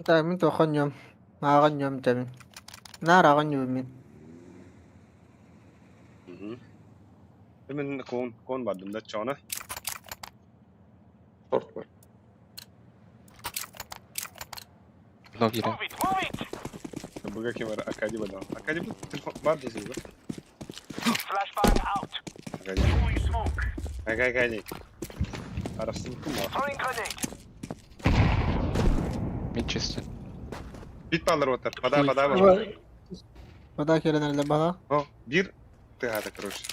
Так, мин тохон ньом. Ааҕан ньом тэмин. Наар ааҕан ньум мин. Мен кон кон бардым да чона. Шорт бар. Окно киирэн. Move it, move it! Быга ким бар Акади бада. Акади бу телефон бар да зуга. Flashbang out. Throwing smoke. Погоди. Арасынкы ма? Throwing grenade. Мид чисто. Бит баллар отар. Пода, пода, пода. Вода керенерде бала. О, бир тыгата, короче.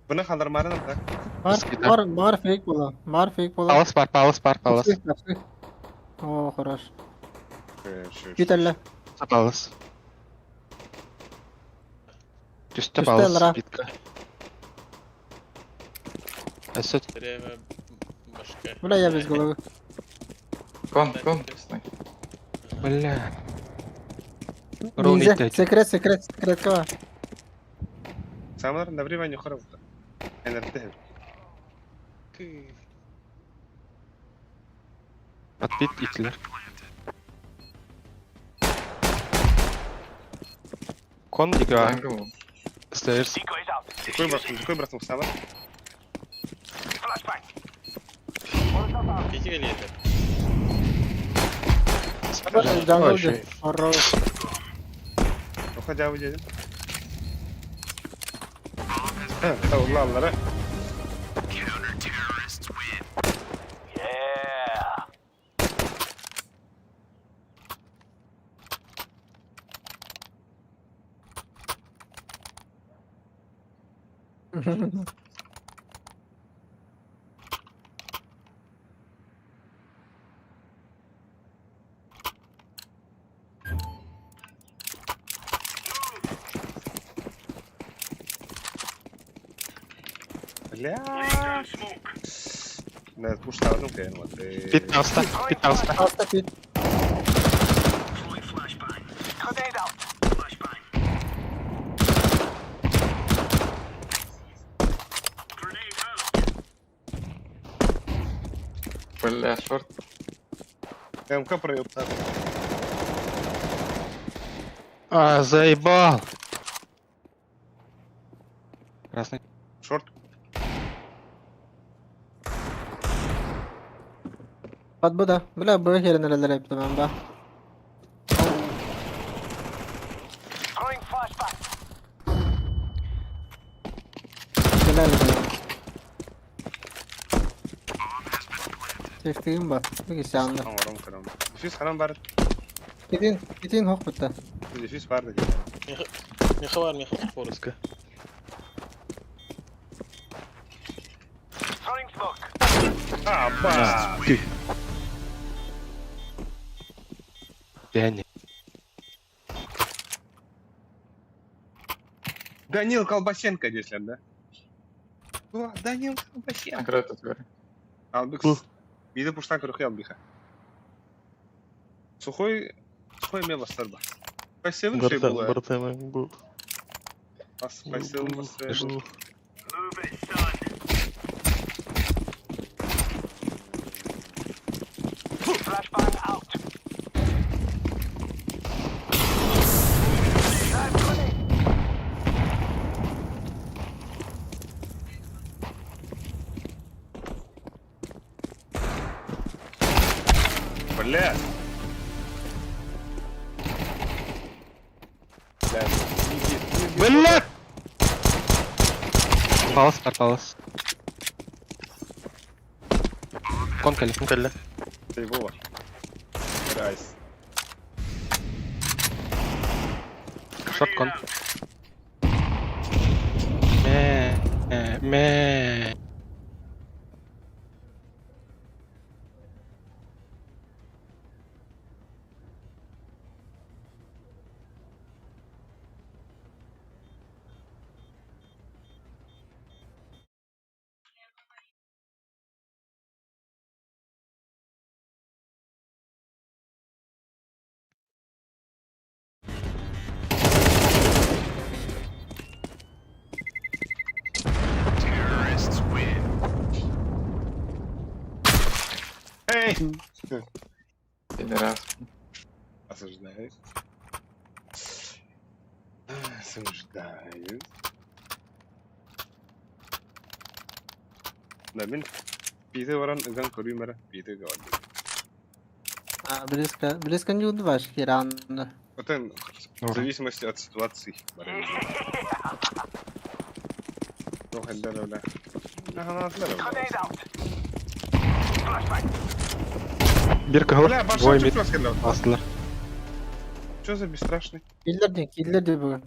Бұны қалдырмарын да. Бар, Скида. бар, бар фейк бола. Бар фейк бола. Палас бар, палас бар, палас. О, хорош. Бүтәлле. Палас. Түсті Түсті палас, алра. битка. Әсет, Время башка. Бля, я без головы. Кон, кон, честно. бля. Ровно Ниндзя. итті. Секрет, секрет, секретка бар. Самар, на время хоров. НРТ. Подпит итлер. Кон дига. Англ. Стейрс. Decoy is out. Какой бросом, какой бросом Самар? Flashbang. Molotov out. Кити келеді. Джангл же. Хорош. Уходя в день. Тавлалары. Yeah. Бля. На пуштадым кайын вот. Пит алста, пит алста. Алста пит. Grenade out. Бля, шорт. МК проеб. А, заебал. Красный. Шорт. Бат бу да. Бля, бу керенерде репті мен ба. Throwing flashbang. Helal be. Тефтигим бар. Бу кisi andı. Оңорон көрөм. Дефис харам бар. Кетин, кетин хоқ бітті. Дефис бар деген. Меха бар, меха фореска. Throwing smoke. А, ба. Ты. Дани. Данил Колбасенко если да? О, Данил Колбасенко. Награда тут говорю. Албикс. Биде пуштан көрөхи албиха. Сухой, сухой ме бастарба. Спасибо, что было. Бартема, Спасибо, спасибо. Move it, son. Flashbang out. Live grenade. Бля. Бля, иди, иди. Бля! Палас бар, палас. Кон кэлли. Кэллэ. Ты Вова. Райс. Шорт кон. Мэ, мэ. Эй! Пидорас. Осуждаю. Осуждаю. Да, мен пиде баран ыган көрүүмөрө пиде гавады. А, близко, близко не удваш, Киранды. Отен В зависимости от ситуации. Grenade out. Flashbang. Бир кыһыл, Бля, двое башан мид чуть раз астылар. Что за бесстрашный? Киллер ден, киллер де бүгін.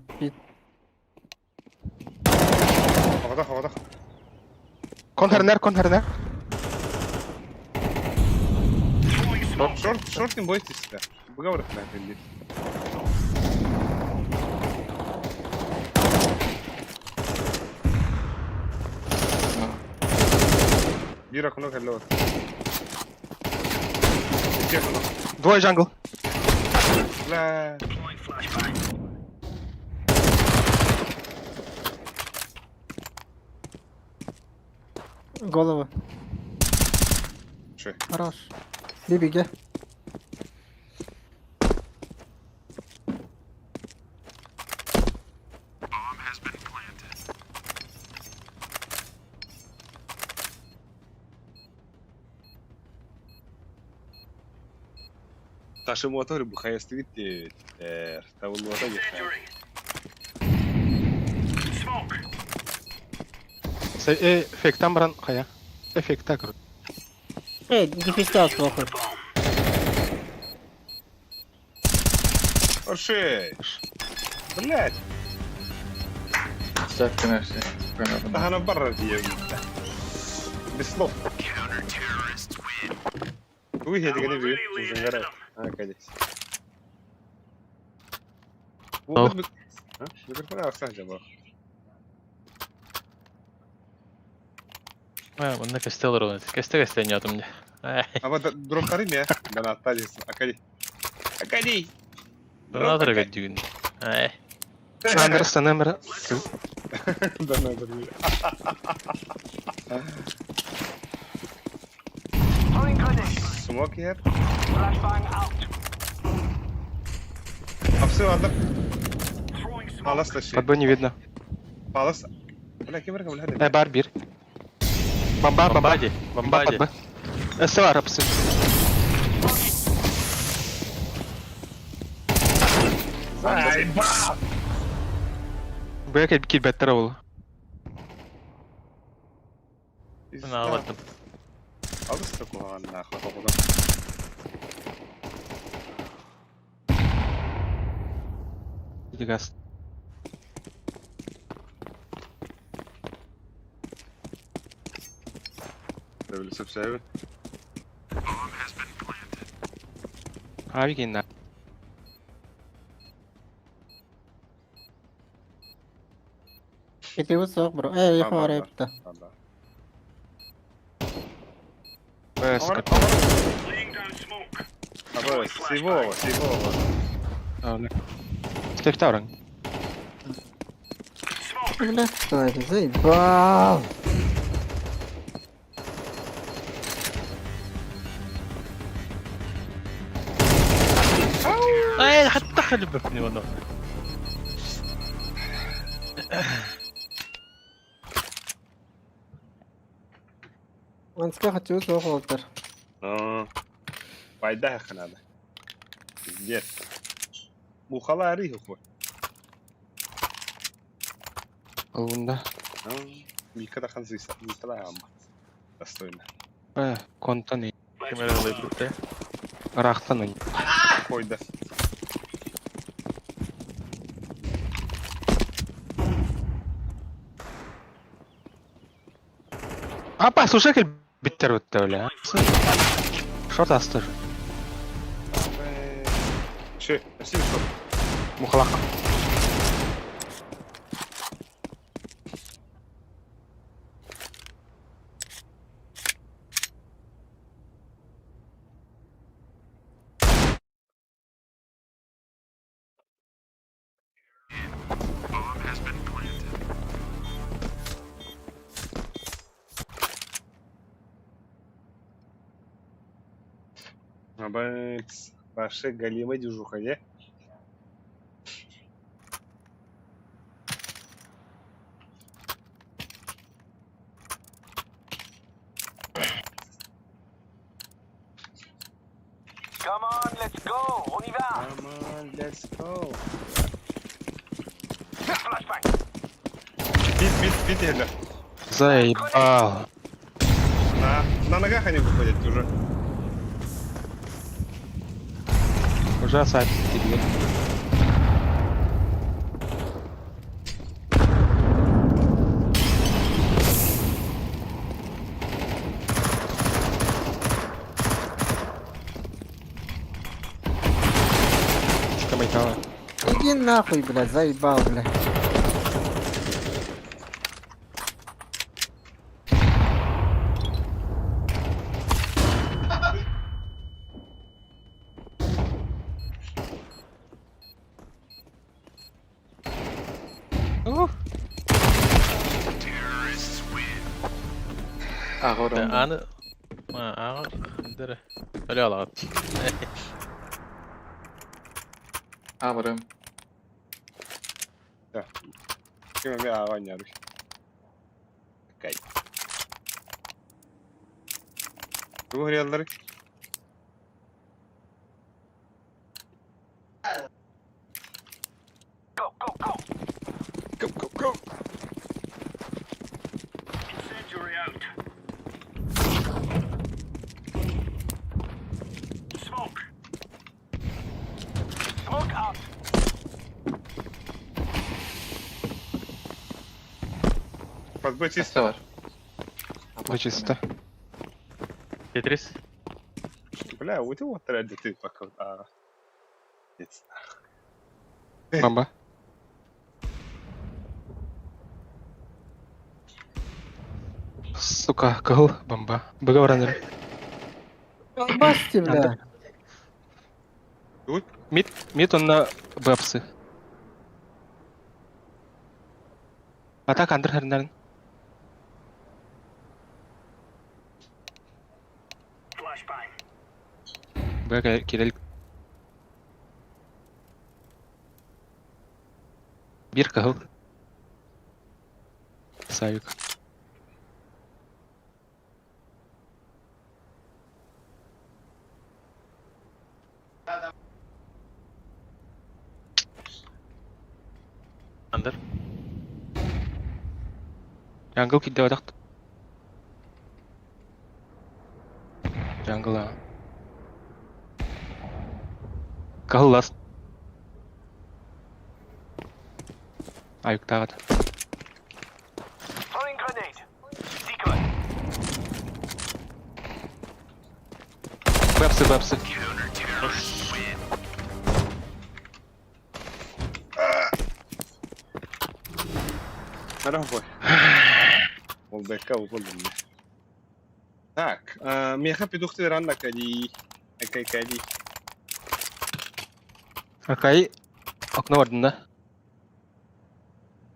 Хоҕотох, хоҕотох. Конхернер, конхернер. Шорт, шорт не бойтесь, да. Выговор на это Биир окно кэллэ. Икки окно. Двое jungle. Бля. Голову. Че? Хорош. Биби, gel. Ташы мотор бухаястыгыт табылуата Smoke. Эффекттан баран хая. Эффекта короче. Эй, дефистал плохо. Оршей! Блять! Сейчас, конечно, Она барра ее. Без слов. Уй, я тебе не вижу. Уже горает. А, конечно. О. Микрофон арсан жаба. Манна кестел ровно. Кесте кесте не атым. А вот дроп тарим я. Да на тазис. Акади. Акади. Донатор гадюн. Ай. Андерсон, номер. Да надо. Throwing grenade. Smoke here. Flashbang out. Апсы ладно. Throwing smoke. Палас таши. Под не видно. Палас. Бля, кем раком бля. Бар бир. Бомба, бомба. Бомбади, Бомба бомбади. под Б. СВР апсы. Ай, ба! Б килбеттер ол. На ладно. Алыс такого нахуй. Газ. Сөпсәбі. Авигин. Кетеуі соқ, бро. Эй, Ба, ба, орай ба. бітті. Б Амар, Laying down smoke. амар. Сивова, сивова. Стефтауран. Smoke. Бля, что это? Заебал. Ай, хатта халбапни воно. Анска хочу соқ олтыр. Пайда ханада. Пиздец. Мухала ариху. Алында. Микада хан зиса. Зистала амма. Достойно. Б контан. Камера лайбруте. Рахтан. Койда. Апа, слушай, биттер өтті бля. Шорт астыр. Че, спасибо, что. Мухалақ. Абайц. Ваша галима дюжуха, не? Come on, let's go. On y va. Come on, Let's go. Flashbang. Бит, бит, бит еле. Заебал. На ногах они выходят уже. Уже сайт киирдилэр. Камайкала. Иди нахуй, блядь, заебал, блядь. Ух. Аҕа Аны аҕа дere. Öyle alaат. Аҕарым. Ким эмиэ ааҕа анньаарый. Кай. Тугу суруйалларый? Go, go, go. Go, go, go! Incendiary out. Smoke. Smoke out. Под Б чисто. Чисто бар. Бу чисто. Tetris. Бля, вот его тратит ты пока. А. Бомба. Сука, кыл, бомба. Быга баран Басти, бля. Мид, мид он на бэпсы. Атака андыр хәрнәрен. Flashbang. Б кирел. Бир кыл. Савик. Андыр. Jungle кидде бадак. Jungle а. Кыл ласт. Аюктагат. Throwing grenade. Decoy. Бэпсы, бэпсы. Дорогой. Ол бэкка уголун. Так, меха пидухты ранна кади. Акай кади. Акай окно бардында.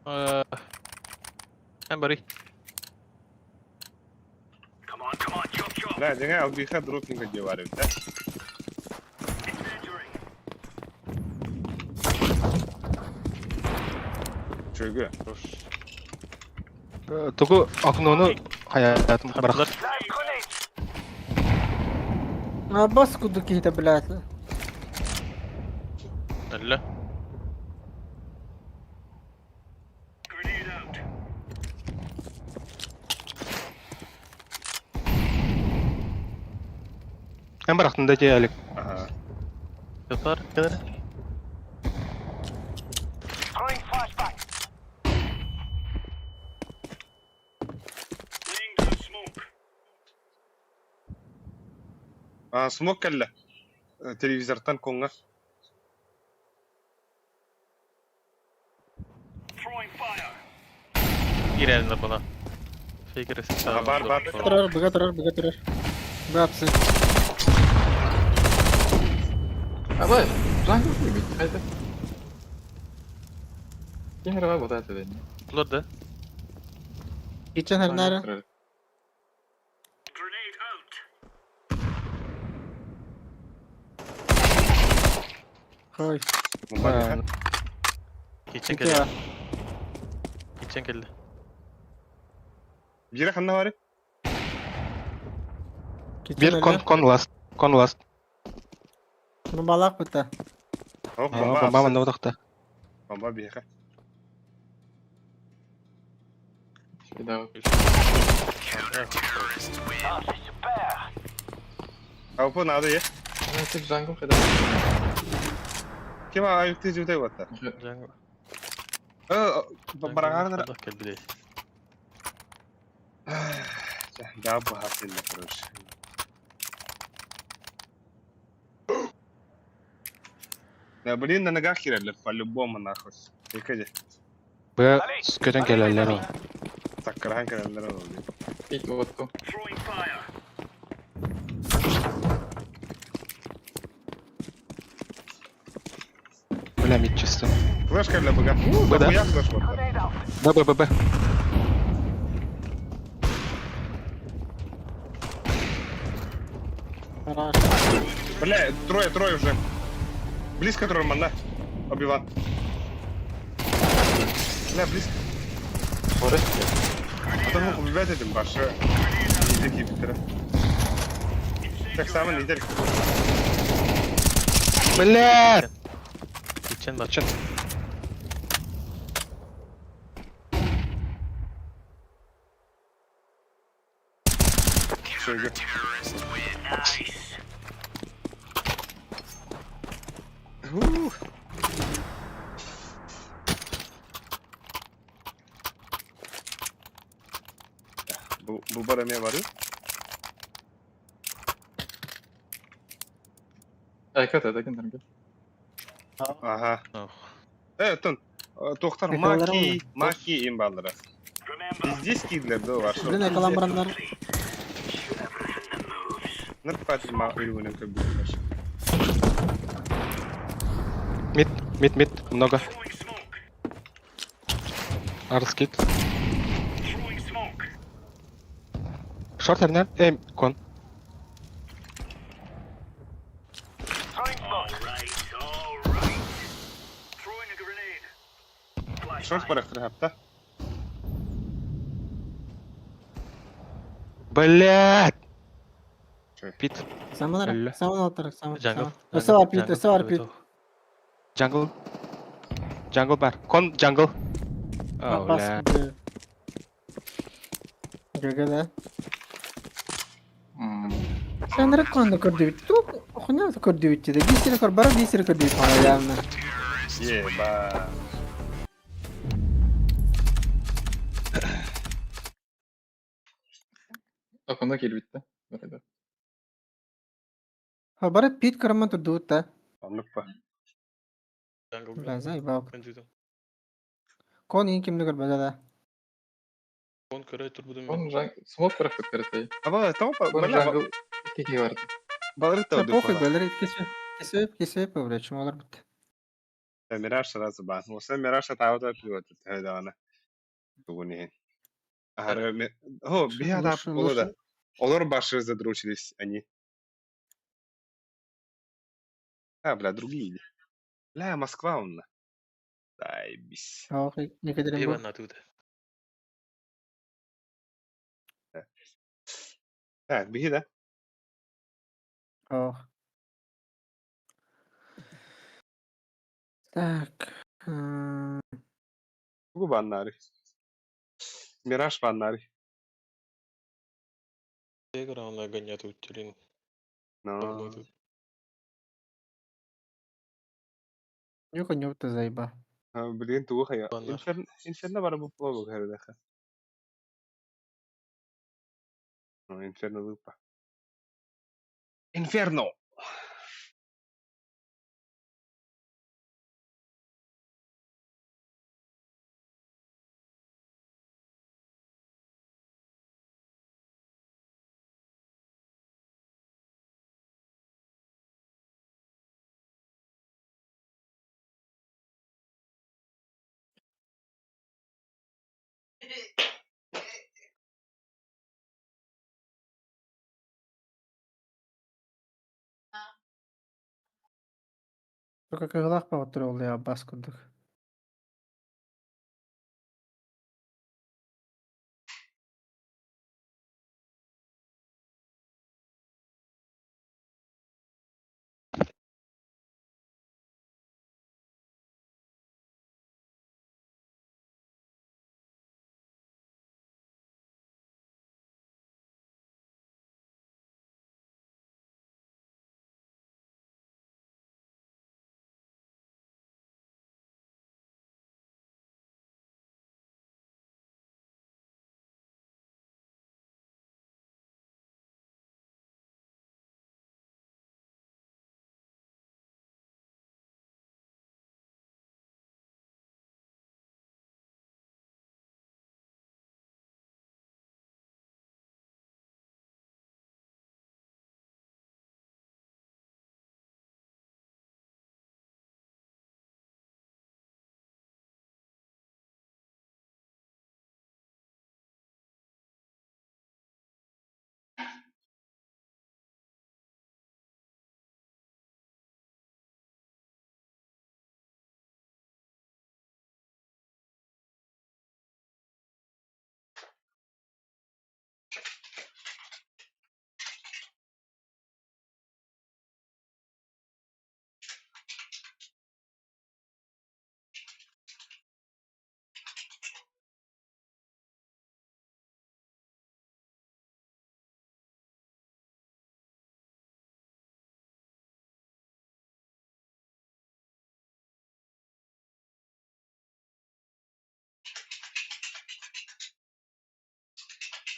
Эн бары. Come on, come on, chop, chop. Да, дьиҥэ албиха дропника деварив, да? Incendiary. Чөгө. Тугу окнону хаятым барах. Тардылар. Live grenade. А бас куду киһитэ, блядь. Öyle. Grenade out. Эн барахтында же әлек. Ага. Yatar. Kadar. Throwing flashbang. Laying down smoke. А, смок кэллэ. Телевизортан коҥҥа. Throwing fire. Girelim bana. Figure Ага, бар, бар. Турар, быга турар, быга турар. Бапсы. Абай, jungle кийбит. Хайда. Ким эрэ бу это дэнни. Булар да. Кичен хәрнәрен. Grenade out. Хой. Бомба Geçen Ките келdi. Geçen келdi. Бире ханна бары? Бир кон кон ласт. Кон ласт. Бомбалаах быта. Ох, Аа, бомба бомба апсы. манна утахта. Бомба биһиэхэ. Кидал. Ah, c'est super. Авпа надо е. Тип jungle кидал. Ким аюкты жутай батта. Jungle. Э, барагарнар. Хадах кэлбилей. Да, бахатын короче. Да, блин, на ногах херали, по-любому нахуй. Выходи. Б көтөн келелер ол. Саккарахан керелер ол. Пит уотту. Бля, мид чисто. Флешка для бога. Б, да. Я флешку. Grenade out. Б, Б, Б, Б. Гараж. Бля, трое, трое уже. Близко трое, манна. Убиван. Бля, близко. Форест. Потом убивать этим башы. Лидер кипитера. Так само лидер. Бля! Kitchen бар. Чын. Шойгу. Ух. Бу бар эмиэ бары. Айкат это кентерге. Ага. Ох. Э, тон. Тохтар Экалары маки, маки им баллара. Здесь кидлер да ваш. Блин, экалан бараннар. Нырпат ма үрүгүнэн көбүлөр. Мид, мид, мид. Много. Арскит. Шорт эрнер. Эм, кон. Throwing smoke. Шорт барахтыр хапта. Блядь! Чё? Пит. Саман Әллә. Саман алтар, саман. Jungle. Өсө бар пит, өсө бар пит. Jungle. Jungle бар. Кон, jungle. О, Бас. бля. ГГ да. Sen реконда көрдүбүт. Ту хуйня көрдүбүт деди. Бис рекорд бара бис рекорд дейт мага явно. Еба. Окуна килбитте. Бәрәдә. Ха бара пит караман турдубут да. Аннык па. Jungle. Бля, заебал. Мен Кон ең кимди көрбөдө да. Кон көрө турбудум. Он жан смок барахтык берете. Аба, там па, Кон бля, jungle кики бар. балыры Да та похуй бөлөр кесеп кесеп кесеп бля, чумалар бит. Мираж сразу ба. Оса Мираж таавда пиво тәдәна. Тугуни. Ара ме. О, бия да Лучше, боло да. лучше. Олор башы задручились они. А, бля, другие. Бля, Москва онна. Заебись. Ох, Екатеринбург. Иван атыгды. Так, бии да. Ох. Так. Тугу баннары. Мираж баннары. Теграуна гонят утилин. Но. Юка нюпта заеба. Блин, тугу хая. Баннар. Инферно, инферно бар бу плобу хэрдэхэ. Ну, Инферно лупа. Инферно! Только кыгылах па отур я бас курдук.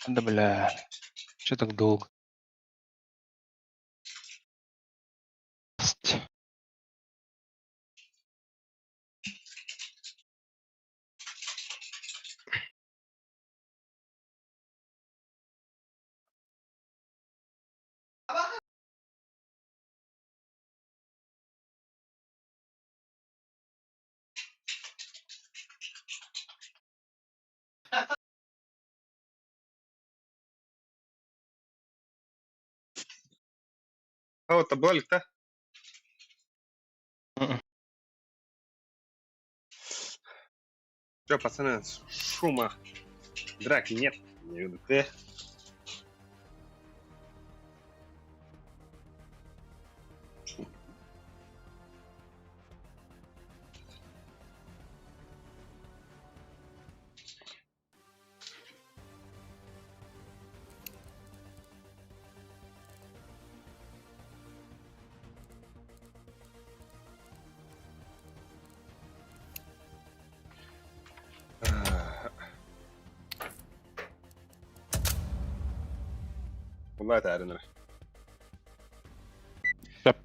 Да бля, чё так долго? А вот была да? Все, пацаны, шума, драки нет. Не ведут. والله تعالى Yep.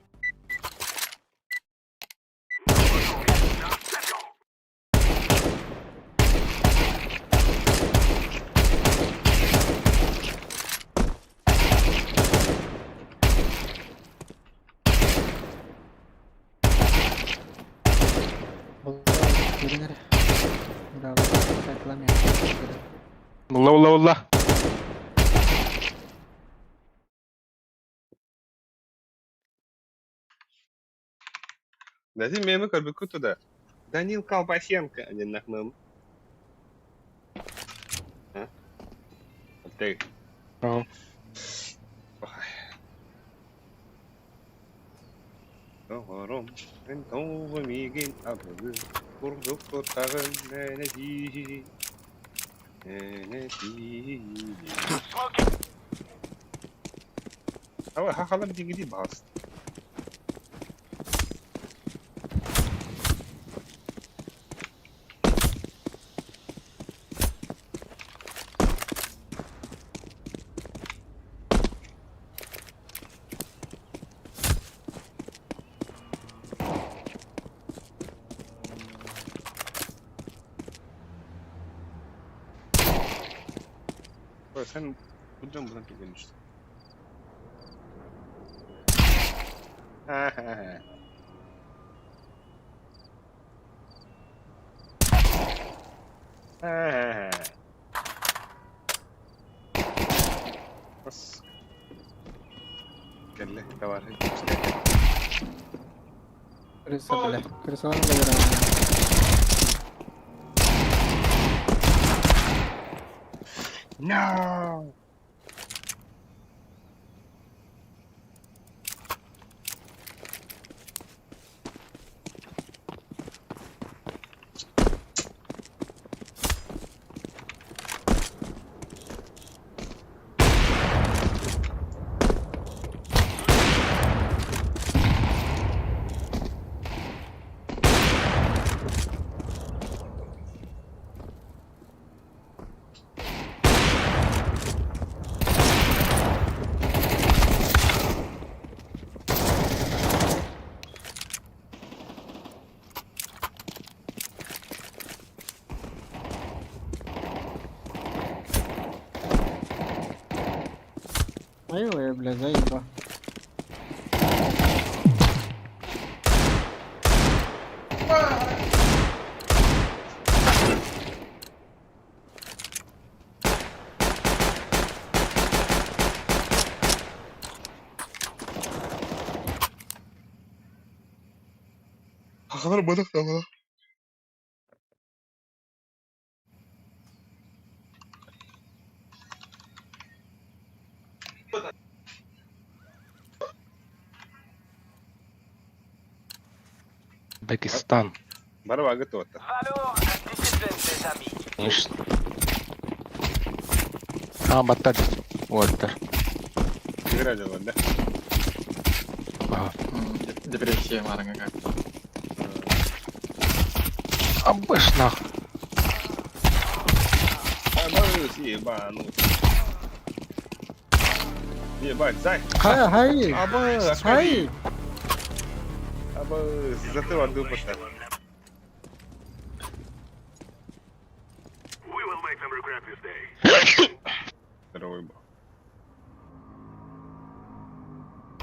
Көрүнэр. Ула ула ула. Дадим мемы көрбүккү туда. Данил Колбасенко, а не нахмым. А? Ты. Ага. Доҕорум, эн тоҕо миигин абылыы, курдук туттаҕын мэнэтии, мэнэтии. Smoking. Давай, хахалар дигиди бас. Ой, sen bundan buradan gelmiştin. Ha ha ha. Ha ha ha. Bas. Кэллэ, товарищ. Крыса, бля. Крысалар бля. No! Ай, бля, заеба. Хахалар бадах давала. Дагестан. Барва готова. Valor and discipline, les amis. Конечно. А, баттар. Уолтер. Игра дела, да? Ага. Депрессия марanga как. Абыш нах. А, ну, ебануть. Ебать, зай! Хай, хай! Абы, Хай! Абы, заты барды упата. Здоровый был.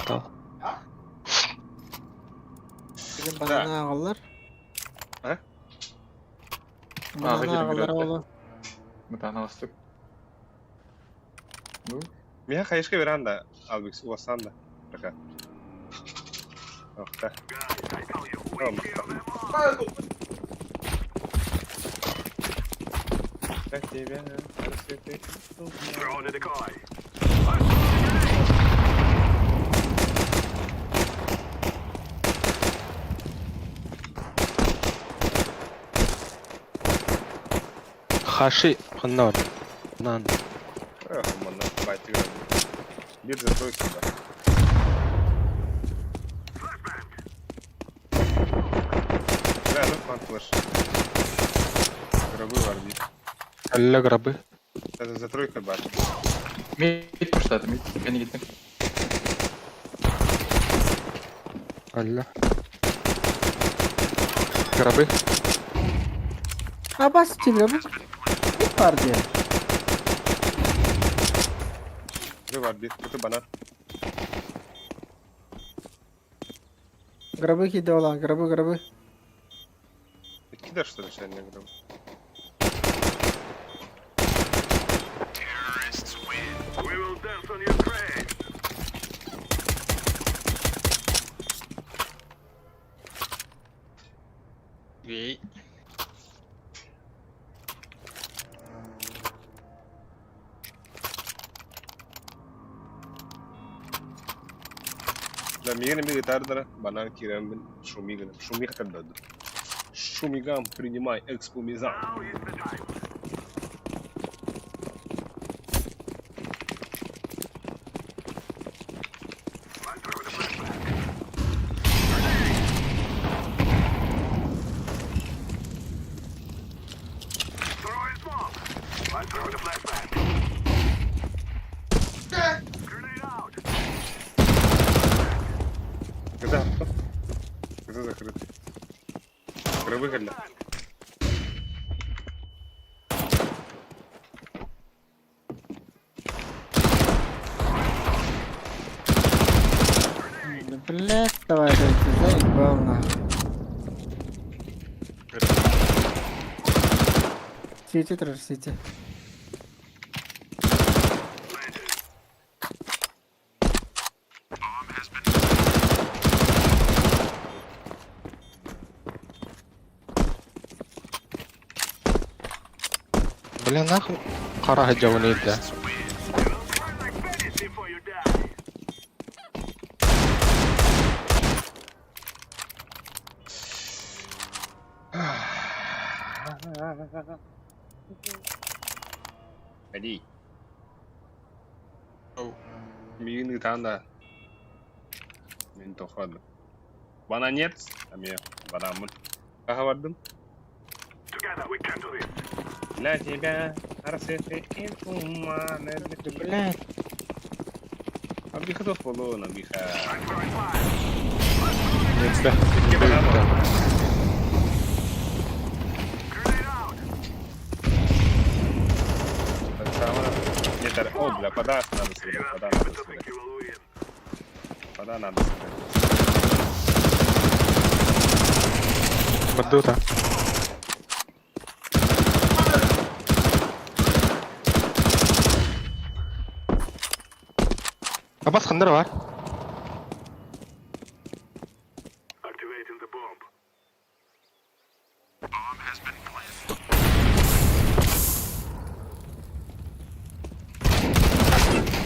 Тал. Бүгүн банана аҕаллар. А? Банана Ааҕа аҕаллар киирэн оҕолор. Мытаан алыстык. Ну, Меня хаешка веранда, Албикс, уасан да. Пока. Ох, да. О, махтал. Как тебя рассветы Хаши ханна бар. Нан. Эх, манна, бать, Бир за тройку, да. Да, ну фан флеш. Гробы варди. Әллә грабы. Это за тройка бар. Мид пуштады, мид. Мени гиттим. Әллә. Грабы. Абас тебе бу. Бу бар диye. Гробы варди. Это банан. Гробы киде olan, гробы, гробы. Ты кидаешь, что ли, сегодня гробы? Ей. Да, миган ми гитардара, банан кирен шумиган. Шумиха когда Шумиган, принимай экспо мизан. Когда? Когда закрыт? Гробы когда? Блять, давай, давайте, заебал нахуй. Сити, трэш, сити. Бля нахуй. Кара хаҗавын иде. Ходи. Оу. Миган гитанда. Мин тохады. Бананец. А мне банамын. Каха бардым? Для тебя рассветы и туманы. Блять. Абиха тох болон, абиха. Нетбе. Икки банан. Нет, о, бля, пода надо сыграть, пода надо сыграть. Пода надо сыграть. Бардута. Абас ханнар бар.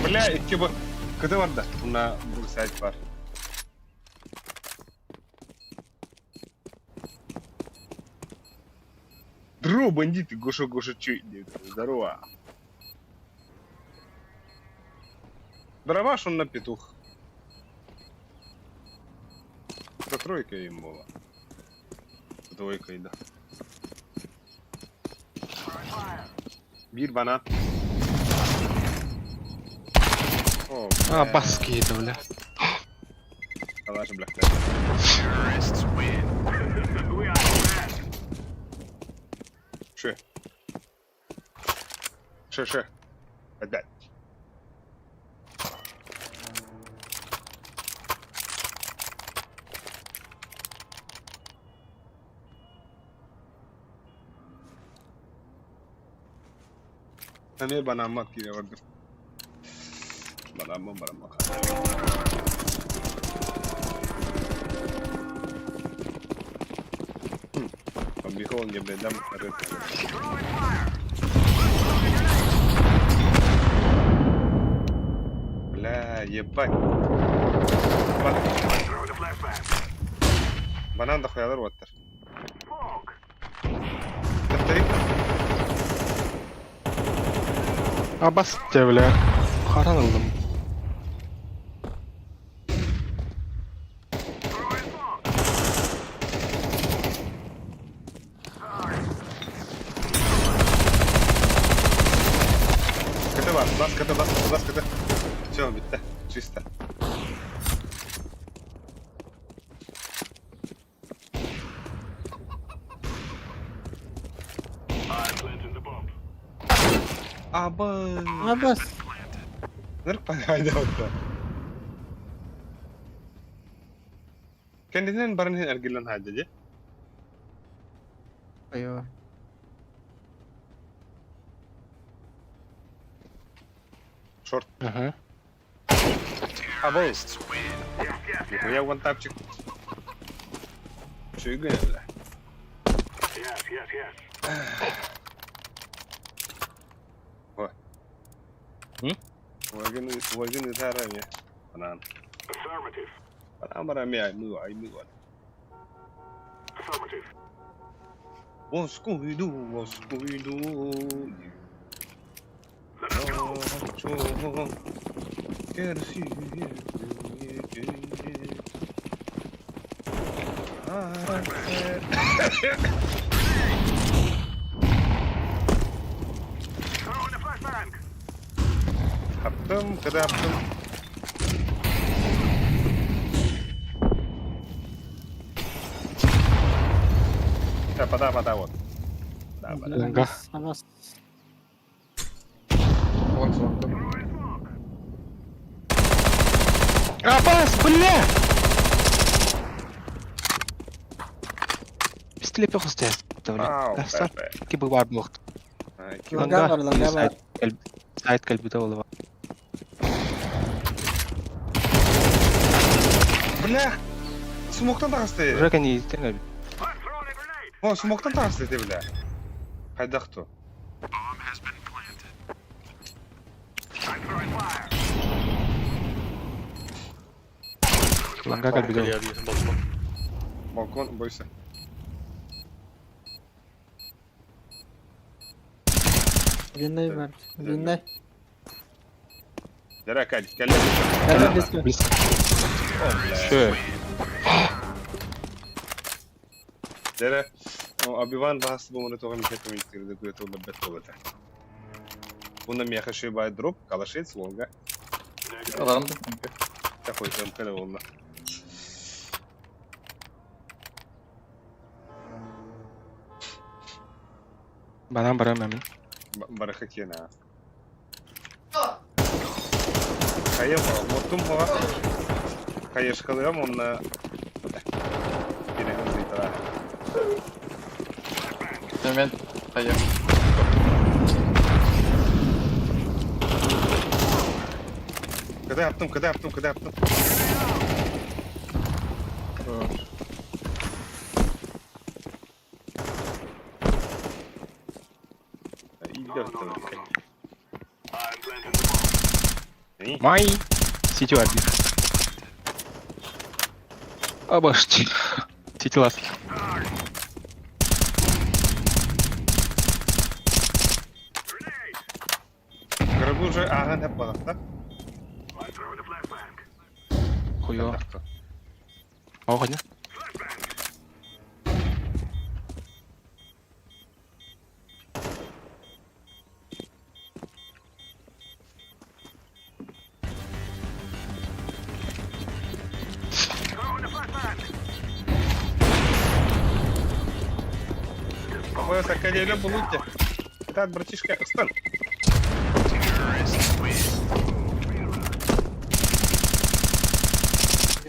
Бля, икки бу. Кыты барда. Мына бу сайт бар. Здорово, бандиты, Гоша, Гоша, чё? Здорово. Дроваш он на петух. Это тройка им была. Двойка да. Бир банан. О, А, бля. бас киһитэ, бля. Калаш, бля. Ше. Ше, ше. Опять. Эмиэ банааммат киирэ бардым. Банааммын бараммын Бихол не бедам Бля, ебать. Банан дохуялар уоттар. Повтори. Абас дьэ бля. Харан ыллым. КТ бар, бас КТ, бас КТ, бас КТ. Все, бүттэ. Чисто. Аба. Абас. Нырк пайда Кэннинэн баран иһэн эргиллэн хаалла дии. Айва. Шорт. Ага. Абыл. Нихуя вантапчик. Чуйгын, бля. Ой. М? Уогын уогын ытара эмиэ. Банан. Банан бара эмиэ аймыы аймыы. Воскуйду, воскуйду. Хаптым, когда хаптым. Да, пода, пода, вот. Да, пода. Лонга. Абас. Лонг лонг. Абас, бля! Пистолет пехос бля. Ау, Тахсар бля. ки баар буолуохт. Ай, ки- Лонга бар, лонга бар. Сайт кэлбитэ буолуо. Бля! Смоктан таҕысты. Уже кэнниттэн эбит. О, смоктан таҕысты ти, бля. Хайдах ту. Лонга кэлбитэ буолуо. Кэлиэр диэн балкон. Балкон, бойся. Длинный бар. Длинный. Дьэ, Кать, кэллэ. Кэлэ близко. Близко. О, бля. Шө. Дьэ, Оби-Ван баһас бу маны тоҕо миэхэ комментирде куйа тула бэт буолата. Уна миэхэ шибай дроп, калашец лонга. Ылаҕын да? Такой МК да буолла. Банан барам эмин. Барыха киэнэ. Хайа, моттум хоҕа. Хайышкалыам онна киэнэ зыйтара. Мен хайа. Когда аптым, когда аптым, когда аптым. Илдэ оттым. Май! Сити варбит. Обожди. Сити ласт. Грабы уже ааҕан хап балахта. Хуё. Оҕоня. Просто Академия булутте. Итак, братишка, встань.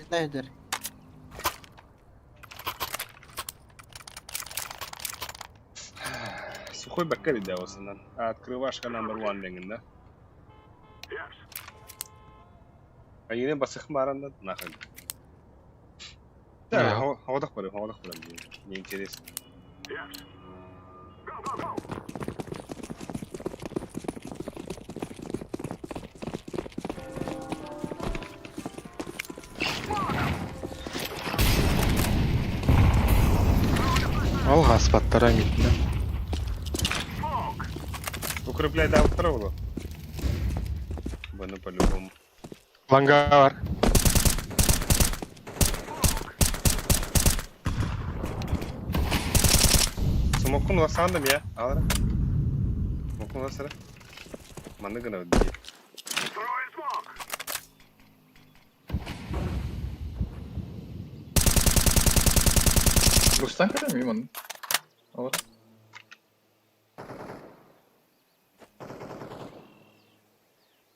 Найдер. Сухой баккари да осынан. Открывашка номер one деген да. А yine басых маранда нахуй. Да, havada бар, havada бар. Не интересно. Ол гаспаттара митне. Укрепляй да второго. Bueno, по-любому. Лангар. Смокун ласандым я. Алра. Смокун ласара. Манны гына дии. Бустан кадам иман. Алар.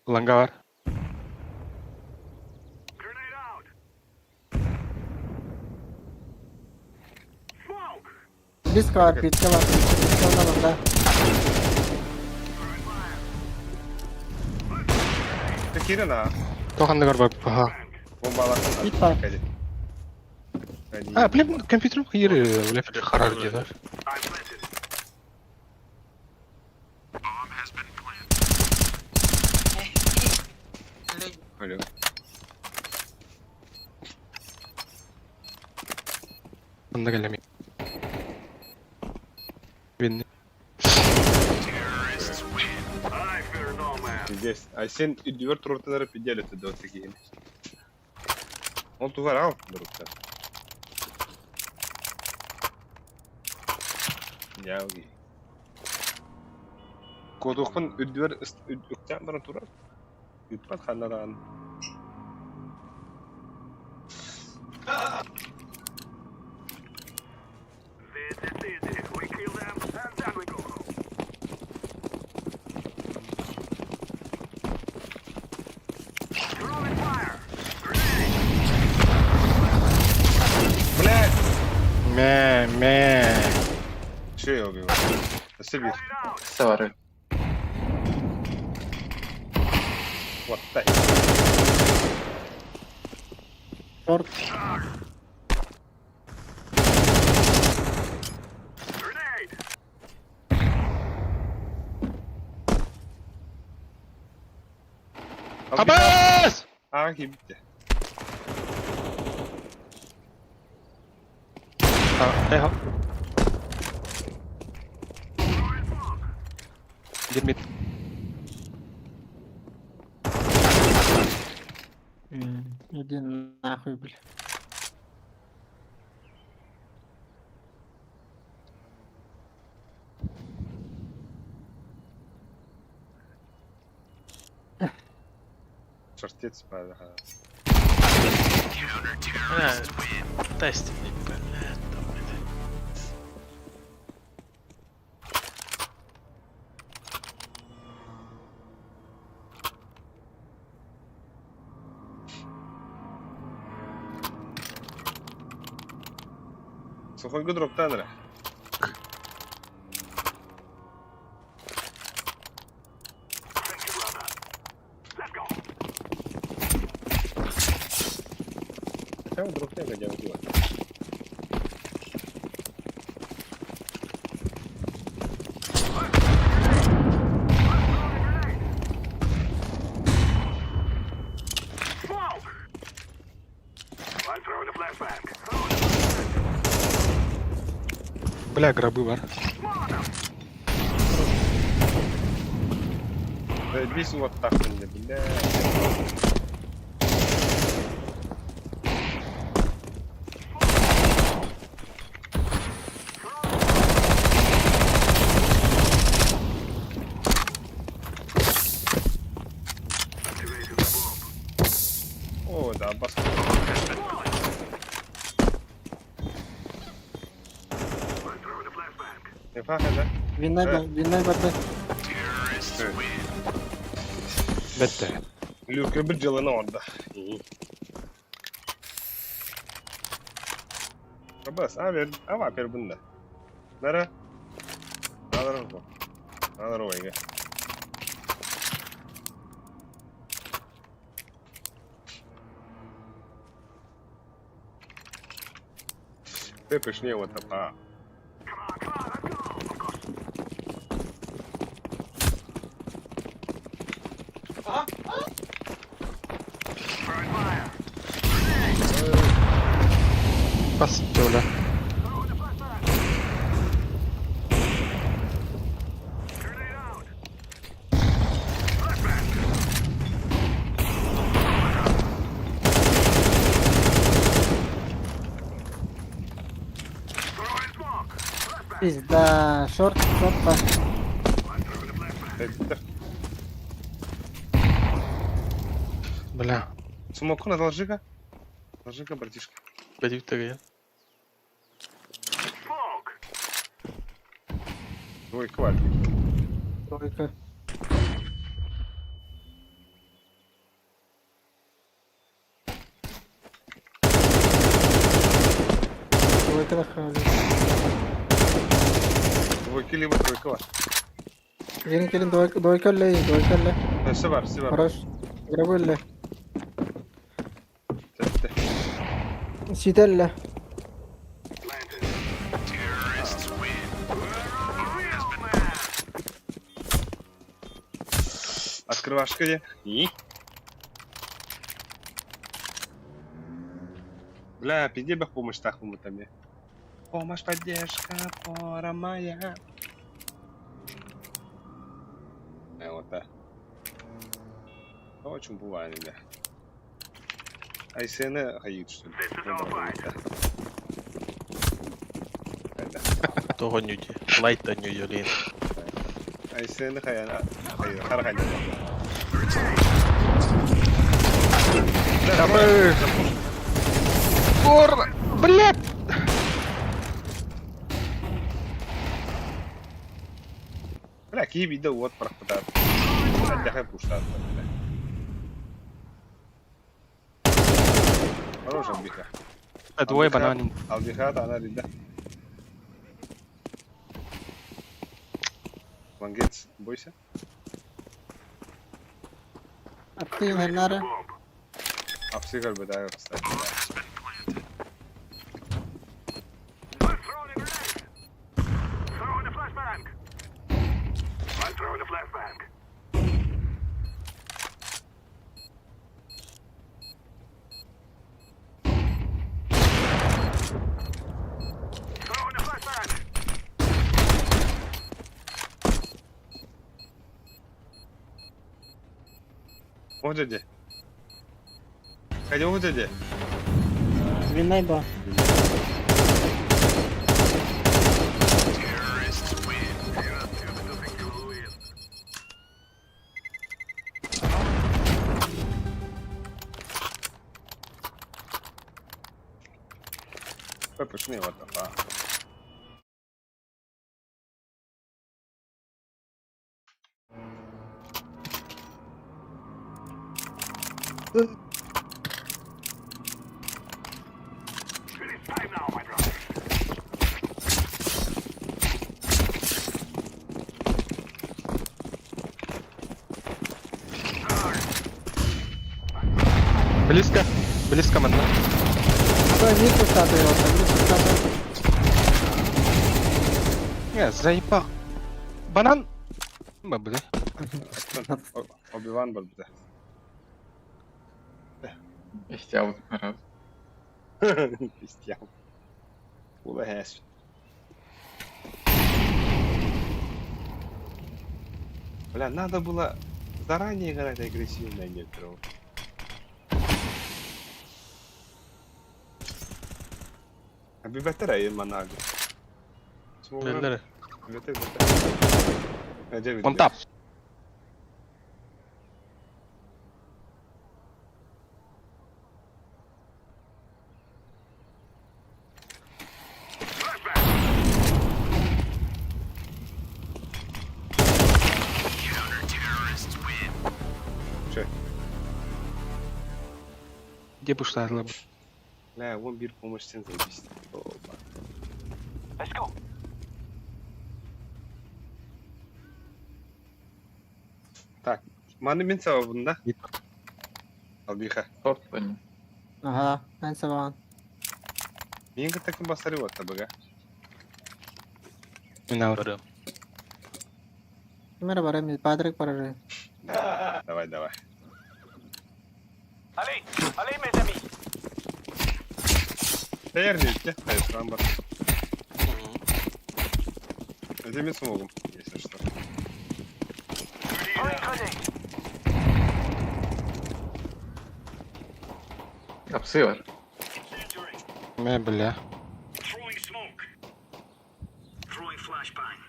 Лангар. Близко бар, битке бар, битке бар да. Ты кирина. Тохандыгар бар. Ага. Бомбаласын. Бит бар. А, блин, компьютер кири, бля, харар деді. Алло. Анда келеме. Бин. Здесь. А сен үдүбөр туртанары пиделі түдө отсекейін. Ол тугар ал, дұрыпта. Яуги. Кодухпын үдүбөр үктен барын турар. Үтпат ханнадан. Блядь! Мә, мә. Че я убил? Сибирь. Савары. Вот так. Шорт. Абас! А, гибте. А, эхо. Дермит. Иди нахуй, бля. Шортец, бля. Тестик, блядь, там, блядь. Сухой гудроп танера. Хотя он дроп не годя убила. Бля, гробы бар. Заебись вот так мне, бля. О, да, бас. Хахада. Винной винной барда. Бетте. Люка bir дьыланы орда. Абас, авер, ава пер бында. Нара. Алар бу. Алар ойга. Ты пішні вот а. Бас Толя. Пизда, шорт, шорт, ба. Бля. Смоку одолжи-ка. Одолжи-ка, братишка. Бәдик тәгәй. Двойка вальки. Тройка. Тройка да хали. Двойка либо тройка var. Gelin gelin двойка двойка эле, двойка эле. Все бар, все бар. Хорош. Грабы эле. Тетте. Сите эле. Открывашка где? И? Бля, пизде бах помощь так там я. Помощь, поддержка, пора моя. Вот так. Очень бывает, бля. Айсена хаит, что ли? Того нюди. Лайта нюди, лин. Айсена хаяна. Харахайда. Давай. Ура! Блядь! Бля, киви да вот прохпатар. Отдыхай пуштат, бля. Хорош, Албиха. Двое бананин. Албиха, она да. Лангец, бойся. Аттыйын ханнары. Апсигар беда, кстати. Вот где. Хотя вот где. Винной ба. Пошли вот а. Близко. Близко манна. Стой, мид пустаты его, мид пустаты. Не, заебал. Банан. Ба, бля. Оби-Ван был бля. Ихтиябыт харап. Пиздец. Ула хэс. Бля, надо было заранее играть агрессивно некоторого. Абибетер манагу. Бәлләре. Бетер, бетер. Он тап. Где буштаатылар Бля, вон бир помощь сен заебись. Опа. Let's go. Так, маны мин сабабын да? Албиха. Торт они. Аха, эн сабаҕын. Мин кытта ким басары уотта быга. Мин аур. Барыам. Ким эрэ барар, Патрик барар. Давай, давай. Allez, allez mes amis. Тэйэр нүүтте, хайысхан бар. Это мен смогу, если что. Throwing grenade. Апсы бар. Мэ бля. Throwing smoke. Throwing flashbang.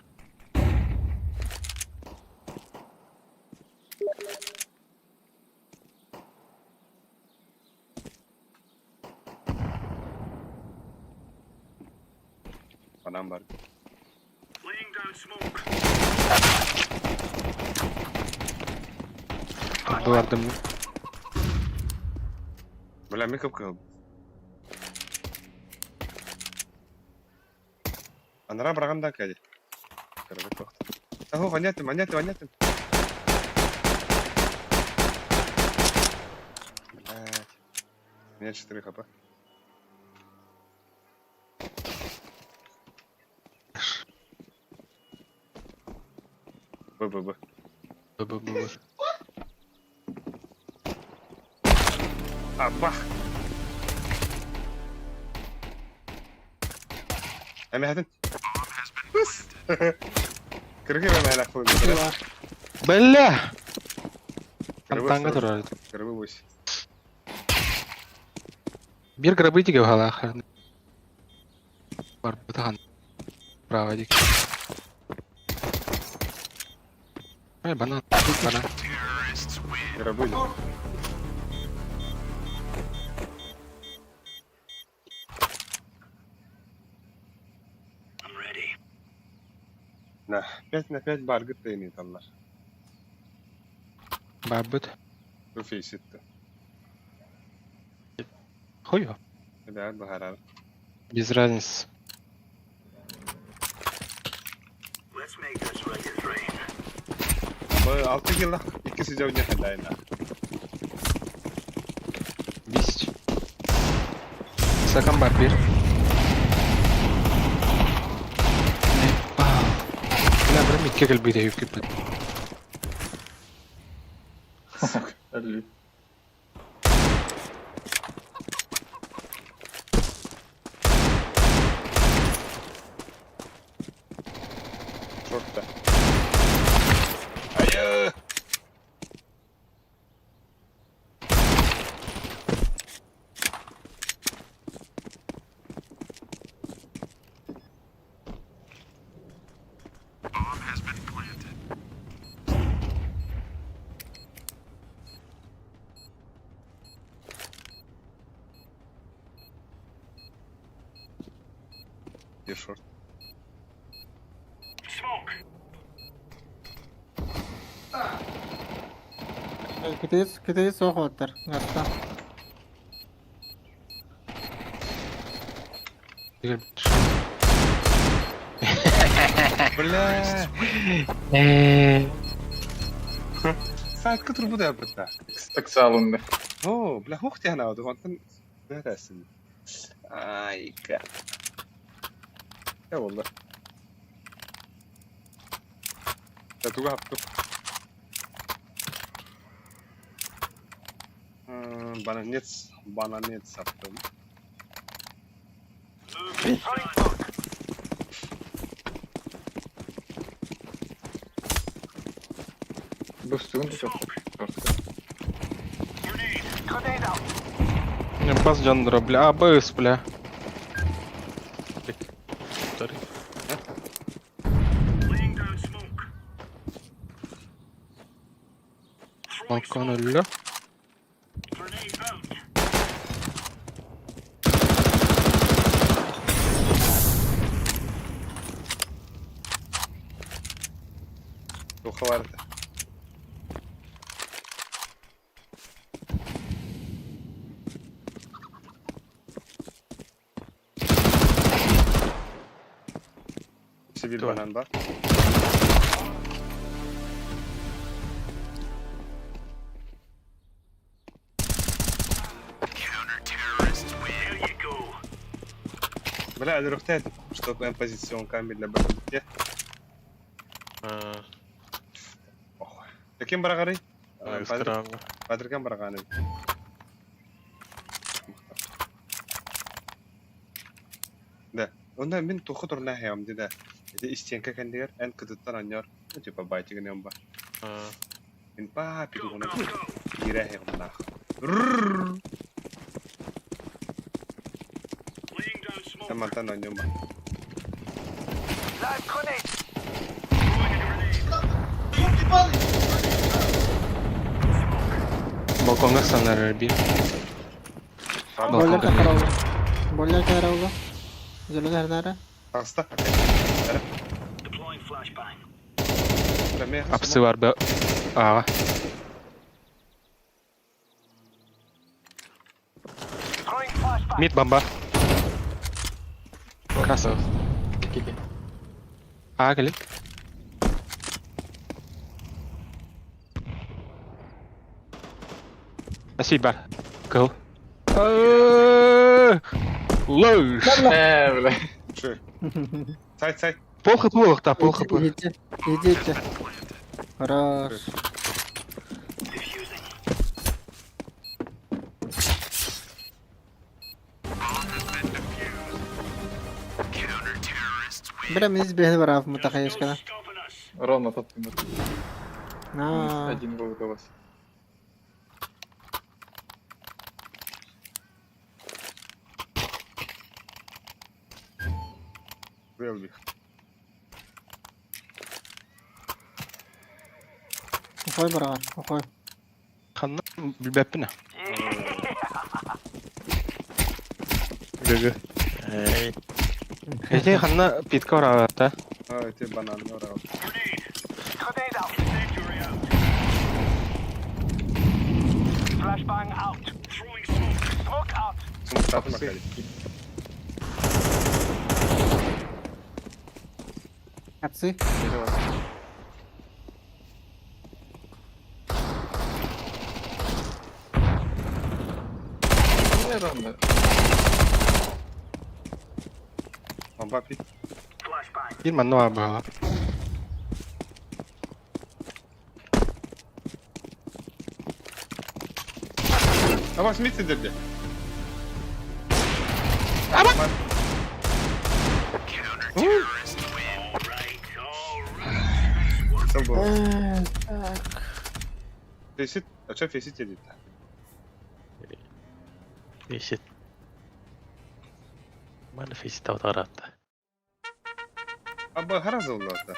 Банан бар. Laying down smoke. Булардым. Бля, мен көп кылып. Анара барганда кәди. Кыргы тохты. Аху, понятно, понятно, понятно. Блять. У меня 4 хп. Б, Б, Б. Б Б Б Б. А, бах! Эми хатын. Кыргы бе мәлә кылын. Бля! Фонтанга турар. Кыргы бусь. Бир гробы тиге халах. Бар бутахан. Право дик. Ай, банан, банан. Гробы. I'm ready. На 5 на 5 баргыт тейни таллар. Бабыт. Бу фейситті. Хуё. Да, бахарар. Без разницы. Let's make this record rain. Бу 6 килла 2 сезон хадайна. Бисч. Сакан бар бир. Бля, бір митке келбейді үйіп кетті. Али. Шортта. Айы! Где шорт? Smoke. Китаец, китаец суох буолтар. Гаста. Бля! Сайтка трубу да yapıtta. Ыксалынды. О, бля, хух ты она, вот он нэрәсин. Айка. Я болду. Я туга хаптык. Бананец, бананец саптым. Throwing smoke. Бустугун Шортка. Grenade out. Бас жандыра, бля, АБС, бля. Второй. Laying down smoke. Throwing Балкон smoke. өллө. Grenade out. Туха барды. биир Туох? банан бар. Бля, өлөрөхтөөт, чтобы эн позиционкам биллэ бэрбиттэ. Аа, Ким барагарый? Ыстырааҥҥа. Патрикан барагааны. Да. Онно мин туохха турна хэм ди да. Ити истиэнкэ кэннигэр эн кытыттан анньар, ну типа байтигын ба. Аа, Мин паа пидугуна киирэ хэҕымнаах. Мантан анньым ба. Live grenade. Балконга санарар биир. Бойлер Балконга. караулу. Бойлер караулу. Зеленый хернара. Таҕыста. Апсы бар ба. Ага. Throwing flashbang. Мид бомба. Красава. Кики. А, кэлин. Спасибо. Кыл. Лош. Э, бля. Сайт, сайт. Пол хп та, пол хп. Идите, идите. Хорош. Бля, мен избегни барав мутахаешкана. Ровно тот умер. На. Один был голос. Велбих. Ухой барагар, ухой. Ханна билбэппин. Гг. эй, Эти ханна питка бараата. А, эти банан барагар. Grenade out. Flashbang out. Smoke out. Сумуктаатын бакали. Отцы. Не, ровно. Бомба пит. Биир манна бар баҕа. Абас мид сидерде. Сыл был. Фесит, а что фесит едет? Фейсит. Маны фейсит тавтаратта. Аба харазыллата.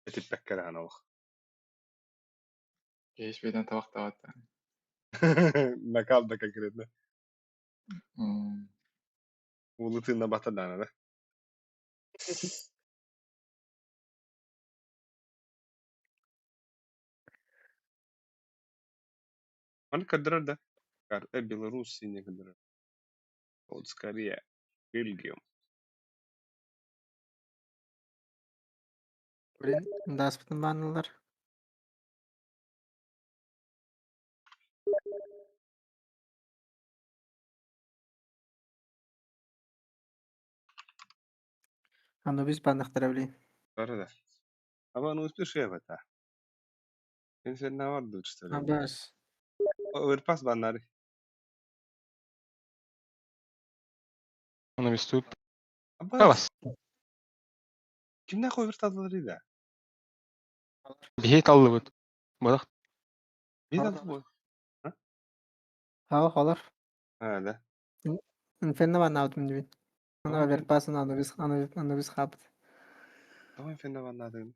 Эти пеккерään олох. Есть видно тавахтават. Накал да конкретно. М. Улытына батадана, да? Аны кадырар да. Карта Беларуси не кадырар. Вот скорее. Бельгию. Блин, да, спытын. Анубис баннахтара, блин. Бары да. Аба ну успеши это. Сен навар что ли? Абас. Оверпас баннары. Оны биступ. Абас. Абас. Ким нахуй овертадылар да? Биһи таллыбыт. Бодах. Бит алды бу. Хава халар. А, да. Инферно баннаутум дибин. Аны оверпасын Анубис Анубис хабыт. Давай инферно баннады.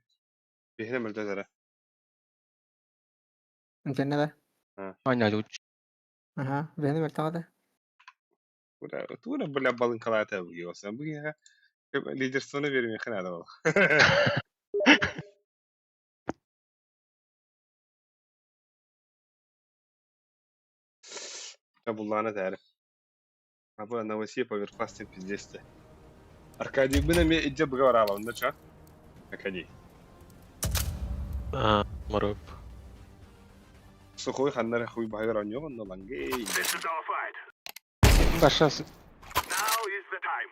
Бихне мөлтөтөрө. Инферно да. Аня жуч. Ага, бени мөлтөгө Тура, тура бля балынкалата буги олса. Буги лидерствоны бермей ханада бол. Булланы тәрі. Аба Новосия поверхластен пиздесте. Аркадийбын эмиэ илдьэ быга бараабын да ча. Аркадий. Аа, Моруоп. Сухой ханна эрэ хуй баһыгар оонньуох онно лангей. This is our fight. Баша Now is the time.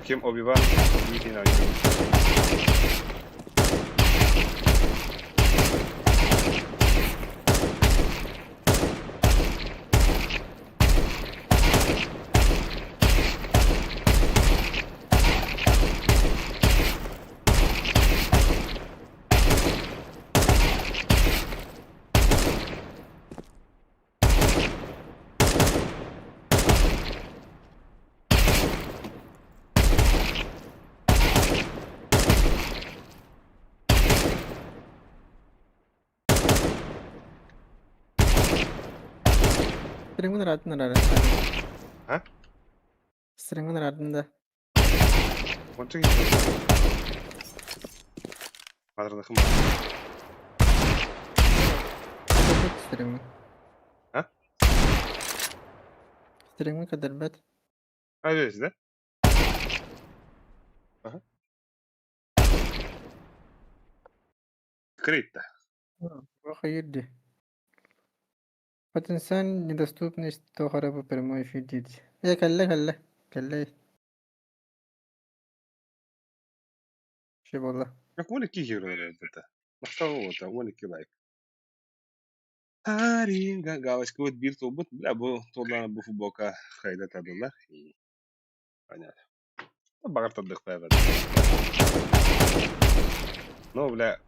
Ким Оби-Ван биитин оонньуур. Стрингун ыраатын эрэ. А? Стрингун ыраатын да. Онча киһи. Хатырдахым. Кэдэрбэт стрингун. А? Стрингун кэдэрбэт. А, здесь, да? Ага. Крит-то. Хайырди. Потенциально недоступность туох эрэ бу прямой эфир диир. Ээ кэллэ кэллэ. Кэллэ. Че буолла? Как он икки киһи это. Махтал уота, 12 лайк. Харинга галочкабыт биир туолбут. Бля, бу туоллаана бу футболка хайда тардыллар. Понятно. Баҕар тардыахтаах Ну, бля.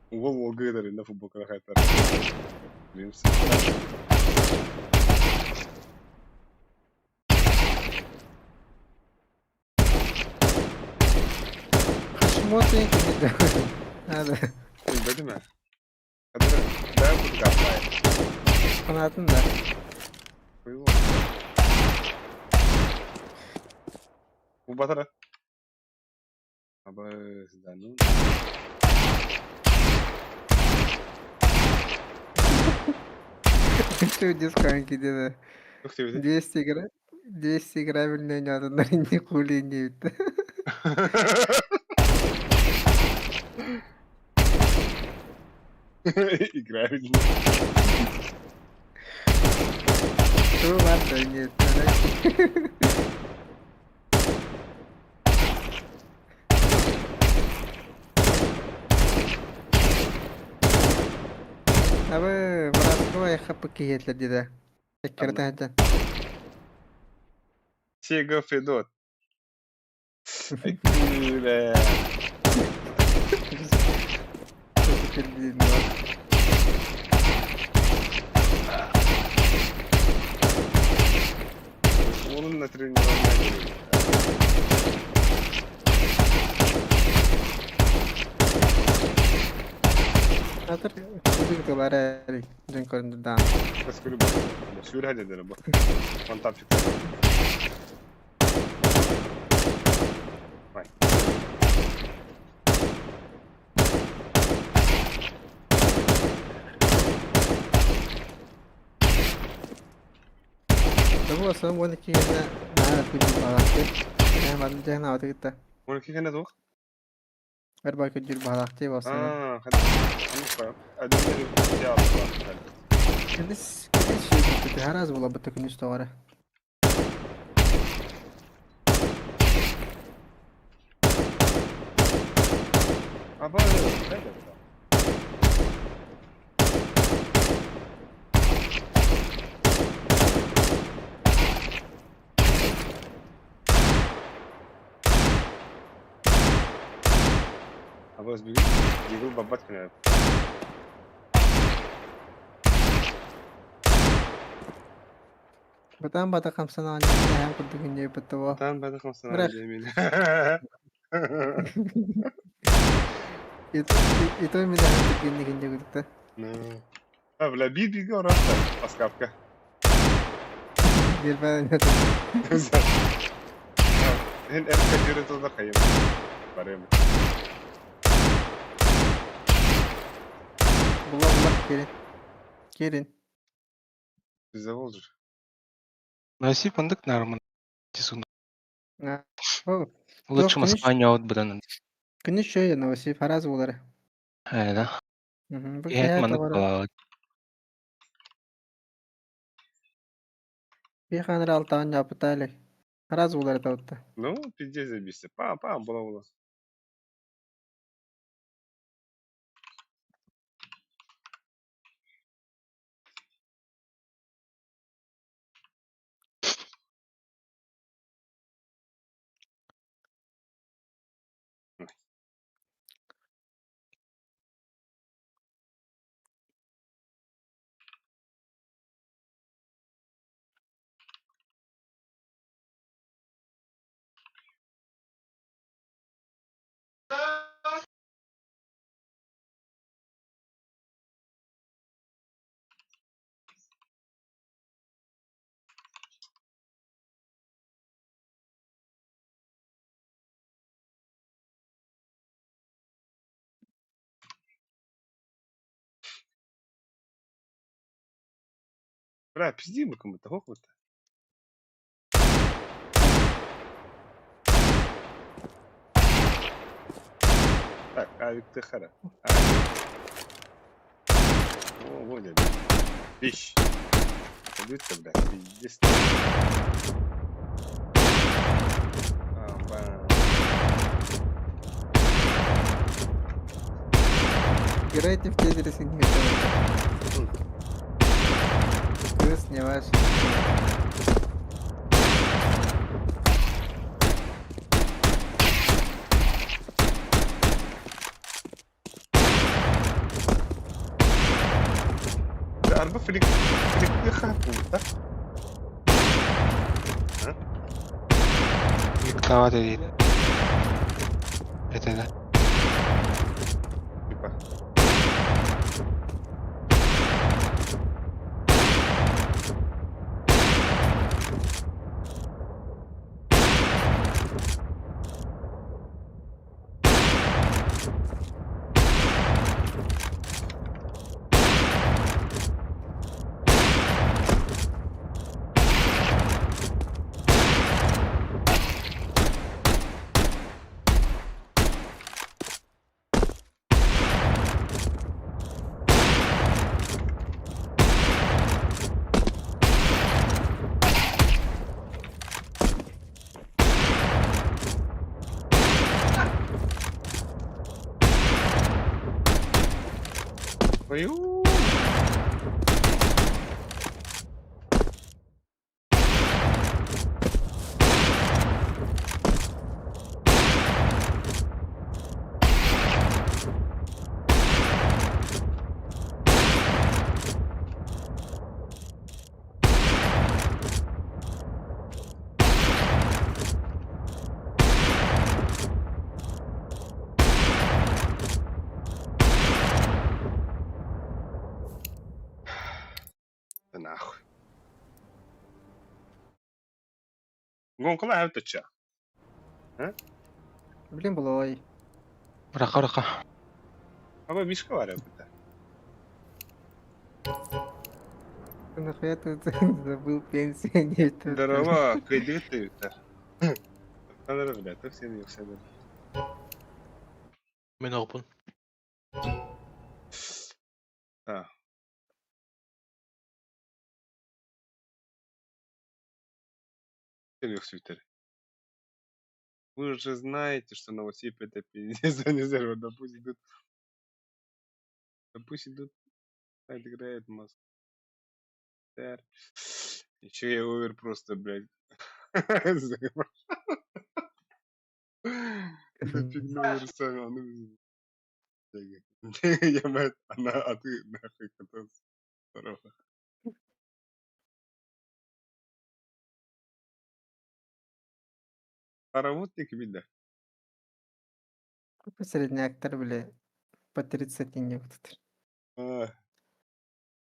Уол уолга ыытар футболканы хайтар. Хашмоты Надо. Билбэтим ээ. Хадыр бэйэм курдук ааппай. Фанатын да. Булбатара. Абы да ну. Что дисконки диэн Туох диэбитий? 200 игра 200 играбельный ньаатаннар инни кули диэбит. Играбельный. Тугу баар да диэбит. Абы быраскыбай хаппык киһиэтилэр диэтэ. Эккирэтэ сылдьан. Сега Федот. Айкыра. Уолун натренированнай кэлин. Атыр кудук тылар эрий дьон көрүндүрдаан. Көскүлү бу. Сүр хадедere bu. Фонтанчик. Ой. Бу асан уон иккигэнэ наһаа күдьүк баҕалаахтык. Ээ манна дьэһин аҕата кытта. 12 кэннэ туох? Эр күдьүр баҕалаахтыы буолсаны. Аа, хадэ. Аннык Күнүс күнүс сүүрбүппүт араас буолабыт күнүс тоҕо эрэ. Аба, Абас бүгүн Дигл баббат күнэ. Батаан бата хамсанаан эһэм курдук инньэбит буо. Батаан бата хамсанаан Бирэх. диэмин. И то мин эһэм түргэнник инньэ Ну. А, бля, биир бииргэ ороста. Паскапка. Биир Эн эркэ дьүрэ тылда хайым. Барым. Була була киирин. Киирин. Bize olur. Насип ындык нармын. Ол Лучше Туох күнүс Москва ньоут быдан. күнүс шөй новости фараз буолара. Ээ да. Бу Иһэт киһи маннык тоҕо буолаабыт. Би ханыр алтаан дьааппытаали. Араас буолар этэ. Ну, пиздец забился. Пам, пам, була-була. Бля, пизди бы кому-то, ох вот. Так, авик ты хара. Авик. О, вот я. Вещь. Пойдёт-то, бля, пиздец. Пам-пам. Играйте в Тетрис и не готовы. Плюс не ваш. Да, арба флик, флик ты хапу, да? Клава dedi. Это да. Типа. Ой, Да нахуй. Гонкола это ча. Блин, булай. Раха раха. Аба мишка варя это. Нахуя ты забыл пенсию? Не, это- Здорово, кайды ты это. Надо, блядь, то все не все. Мен оҕоппун. А. Все Вы же знаете, что новосип это пиздец, а не здорово. Да пусть идут. Да пусть идут. Отыграет Москву. Еще я овер просто, блядь. Нафиг сам, ну, Я, блядь, она, а ты нахуй катался. Здорово. Пароводник видно. Какой средняктор, бля, по 30 не тут. А,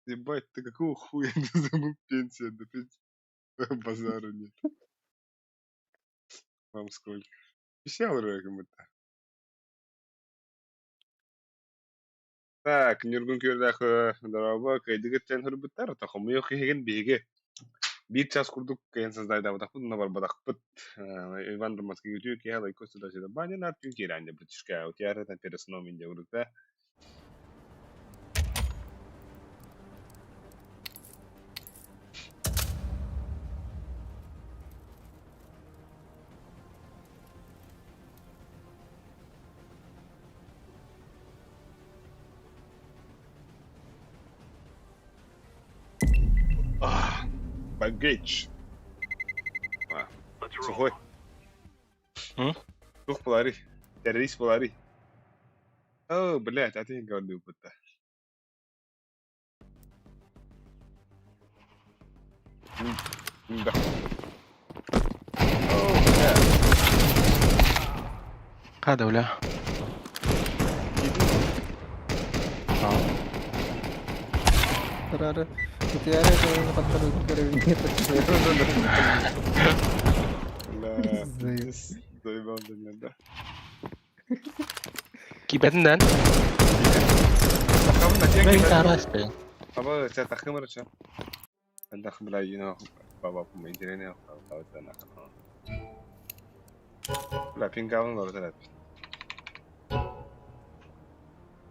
ебать, ты какого хуя не забыл пенсию, да ты базару нет. Вам сколько? 50 рублей это. Так, Нюргун көрдөх дорообо кайдыгыттан хөрбүттэр тохомуйох иһигин биһиги. Биир чаас курдук кыайан создайдаабатахпыт уонна барбатахпыт. Иван Романский үтүө киһи лайкос туда-сюда баня на түн киирэн братишка у тебя там перед сном индия да. Baggage. Сухой. Тух буоларый? Террорист буоларый? Оо, блядь, а ты говорил будто. Да. Оо, блядь. Хада, бля. Тарары. Утуйаары тойону хаттарбыт көрөбүн Бля, заебал меня, да? Кибетинен. Тахамна, Мен тараспын. Аба, сэ тахымыр ча. Андах бля, юно баба пум интернет хавтана. Бля, пингавын бар да.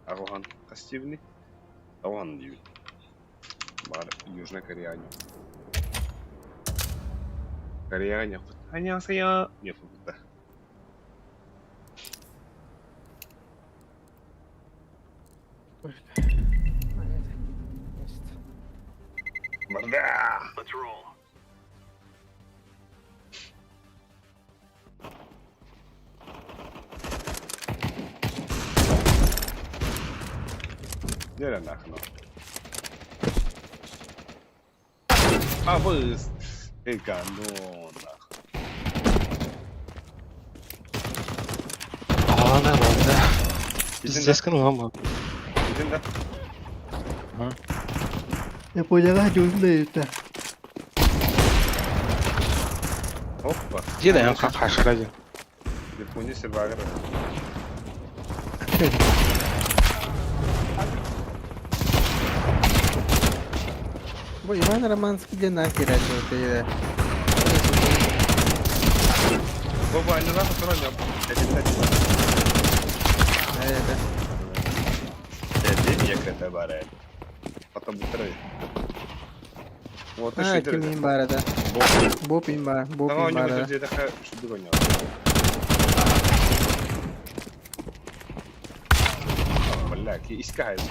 Агохан кастивни. Агохан диви. Бар Южная Корея. Корея не 안녕하세요. Не футбол. Барда! Let's roll. Дere нахно. А вы ты гандон нах. Ана барда. Bizim Пиздец кын bu. Bizim de. Японияга жуунда Опа. Деді эн қашыра ден. Япония сервагыр. Бу Иван Романский диэн наар киирээччи Баба, не надо сразу. Это Это бара. Потом быстро. Вот А, ким баар да. Бу пин баар, бу Tamam пин баар да. oynuyor dedi şu oynuyor. Бля, ки искает.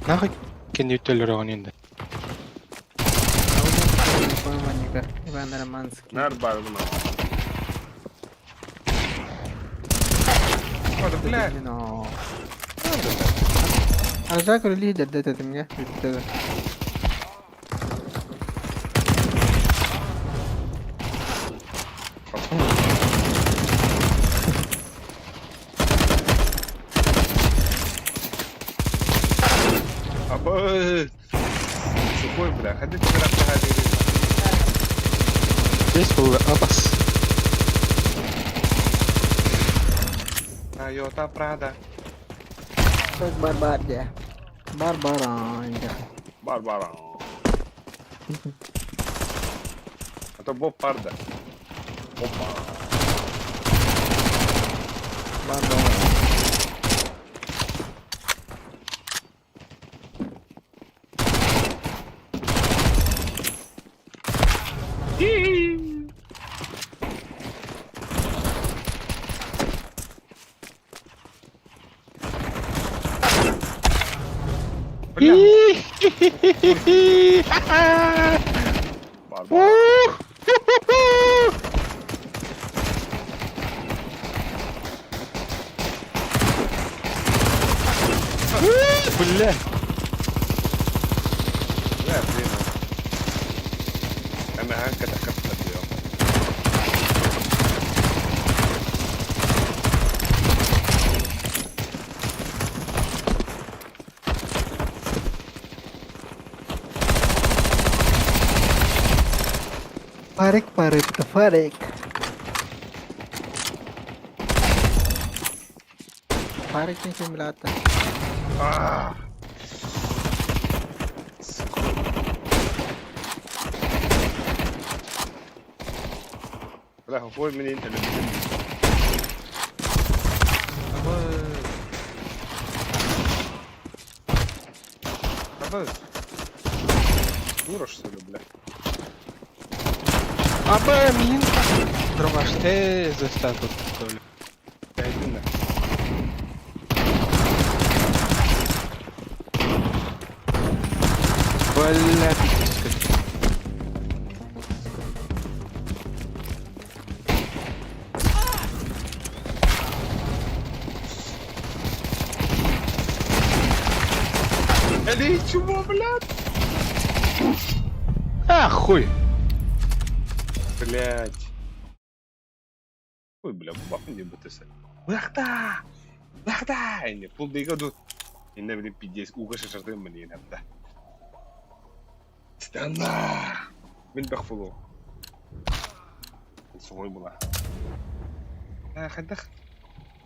Нахуй кен үтөлөр оған енді. Иван Романский. Нар бар мына. Hadi бля. Но. Аржак лидер дэтэ мне. Бүттэ. Абы. Сухой, бля. Ходи тебе раз Здесь был апас. Тойота Прада. Так барбар дьэ. Барбара. Барбара. А то Боб Парда. Опа. Барбара. Бля. Барбара. Бля. Бля, блин. Ана ханка такапта дио. Парик парик парик. Парик ким билаата. Аа! Бля, хой минин элементин. Абы. Абы. Дура, что ли, бля? Аба, мин. Дробаш, ты застал тут, что ли? Я иду на. Бля, пиздец. Эли, чего, блядь? А, хуй. Блядь. Ой, бля, бахнь бутысы. Лахта! Лахта! Инне пул дейга ду. Инне блин пиздец, уга шашардым мне иногда. Стана! Мин бахфулу. Сухой была. А, хадах.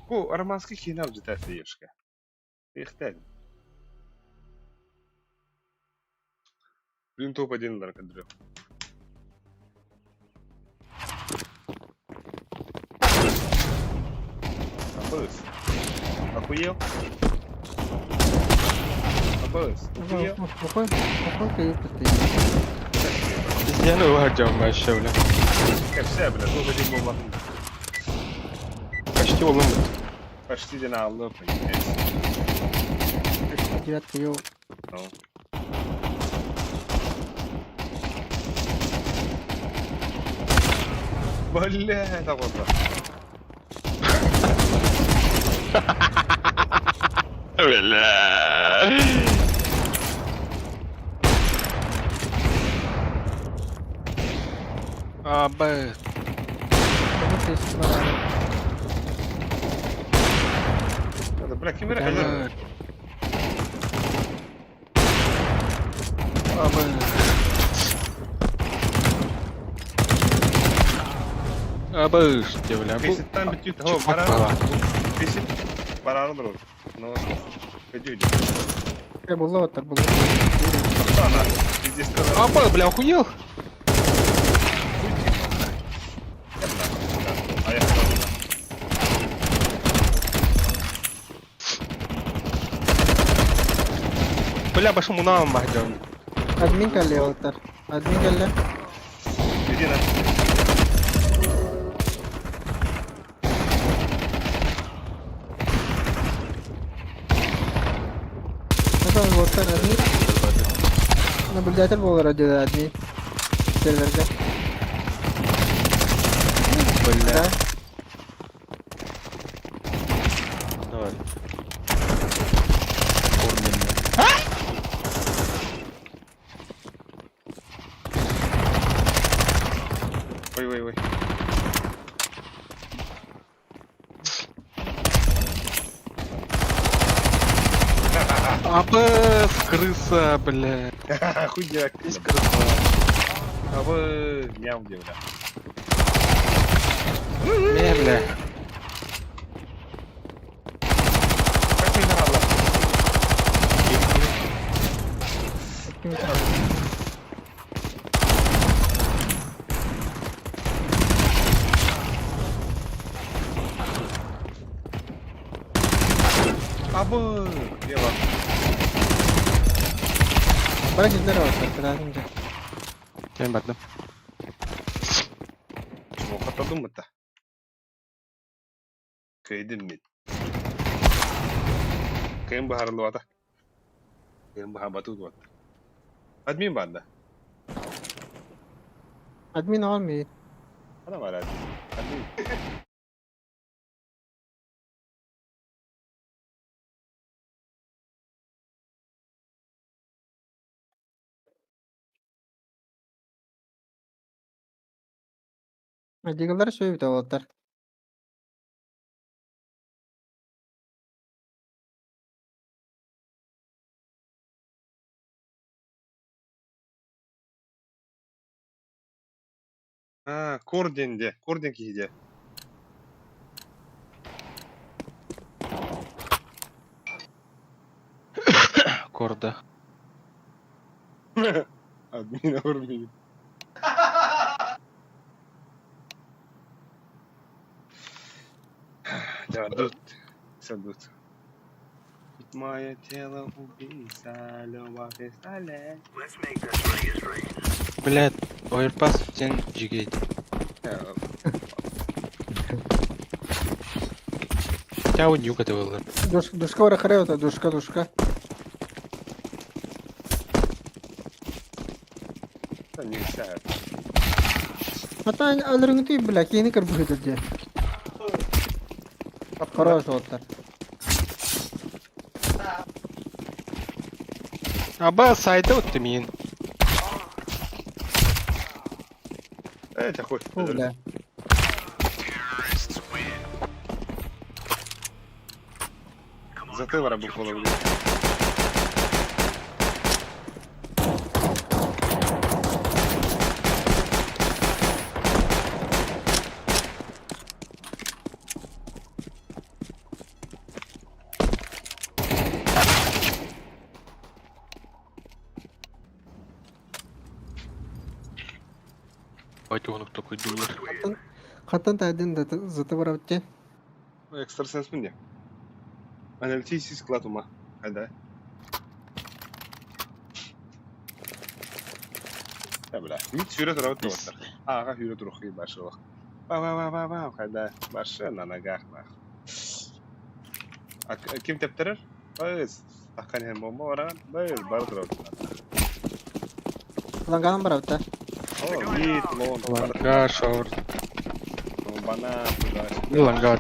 Ку, романский хинав житат ешка. Ихтен. Блин, топ-1 наркодрю. Абыс. Охуел? Абыс. Охуел? Охой, охой кайып Я ну вардем вообще, бля. Как вся, бля, топ-1 был Почти улым. Почти на алло, понимаете. Девятка йоу. Ну. Бля, это вот. Бля. А, Б. Это, бля, кемера хозяин. А, Б. А, Б, что, бля. Там битют, о, баран. Песит баран друг. Ну, иди, иди. Я была, так было. А, Б, бля, охуел? А я хотел. Бля, башым мунам бахдем. Админ калле олтар. Админ калле. Иди на. Это олтар админ. Наблюдатель был ради админ. Серверге. Бля. Да. Давай. Ой, ой, ой. А, Б, крыса, бля. Хуйня. Здесь крыса. А вы ням где, бля. Не, бля. Как ты играла? Абы, Ева. Бара здорово, так, Кем бардым? Чего хата думать-то? Кайдым мен. Кайым бахарлы Кайым баха батут вата. Админ банда. Админ алмый. Ана бар админ. Админ. Дигалар сөйбүт олтар. А, Корденде. Корден кейде. Корда. Админ оформили. Дадут. Садут. Ведь мое тело убийца, Лёва пистолет. Блядь, Оверпас сен жигейт. Тяу нюка ты был. Душка бар харай душка, душка. Да не мешает. Ата алырыңты бля, кийини кырбыһыт дии. Хорош оттар. Аба сайда өттү мин. Это хуй. Фу, бля. Заты вара бухала, блядь. Ой, тугунук такой дулар. Хаттан тайдын да заты барабыт дии. Экстрасенс мне. Аналитический склад ума. А да. Да, бля. Мит сюрет работает. Ага, сюрет рухи башилах. Ба-ба-ба-ба-ба, когда машина на ногах, нах. А ким тептерер? Быз. Такан бомба баран. Быз, бар Ланганан барабыт да. О, мид, лон, Ланга, шорт. Банан, туда. Ланга.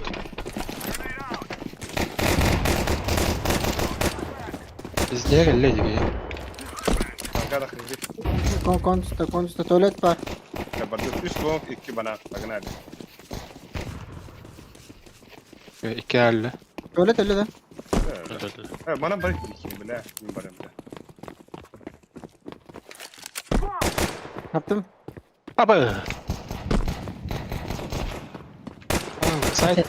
Везде леди. Ланга да хрен. Кон конста, конста туалет бар. Бардык 3 лонг, 2 банан. Погнали. Икки әлле. Туалет эле да. Э, банан бар икки, бля. Не барам, бля. Таптым. Аба. Сайт.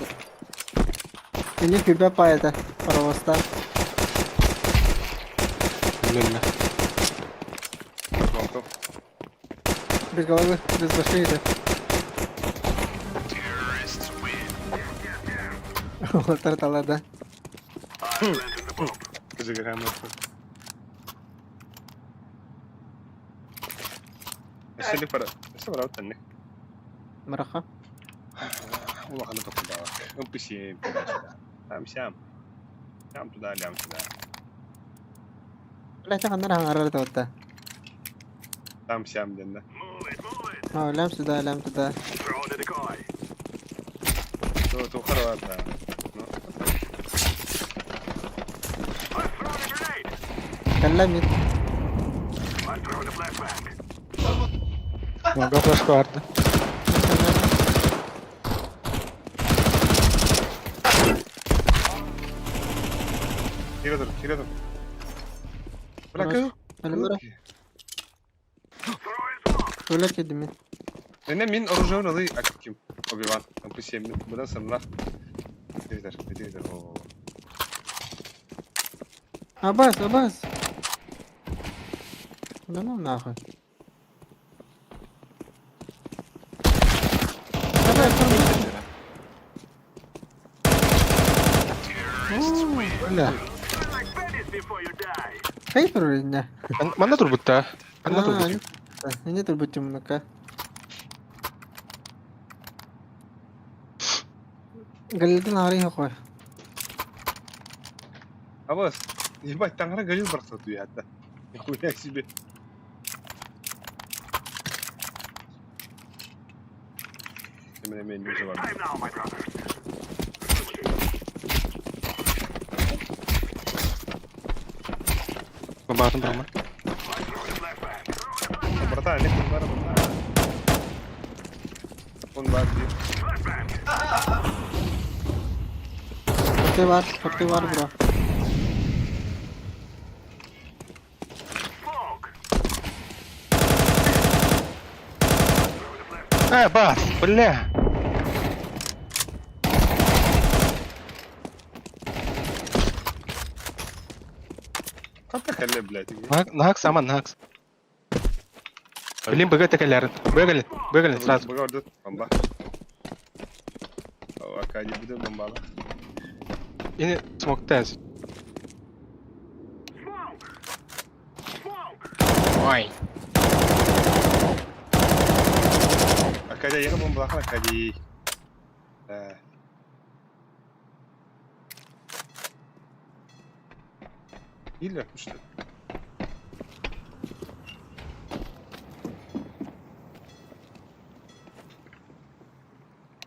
Мени күбә пайда. Паровозтан. Лөллө. Лонгтов. Без головы, без башки иде. Олар талада. Зажигаем. Эсели пара. Эсели пара танне. Мараха. Улахана токуда. МП7 туда-сюда. Там сям. Там туда, лям сюда. Бля, ханнар ханарар таватта. Там сям ден да. А, лям сюда, лям туда. То то хорват, да. Ну, Калла мид. Ланга флешка барды. Кире тур, кире тур. Бля, Хорош. кыл. Әле Туалет кеди мин. Эне мин оружие ылы акким. Оби-Ван. МП7. Будан сымна. Дивдер, дивдер. О. Абас, абас. Да ну нахуй. Давай, Бля. Кай турулинна? Манна турбутта. Манна турбут. Не турбутюмнука. Галилдин арый хой. Абас, ебать, таңра галил барса туята. Нихуя себе. Мен мен не бар. Бабатын барма. Братан, не бар, братан. Он бар. Форты бар, форты бар, бро. Э, бас, бля. кэллэ, блядь. Нахак саман, нахак. Блин, БГ текелерин. Б кэлин, Б кэлин сразу. Б ордут, бомба. Аркадий будет бомбала. Ини смок тез. Ой. Аркадий, ехал бомбала, Аркадий. Да. Или что?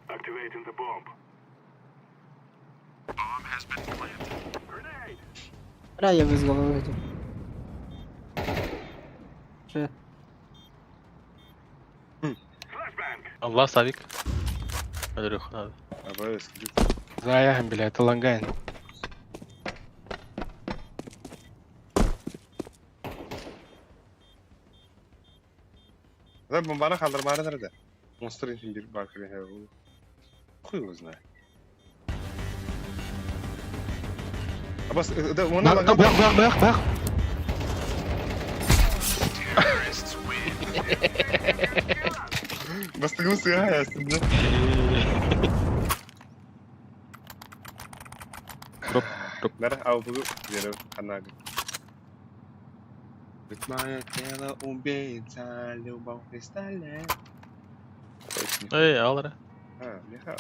Activating the bomb. Bomb has been planted. Grenade. Бля, я без головы иду. Че? Flashbang. Allah Savik. Өлөрүөх надо. АБС, где Заяхын, блядь, талангайн. Да, бомбаны kaldırmaları nerede? Monster için bir bakır. Хуй его знает. Абас, да, он Бах, бах, бах, бах, бах. Бастыгым сыға ясында. Дроп, дроп. Нара, ау, бугу, веру, анага. Ведь мое тело убийца, любовь пистолет. Эй, алара. А, меха.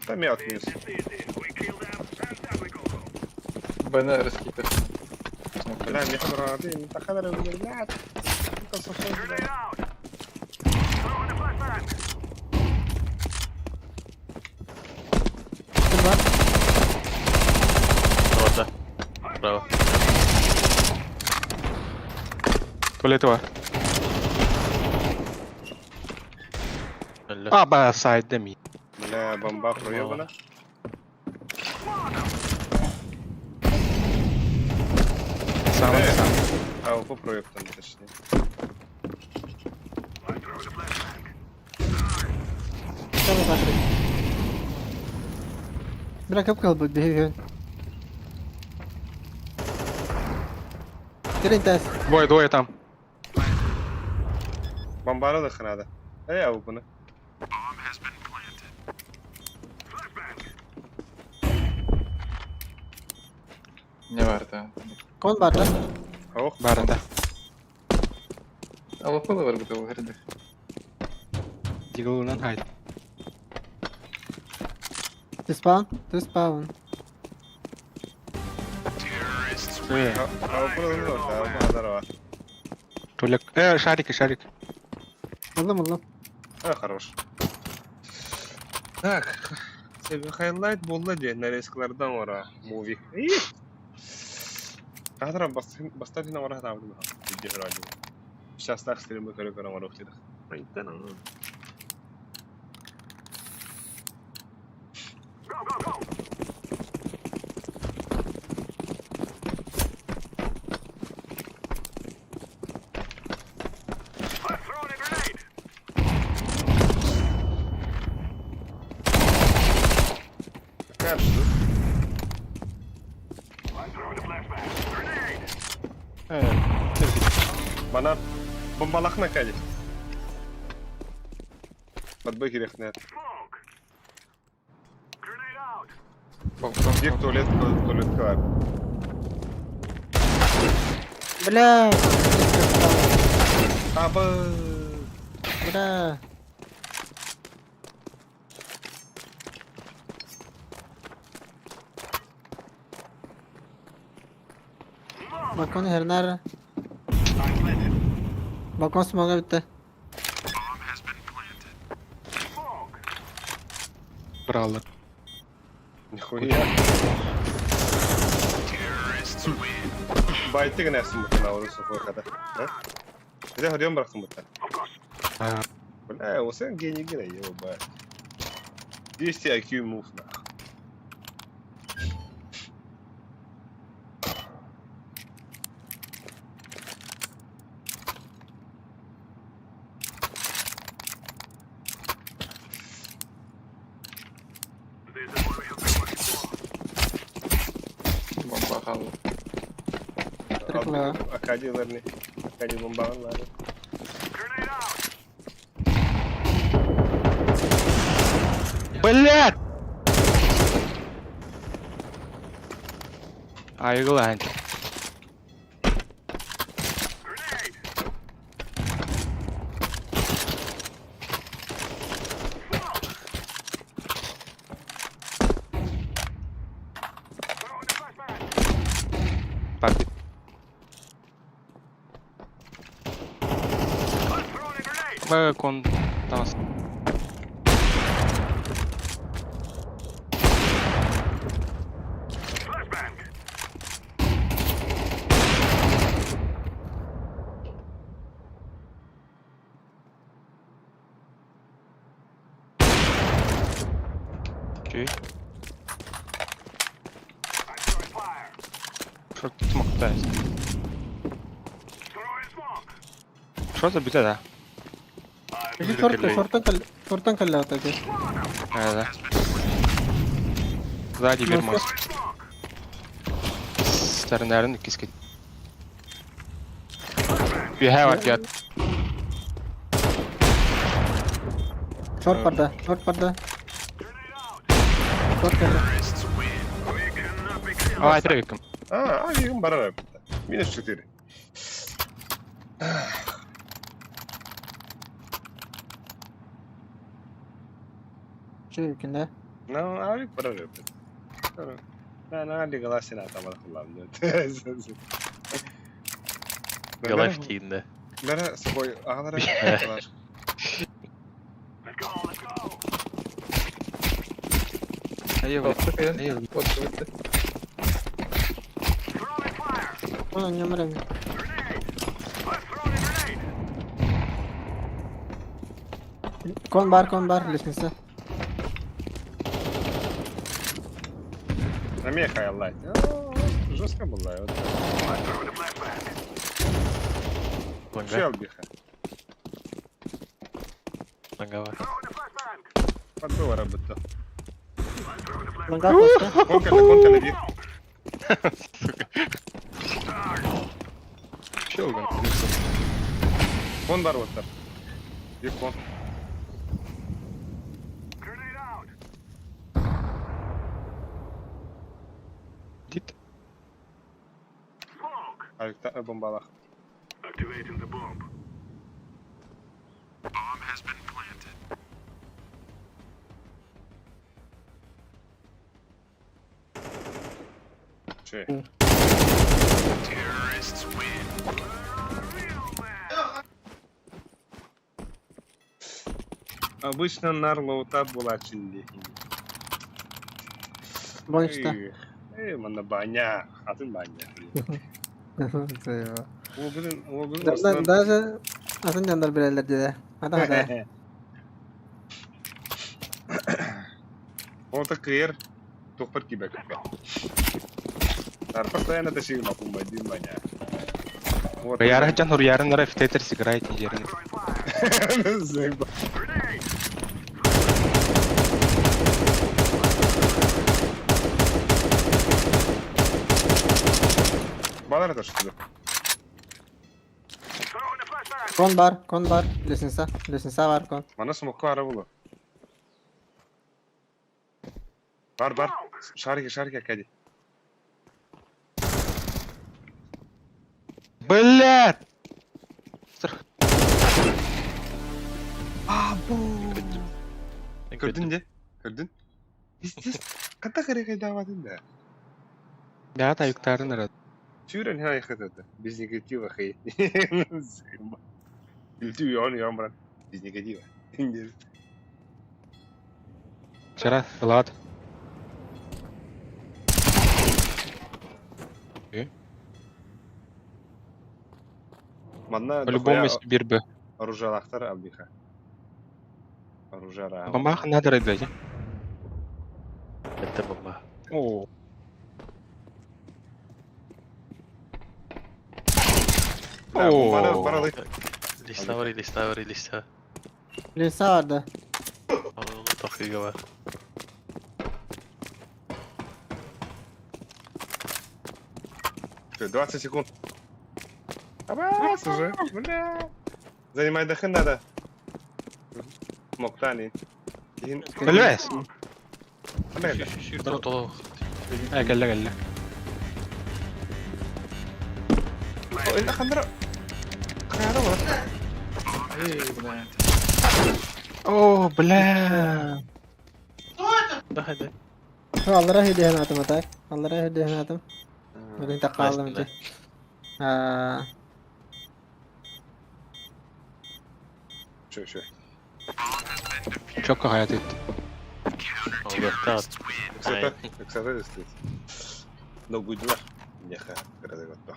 Там я отнес. Easy. We kill them and then we go home. Б раскидывай. Бля, меха гранаты, не тахадара, блядь. Grenade out. Throwing a flashbang. Ким бар? Orada. Bravo. Туалеты бар. Өллө. А, ба, сайт деми. Бля, бомба проебана. Саман, саман. А, по проебтан, точнее. I'm throwing a flashbang. Что вы закрыли? Бля, как был бегаю. Кирин тез. Двое, двое там. Бомбаны да ханада. Эй, ау, буны. Bomb has been planted. Flashbang. Не бар, да. Кон бар, да? Ох, Бар, да. А лопала бар бит ол херде. Диглынан хайд. Ты спаун? Ты спаун. Э, ау, проебан, да, здорово. Туалет. Шарики, шарик. Аллам, аллам. А, хорош. Так, себе хайлайт болды де нарезкалардан ора муви. Кадра бастан ора табдым. Видео радио. Сейчас так стримы көрө ора ухтидах. Go, go, go. I'm throwing a grenade. Какая что? I'm throwing a flashbang. Grenade. Бана бомбалахна кәли. Подбы керехнет. Smoke. Grenade out. Балкон. Бир туалет, туалет бар. Бля. Абы. Бля. Балкон хернар. Балкон смога битте. Bomb has been planted. Smoke. Браллар. Нихуя. Terrorists win. Байтты гына әсін бұтын ауыры сухой қада. Бізде хорьон барақтың бұтын. Of course. А, Бля, осен гений гена, ебать. 200 IQ мув, нах. This is what we have been working for. хаалла. Трипла. Акадияларны. Акадия бомбаҕын лаары. Блядь! Айгылаан. Папи. Б кон тас. Окей. Что ты смог Что за беда, да? Шортан кэллэ атаки. Да, да. Сзади Ну, вермос. Старинарын киски. You have it yet. Шорт барда, шорт барда. Шорт кэллэ. А, это А, а, барар. Минус 4. Чүкүн да. Ну, авик барар. На, на, легаласина там аллам. Галаф тиинде. Бәрі свой ағалары Отты. Оны нөмірі. Кон бар, кон бар, лестница. Намеха лайт. Жестко было. Шелбиха. Ланга бар. Подбыла работа. Ланга қосты. Конка, конка наверх. Чё, Кон бар вот Бир кон. Дит. Авикта бомбалах. Че? Обычно нар лоута була чинди. Бойшта. Эй, манна баня, атын баня. Ол Даже атын жандар билелер деді. Ата ата. Ол кыр тохпар кибек. Нар постоянно тащил на пумба, дин баня. Вот. Яры жан ярын нара в Тетрис играет жерин. Заеба. Балар это что? Кон бар, кон бар, лестница, лестница бар кон. Мана смокка ара булу. Бар, бар. Шарики, шарики, Акади. Блядь! Көрдүн де? Көрдүн? Пиздец. Ката карекай давадын да. Да, таюктарын ара. Сүүрэн хаа ихат это. Без негатива хей. Үлтү ян ян брат. Без негатива. Вчера, Влад. Манна По-любому бир бы. оружиялахтар абдиха. Оружиара. Бомбах надо рыдать. Это бомба. О. О. Бара бара Листа бар, листа бар, листа. Лестница бар да. Оны тохыга бар. Всё, 20 секунд. Абаас уже, бля. Занимайдахын надо. Моктани. Киһин... Өлбэс. Амель. Толох. Э, кэллэ кэллэ. Ой, хандра. Хайа бар. Эй, блядь. О, бля. Да, да. Аллара хүдиһэн атым атай. Аллара хүдиһэн атым. Билин таккаалым ити. Аа, Шö, шö. Чокко хаят ит. Алгахтаат. Ыксата, ыксата дэстит. Но гудла. Неха, кырадыгатта.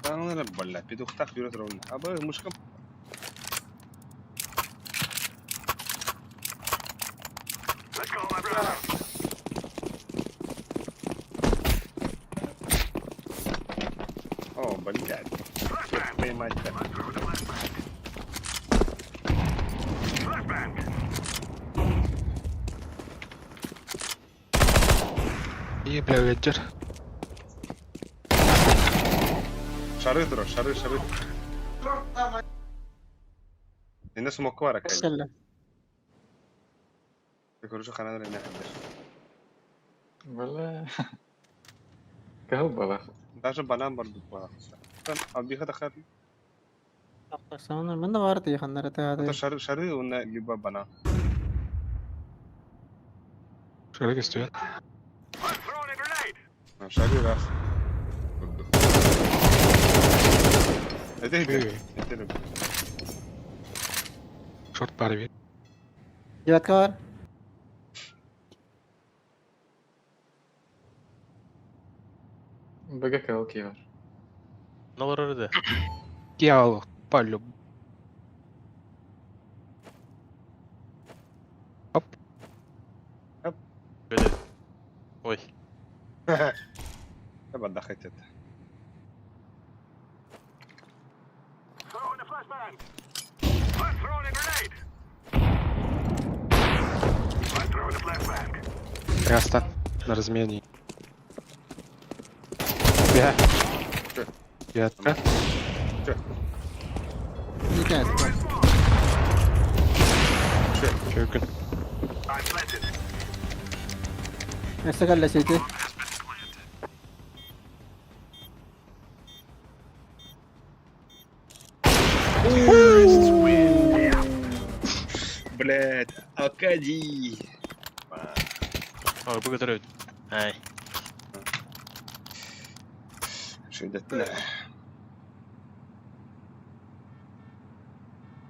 Таҥнары балла, петухтах юрэ турабын. Абы, мышкам. Let's go, my brother. О, блядь. Flashbang. Поймать-то. Let's throw the flashbang. Flashbang. И, бля, ветер. Шары тура, шары, шары. Инде смокка бар акай. кэллэ. Короче, ханан ренә хәдер. Бля. Кого балах? Даже банан бар бит була. Абиха тахар. Тахсаанар манна бар тии ханнара Это тыааты. шары, шары, уна либо банан. Шары көстүө. I'm throwing a grenade. А, Шары раз. Курдук. Это это. Это. Шорт бар бит. Девятка бар. БГК окей бар. Налар өрді. Киал, палю. Оп. Бөле. Ой. Давай отдохать это. Throwing a flashbang. I'm throwing a grenade. I'm throwing a flashbang. Раста на размене. Бя. Девятка. Никээс. Чөкүн. I'm planted. Өссө кэллэ сити. Блять, Акади. Ой, бүгі түрі. Ай. Что это?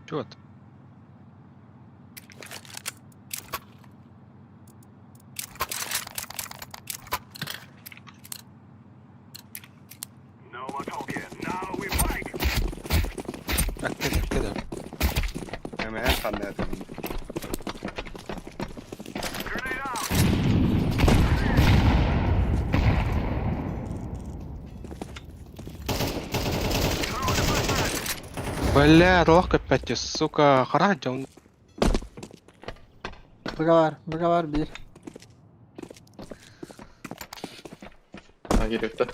Чего ты? No more talking. Now we fight. Кеде, кеде. Hemen anladım. Grenade out. Throwing a flashbang. Бля, лох опять, сука, харадя он. Быга бар, быга бар бир. А, келіпті.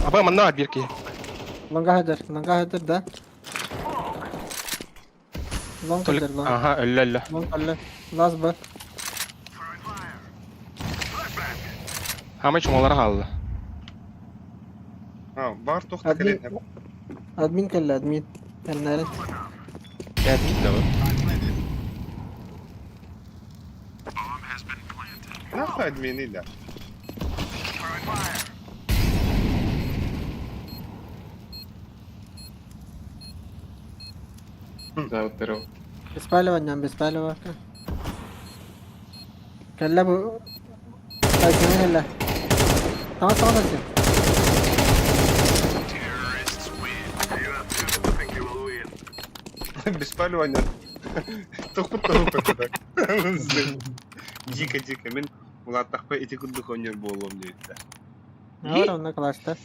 Аба манна бирки. Лонга хадер, лонга хадер да. Лонг Толик. хадер, лонг. Ага, өллө өллө. Лонг алла. Лаз б. Throwing fire. Flashbang. Хамай чумалар қалды. А, бар тоқта Админ. келен. Админ кэллэ, админ. Эрнәрин. Админ да. Нахуй админ или? Throwing fire. Да, вот здорово. Беспалево, беспалево. Кэллэ бу. Айсыны кэллэ. Тамас тамас айсын. You have two to think you will win. Беспалевание. Только только так. Дико дико. Мен улаттақпай ити күндік өнер болуым дейді. Бар, онна класста.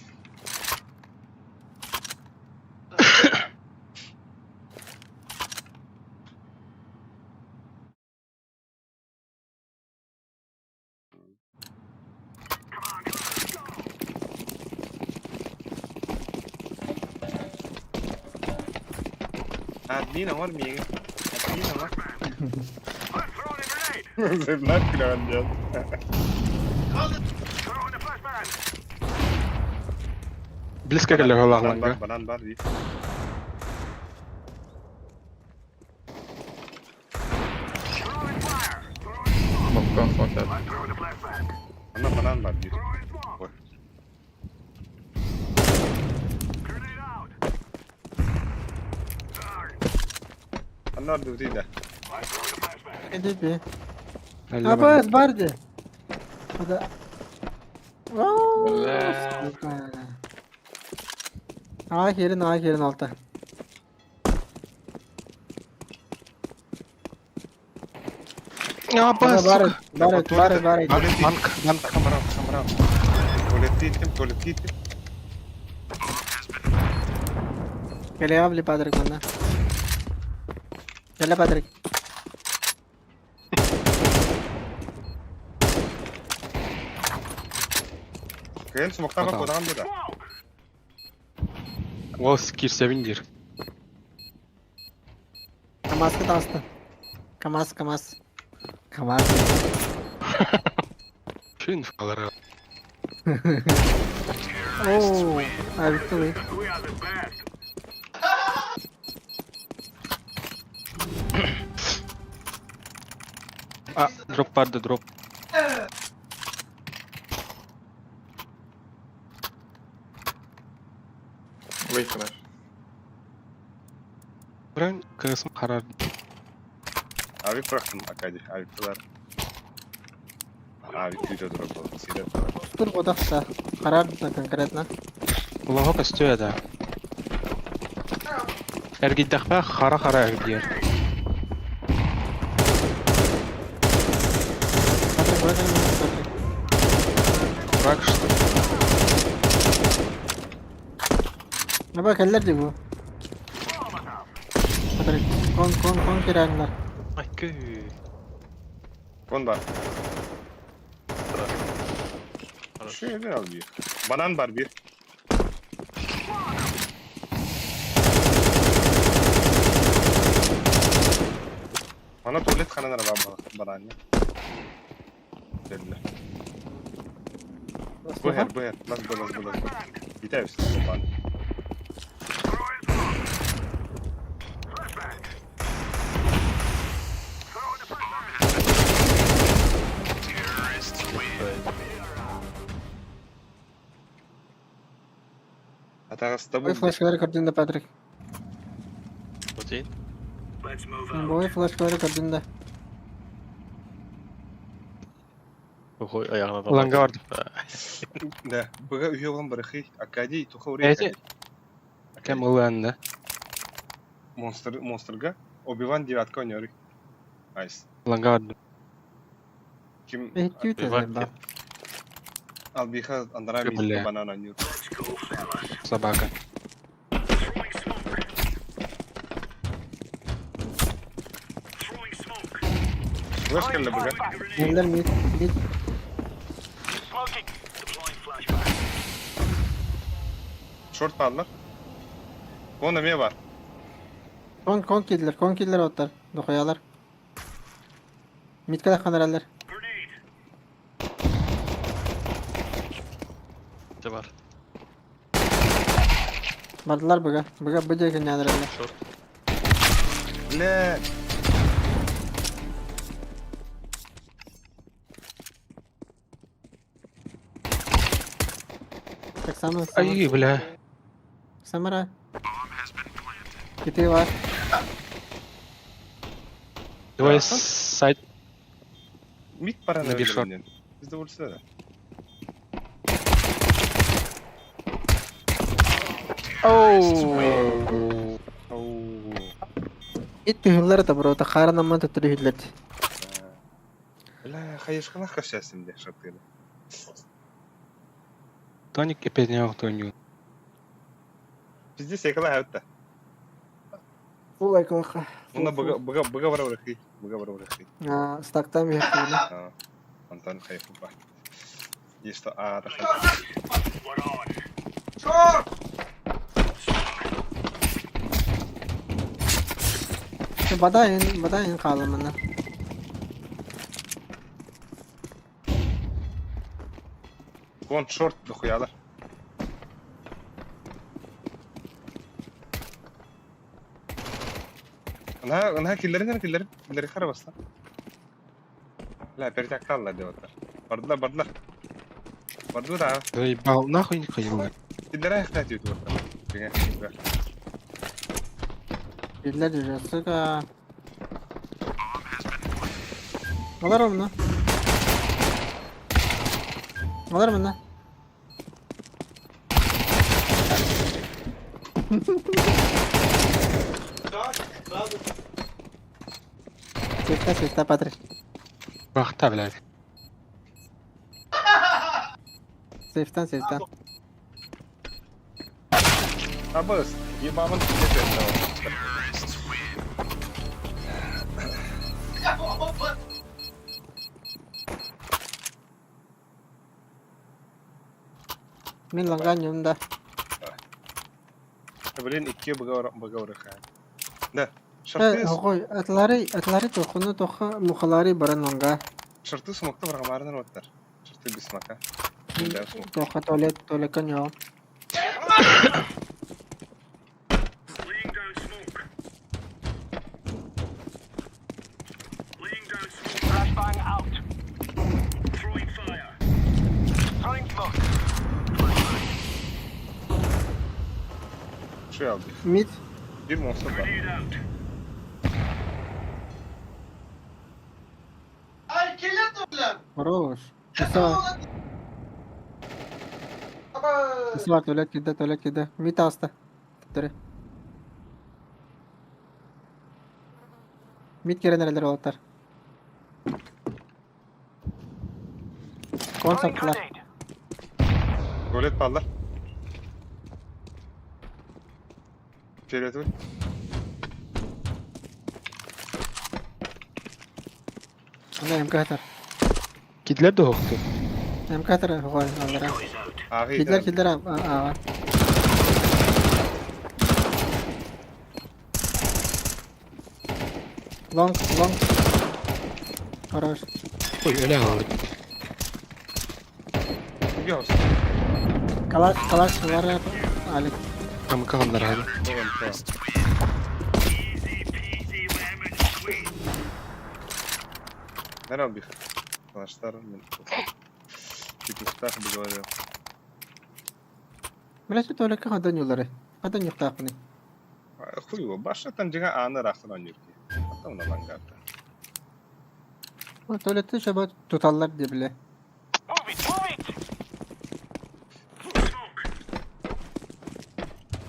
Админ оҥор миигин. Админ оҥор. Зырнар күлэҕин диэн. Близко кэллэ Банан бар, лаҕланга. банан бар дии. Боккон смотрят. Ана банан бар диир. Ой. Анна ордубутуй да. Иди Әллә Абас бар ди. Да. Бля. Сука. А херин, а херин алта. Абас, Бар, сука. бар, бар, бар. Банк, банк. Камара, камара. Туалетти иттим, туалетти иттим. Кэлэ били Патрик манна. Кэлэ Патрик. Кыйын смоктаба Атаҕа. кудаҕан буда. Уол киирсэбин диир. КамАЗка таҕыста. КамАЗ, КамАЗ. КамАЗ. Шин фалара. Оо, авиктылы. А, дроп барды, дроп. Выйти наш. Бран кысым харар. Авик бырахтым Акади, авиктылар. Авик видео дроп был. Сидят. Тур бодахта. Харар да конкретно. Улаха көстүө да. Эргийдэхпэ хара-хара эргийэр. Патрик, вот он, Патрик. Дурак что ли? Аба кэллэр дии бу. Патрик, кон, кон, кон кирээннэр. Ай, күй. Вон бар. Şöyle al bir. Banan var bir. Bana tuvalet kanaları var banan ya. Belli. Bu her bu her. Let's go let's go let's go. Biter misin baban? Атаҕаста Ой, бу. флешкалары көрдүн да, Патрик. Один. Бой флешкалары көрдүн да. Ой, аяғына да. Ланга барды. Да. Быга үйе olan барахи. Акади туха Эти- Кем ылыан да. Монстр монстрга Оби-Ван девятка ойнор. Айс. Ланга барды. Ким Эттүү Иван да. Албиха Андрами Бля. банана нюр. Собака. Флеш келли быга. Эллер мид, мид. Шорт бааллар. Вон эме бар. Кон, кон кидлер, кон кидлер оттар. Дохуялар. Мидке да ханаралар. Бар. Бардылар быга. Быга бу диэки няныраллар. Шорт. Бля. Так само, само. Ай, бля. Самара. Кити бар. Давай сайт. Мид парана Набир шорт. Biz de vursa da. Оу. Оу. Ит түһүллэр да бро, тахааран амман төттөрү үһүллэр. Бля, хайышкалах кашасым де шатыны. Тоник эпезне тоню. Bizde секала хавта. Фул айконха. Муна быга быга быга бара барахи. Быга бара барахи. А, стактан бихтибин. А. Антон хайфу ба. Есть а да. Бадайын, бадайын хаалымына. Вон шорт дохуялар. Ына, ына киллэрин киллэрин, киллэри хара баста. Ла, перетакталлар деп оттар. Бардылар, бардылар. Бардылар аа. Заебал, нахуй не ходил. Киллэри айахтаа тиит уоттар. Дьиҥэ, үгэр. Биллэр же, сука. Алар онно. Алар мына. Светта, светта, Патрик. Бахта, блядь. Сейфтан, сейфтан. Абыс, ебамын килетет. Мин ланган да. Блин, икки быгаура Да. Шарты, Ой, атлары, атлары тохуну тоха мухалары баран ланга. шарты смокта баргамарынар оттар. Шарты без смока. Да, смок. Тоха туалет, туалекка ньо. Flashbang out. Throwing fire. Throwing smoke. Şu aldı. Mid. Bir monster var. Хорош. Киса. Киса бар туалет киде, туалет киде. Мид аста. Төре. Мид керенерлер олаттар. Кон Throwing саптылар. grenade. Tuvalet ballar. Фиолетовый. Мына МК-тар. Кидлер да хохту. МК-тар хой аллара. Ағы Кидлер, кидлер а. Лонг, лонг. Хорош. Ой, öyle aldık. Yok. Калаш, калаш, бар Алик. Амка алдар hadi. Наверное, бих. Калаштар. Петухтах бы говорил. Бля, туалекка хадан юллары. Хадан юктаакны. Хуй его, баша там дига аны рахтан анюрки. Потом на лангарта. Туалетте шаба туталлар деп биле. Move it, move it.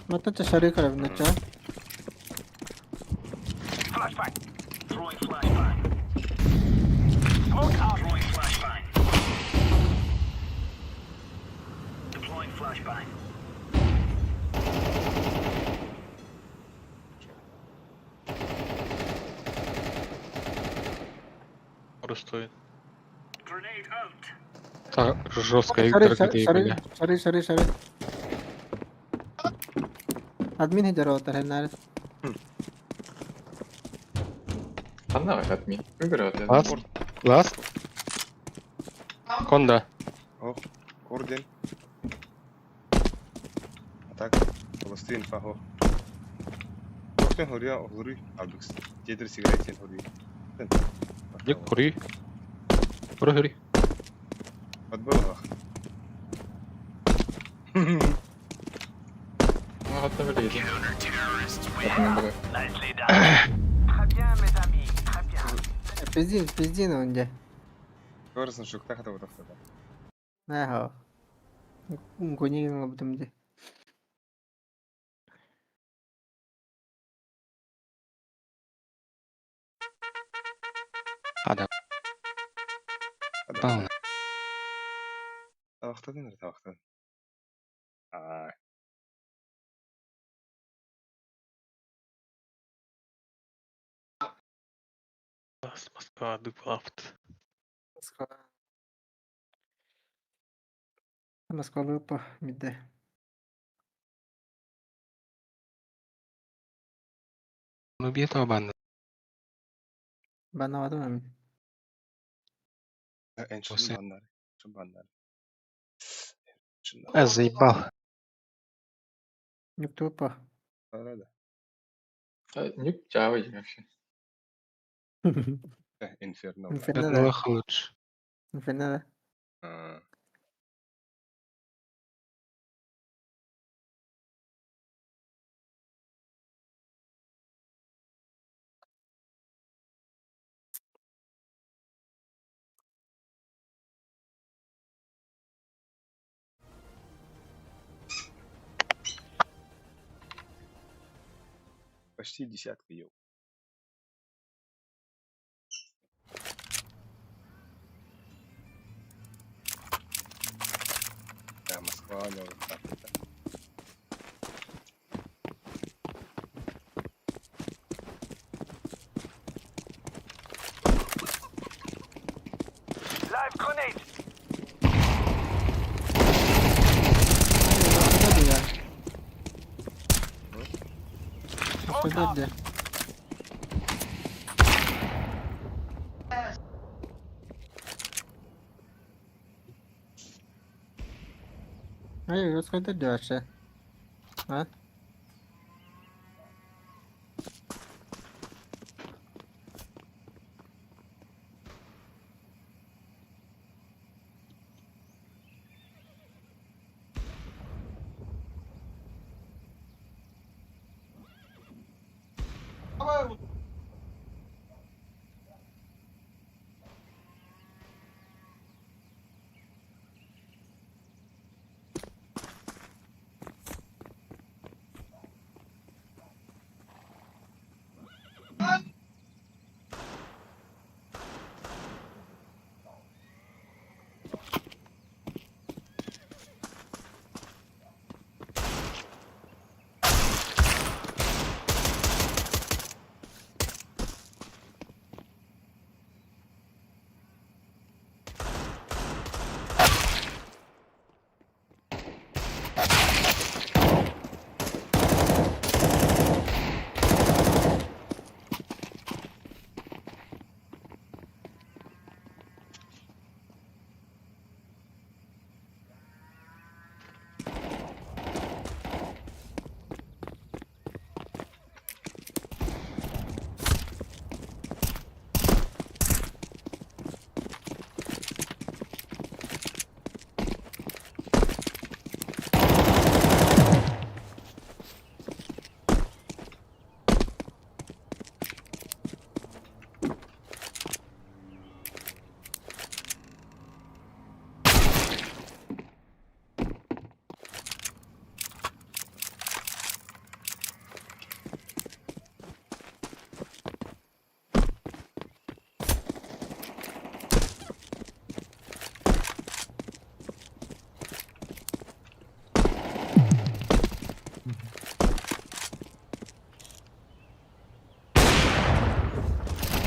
Маттан шары карабына ча. Flashbang. Throwing flashbang. Smoke out. Throwing flashbang. Deploying flashbang. Просто Grenade out. Та жестко Шары, Виктор шары, где шары, бля. шары, шары, шары. Админ хедер оттар хеннары. Ханна админ. Выбирает. Ласт. Ласт. Конда. Ох, орден. А так, Палестин фахо. Орден хория охлури албикс. Тедер сигаретен хори. Дик кури. Кури хори. Подбыл. Ну, вот на Nicely done. Très bien, mes amis. Très bien. Пиздин, пиздин онде. Көрсін шуктах да отафта. Наха. Гонигин лабдымде. Адам. Даун. Табақтан табақтан. Аа. Москва дупапт. Москва. Москва лыпа мидде. Ну бьет банда. Баннаабатым эми. Энчини баннары. Баннары. А, заебал. Не тупо. Да. Нюк чао вообще. Инферно. Инферно да. Лоха лучше. Инферно да. Почти десятка, ел. Да, Москва, да, вот так вот. Live grenade. Куда где? Эй, вот дальше? А?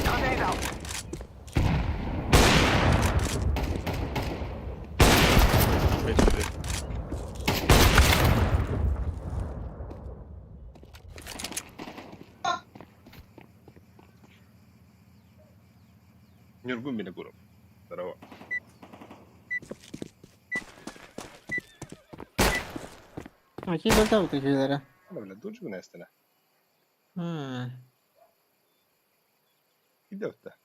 Grenade out. Нюргу Миногуров. Здорово. Окей, да, вот такие Бля, тут же Нестена. Hmm. Идет-то.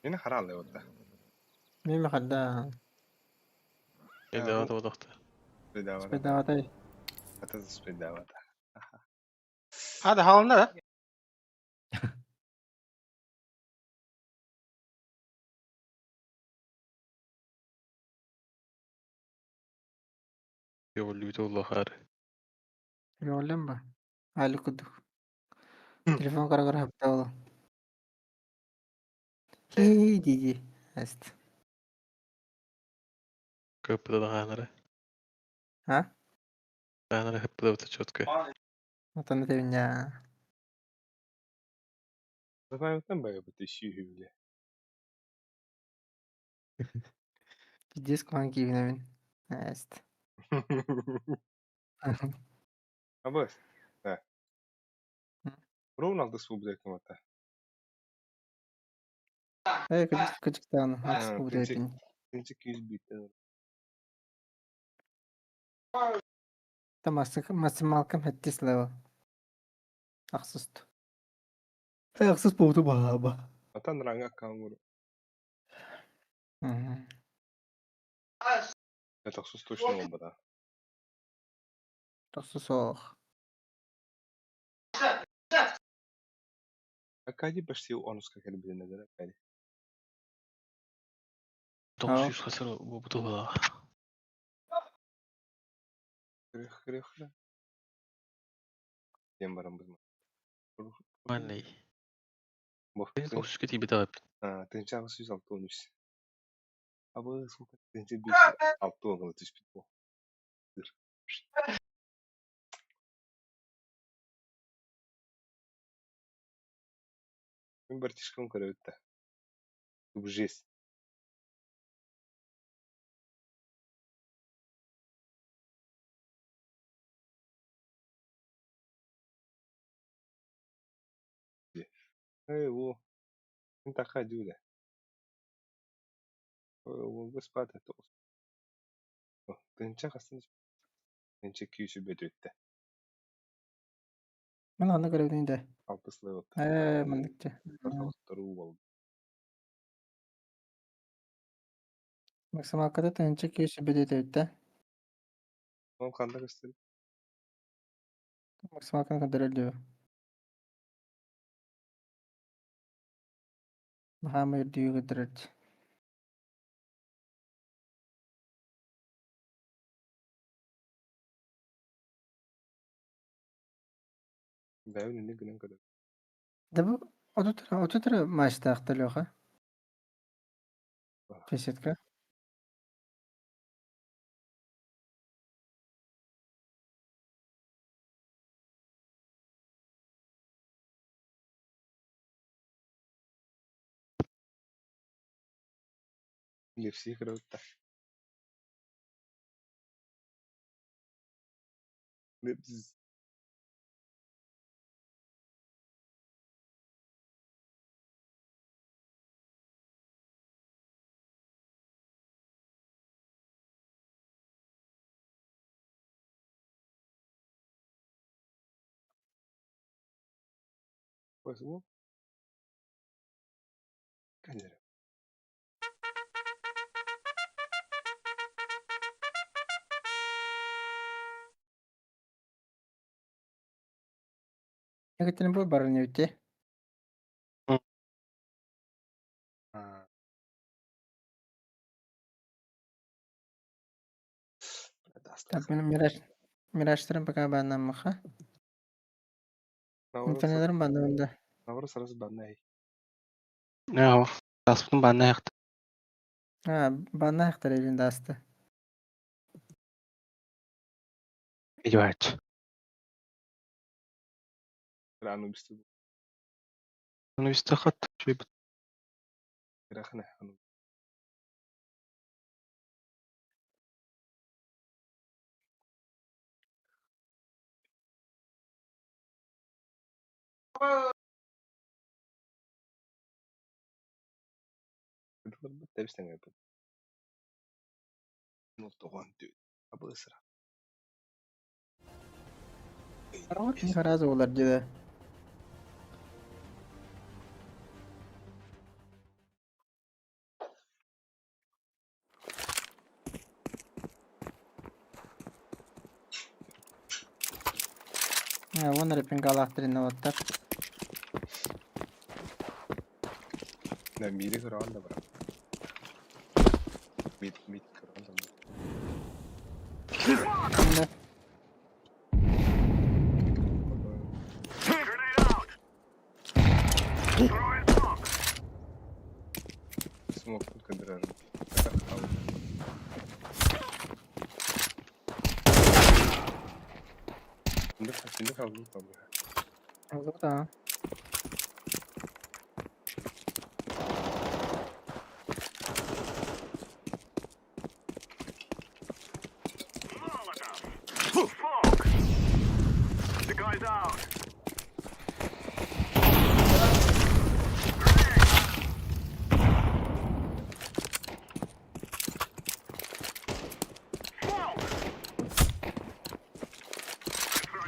Мин харалы вот. Мимо хода. Идеал одохто. Спидаватай. Это спидавата. Hadi halında da. Yollu Yolun ba? Ali kuduk. Телефон карагар хаптал. Хей, диди. Аст. Köpüde da А? Хаанара хыппыда четко. Отон это Давай там бы тысячу бля. Пиздец кванки виновен. Аст. Абыс. Да. Ровно алтыс буолбут эбит Ээ, кыдьык кыдьыктаан, алтыс буолбут Тынчы эбиппин. тынчы күүс бииртэн Та максималкам хэттис левел. Ахсыс. Ахсыс буолту баһааба. Атан ранга аккаунт Тохсус точно буолбата. Тохсус ох. Аркадий почти онуска кэлбитин эдэр Аркадий. 900 хасыр буолбуту Хрых хрых Диэн баран бу. Манный. Бу. 900 тиийбит эбит. Тыһыынча 863. Абы сука 1560 гына түспүт буо. Мин бартишкам көрөбүт да. Жесть. Эй, во. Мин таха дүү Уолга спат это Тыһыынча хастан Тыһыынча күүсү бөтүөттэ. Мен аны көрөбүн да. Алтыс левел. Ээ, манныкча. Торуу бол. Максималкада тыһыынча күүс бөтүөтэ да. Ол ханна көстөр? Максималканы көрдөрөр дүү. Баһаама үрдүгү көрдөрөр. Бэйэбин инник гынан көрөбүн. Да бу 33 матчтаахтар Леха. Фесетка. Лепси көрөбүт да. Лепс. Возьму. Камера. Экэтин бу баран эбитте. Так, мен Мираж Мираштарым пока баннаммаха. Инферноларым баннамында. Наоборот, сразу баннай. Оо, таспытын баннаахт. А, баннаахтар элин даасты. Идиот. Рано бисту. Ну истахат шиб. Рахна. Тэбистэн эбит. Ну тоҕон тү. Абысра. Сразу олар деді. А, вон репинг алахтырын оттар. На мире көрөн да бар. Мид мид көрөн да. Да. Grenade out. Throwing smoke. Смок только дрожит. Şimdi kaldı kaldı. Oldu да. Molotov. Smoke. The guy's out.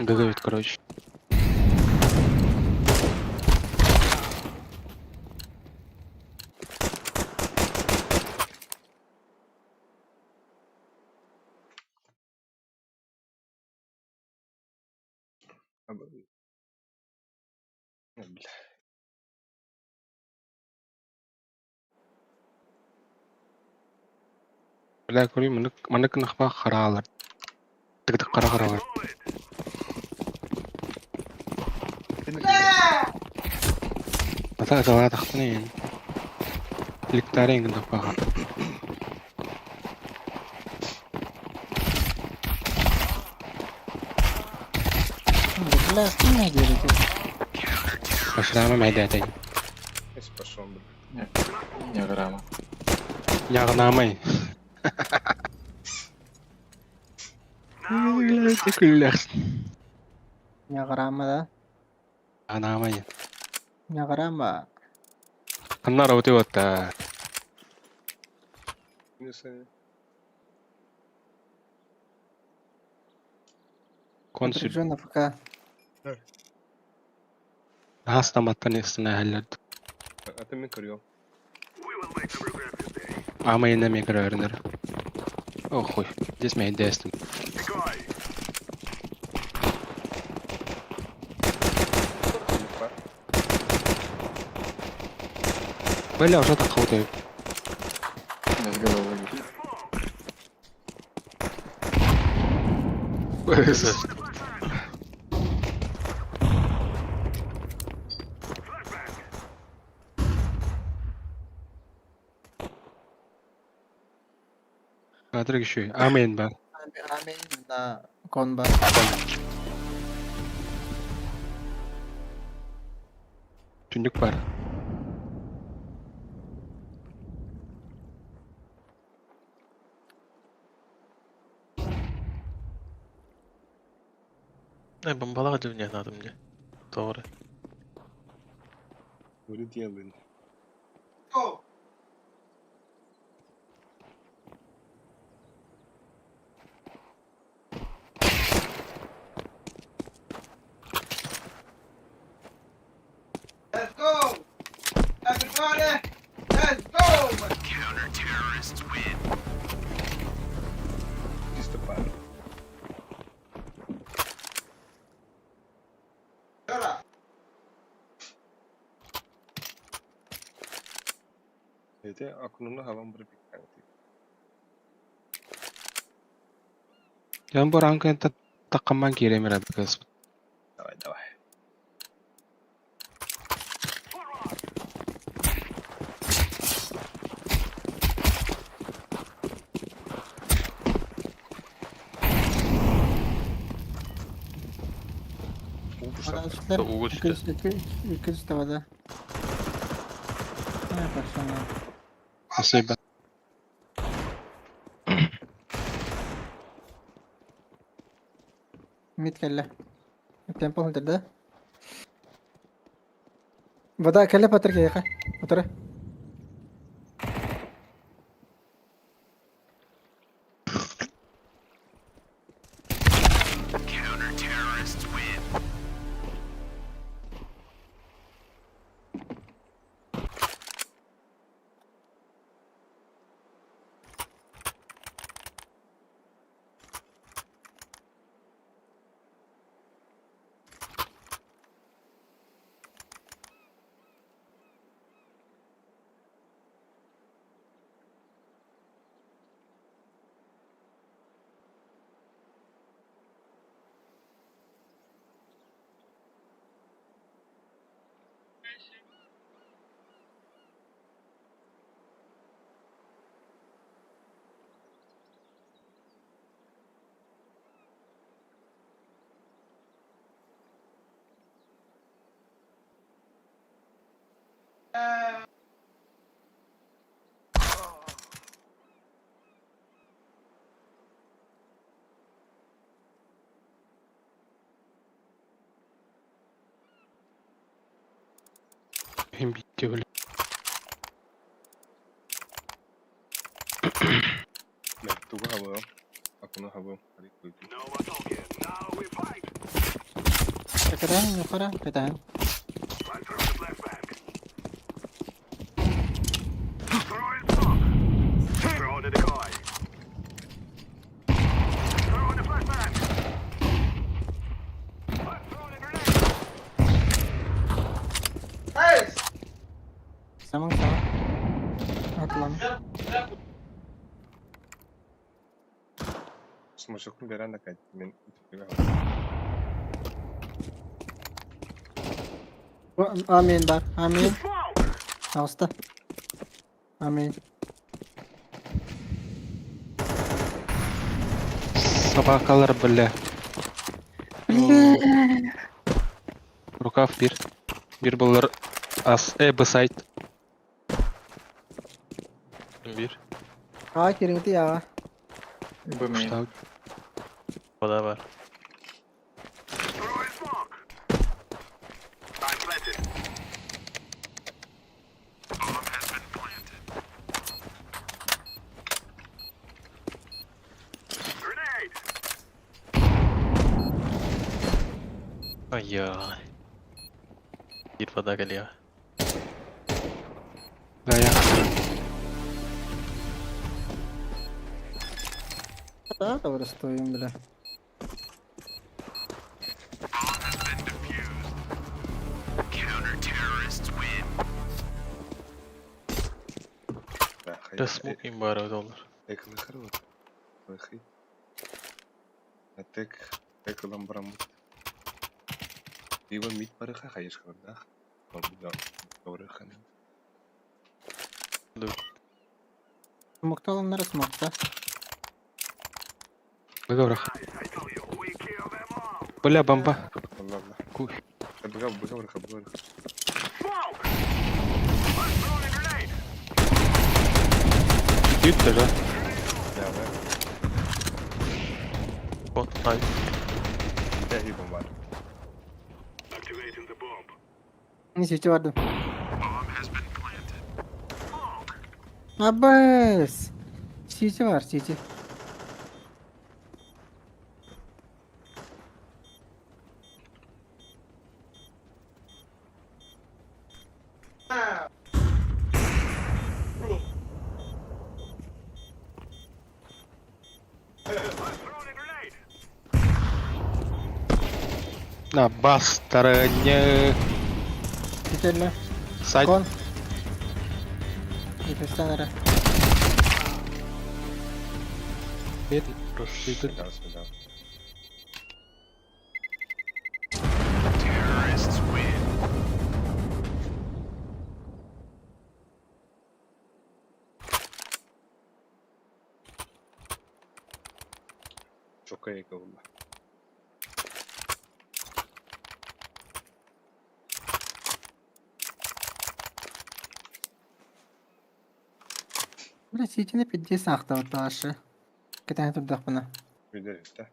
Бегают, короче. Бля. Бля, көрүй, маннык нахпа хараалар. Тыгдык қара қаралар. Ата аталара тахтын ен. Ликтары енгін тақпаға. Бля, не делайте. Башырама мәйдәтәй. Ес пошел, бля. Не грамма. Яғнамай. Күлләхсін. Не грамма, да? Яғнамай. Не грамма. Қаннар өте отта. Не знаю. Консул. Напряженно ФК. Хастаматтан естіна әллерді. А ты мен көрüyorum. Амайына мен көрерінер. Охуй. Здесь мәйдәстім. Бля, уже так хватает. С головы. Кадры еще. Амин бар. Амин на конба. Түндік бар. Не, бомбалаға не надо мне. Doğru. Öyle diyelim. Let's go! Everybody, let's go! Чисто пара. Это aklımda havan bir bir Ян бар анкын таққаман керемер әбікіз. Давай, давай. Угу түсті. 200 вода. Ай, пошел на. Спасибо. Мид келле. Темпо да? Вода келле патыр кейха. Отыры. Им битте өлі. Мен тугу хабыам. Акуну хабыам. Кэтэһэн, юхара, кэтэһэн. Самың саҥа. Атлан. Смочокпун биэрэн да мин Амин бар. Амин. Таҕыста. Амин. Собакалар, бля. Бля. Рукав бир. Бир булар ас э сайт. Bir. Аа кириҥти яҕа. Б мейн. Штаб. Вода var. Ай-яй. Bir вода geliyor. Да я. Да, табырыстойум бля. Да смок им бары доллар. Тек тек ылан бараммыт. Ива мит барыха хайышкалардаах. Барыхан. Смокталаннара смокта. Договорах. Бля, бомба. Алла. Ку. Быга быга барыха быга барыха. Бүт да. Да, Кон. Ай. да. Хи бомба. Не сече бардым. Аббас. Сичи бар, сичи. На бас тарыня. Сичелле. Сайт. Кон. Итестен эрэ. Нет, просто Да, да. Чокай кылла. Бля, сичини пиддиэс аахтабыт Кэтэһэн турдахпына. Билер да.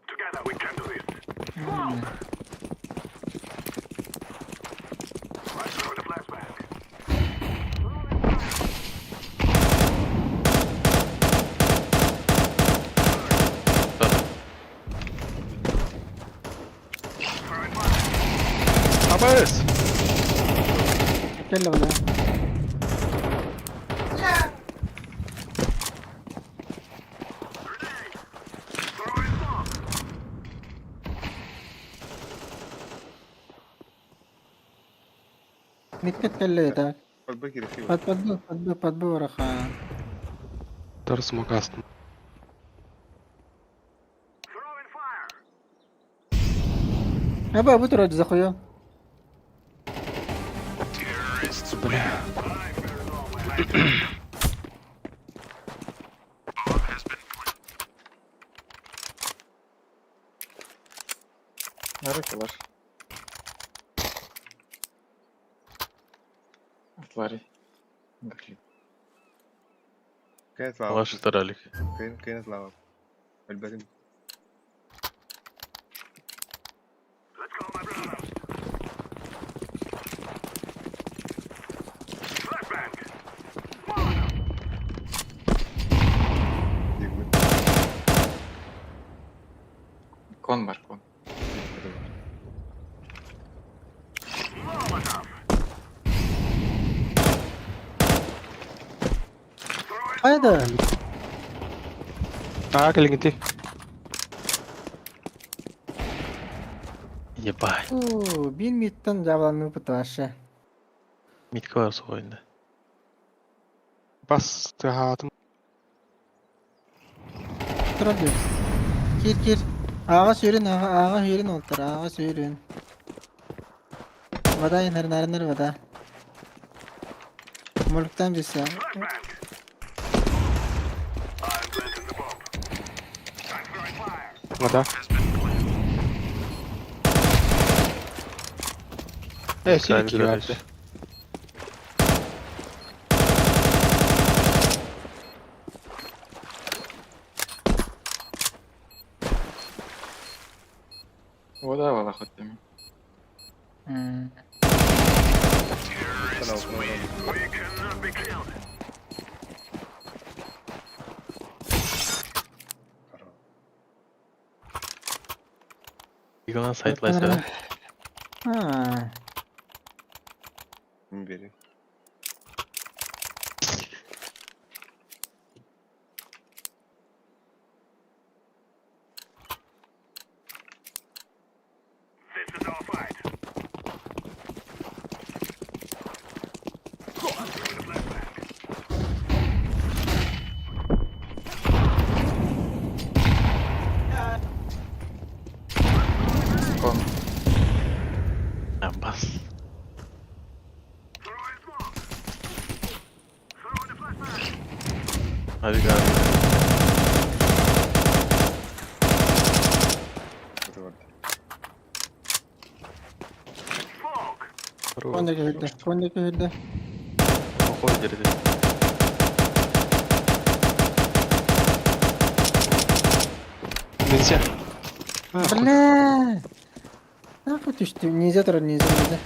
Абас! Кэллэ бля. Миккет кэллэ это. Подбы кирхи. Под подбы, подбы, подбы вараха. Тар смокастын. Аба, бу турар захуя. Бля. Нарык бар. Атлари. Гахли. Кайт лава. Ваш таралик. Кайн кайн лава. Альберим. Кон бар, кон. Хайда? Аа кэлиҥҥити. Ебать. Уу, биир миттэн дьаабыланыы вообще. Митка бар суойунда. Бас тыаһаатым. Турар дии. Киир киир. Ааҕа сүүрүн, ааҕа, ааҕа сүүрүн уолтар, ааҕа сүүрүн. Вода инэр нарынар вода. Молюктан бисә. Вода. Э, сири киирээччи. Вода валахаттым. Игонан сайтлайса. Аа. Бери. Кон. Бас. Hadi galiba. Конда киирдэ, конда киирдэ. Охой дерди. Нельзя. Бля! Нахуй түстү. Нельзя турар, нельзя, нельзя.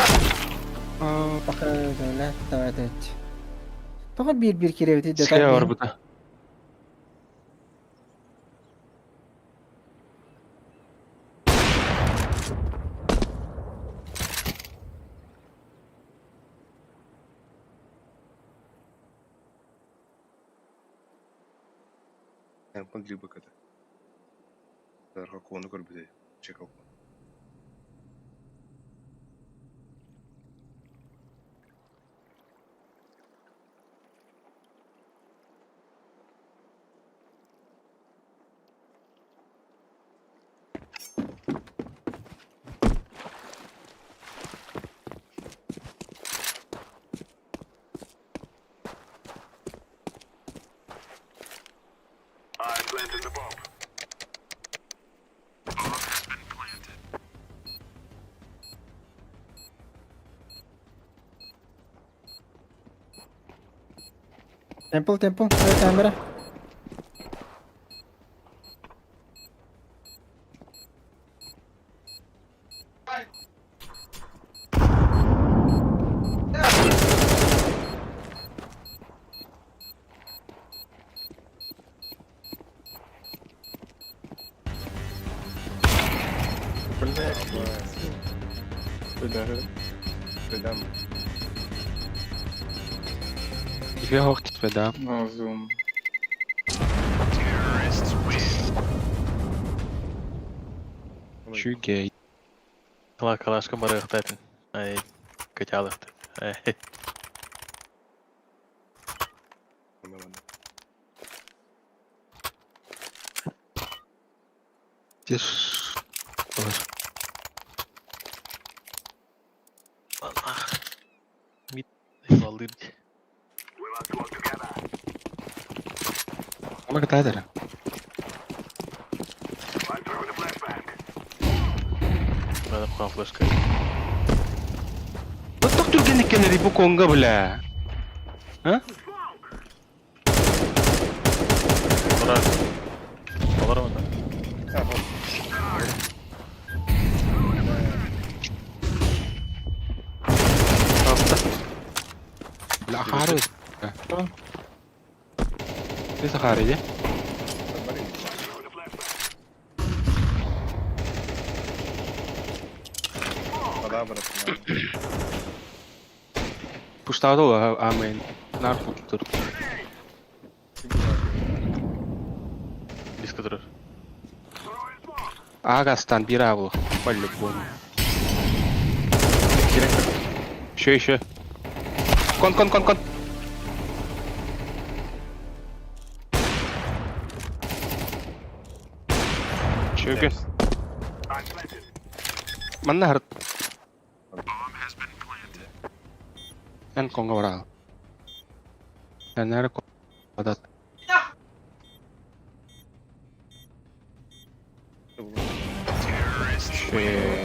Пока, бля, давай, давай. Тоҕо биир-биир киирэбит да Слева барбыта. Темпл либо когда. Какого көрбүтэ чекал. Temple, temple, камера. Придам. Две хохт да. Ну, зум. Чүгэй. Кала калашка барыахтатын. Ай, кыталыхты. Ай. Тиш. Мит алыр. Ама кытайдара. Надо пхан флешка. Вот так түргенник кенери бу конга бля. А? Олар. Олар ма? Бля, хары. Ты сахары, де? Пуштадол, а мен. Нар тур. Аагастан биир аабылых по-любому. Еще, еще. Кон, кон, кон, кон. Чөкө. Манна харт. Эн конго бараал. Эн кодат. Shit.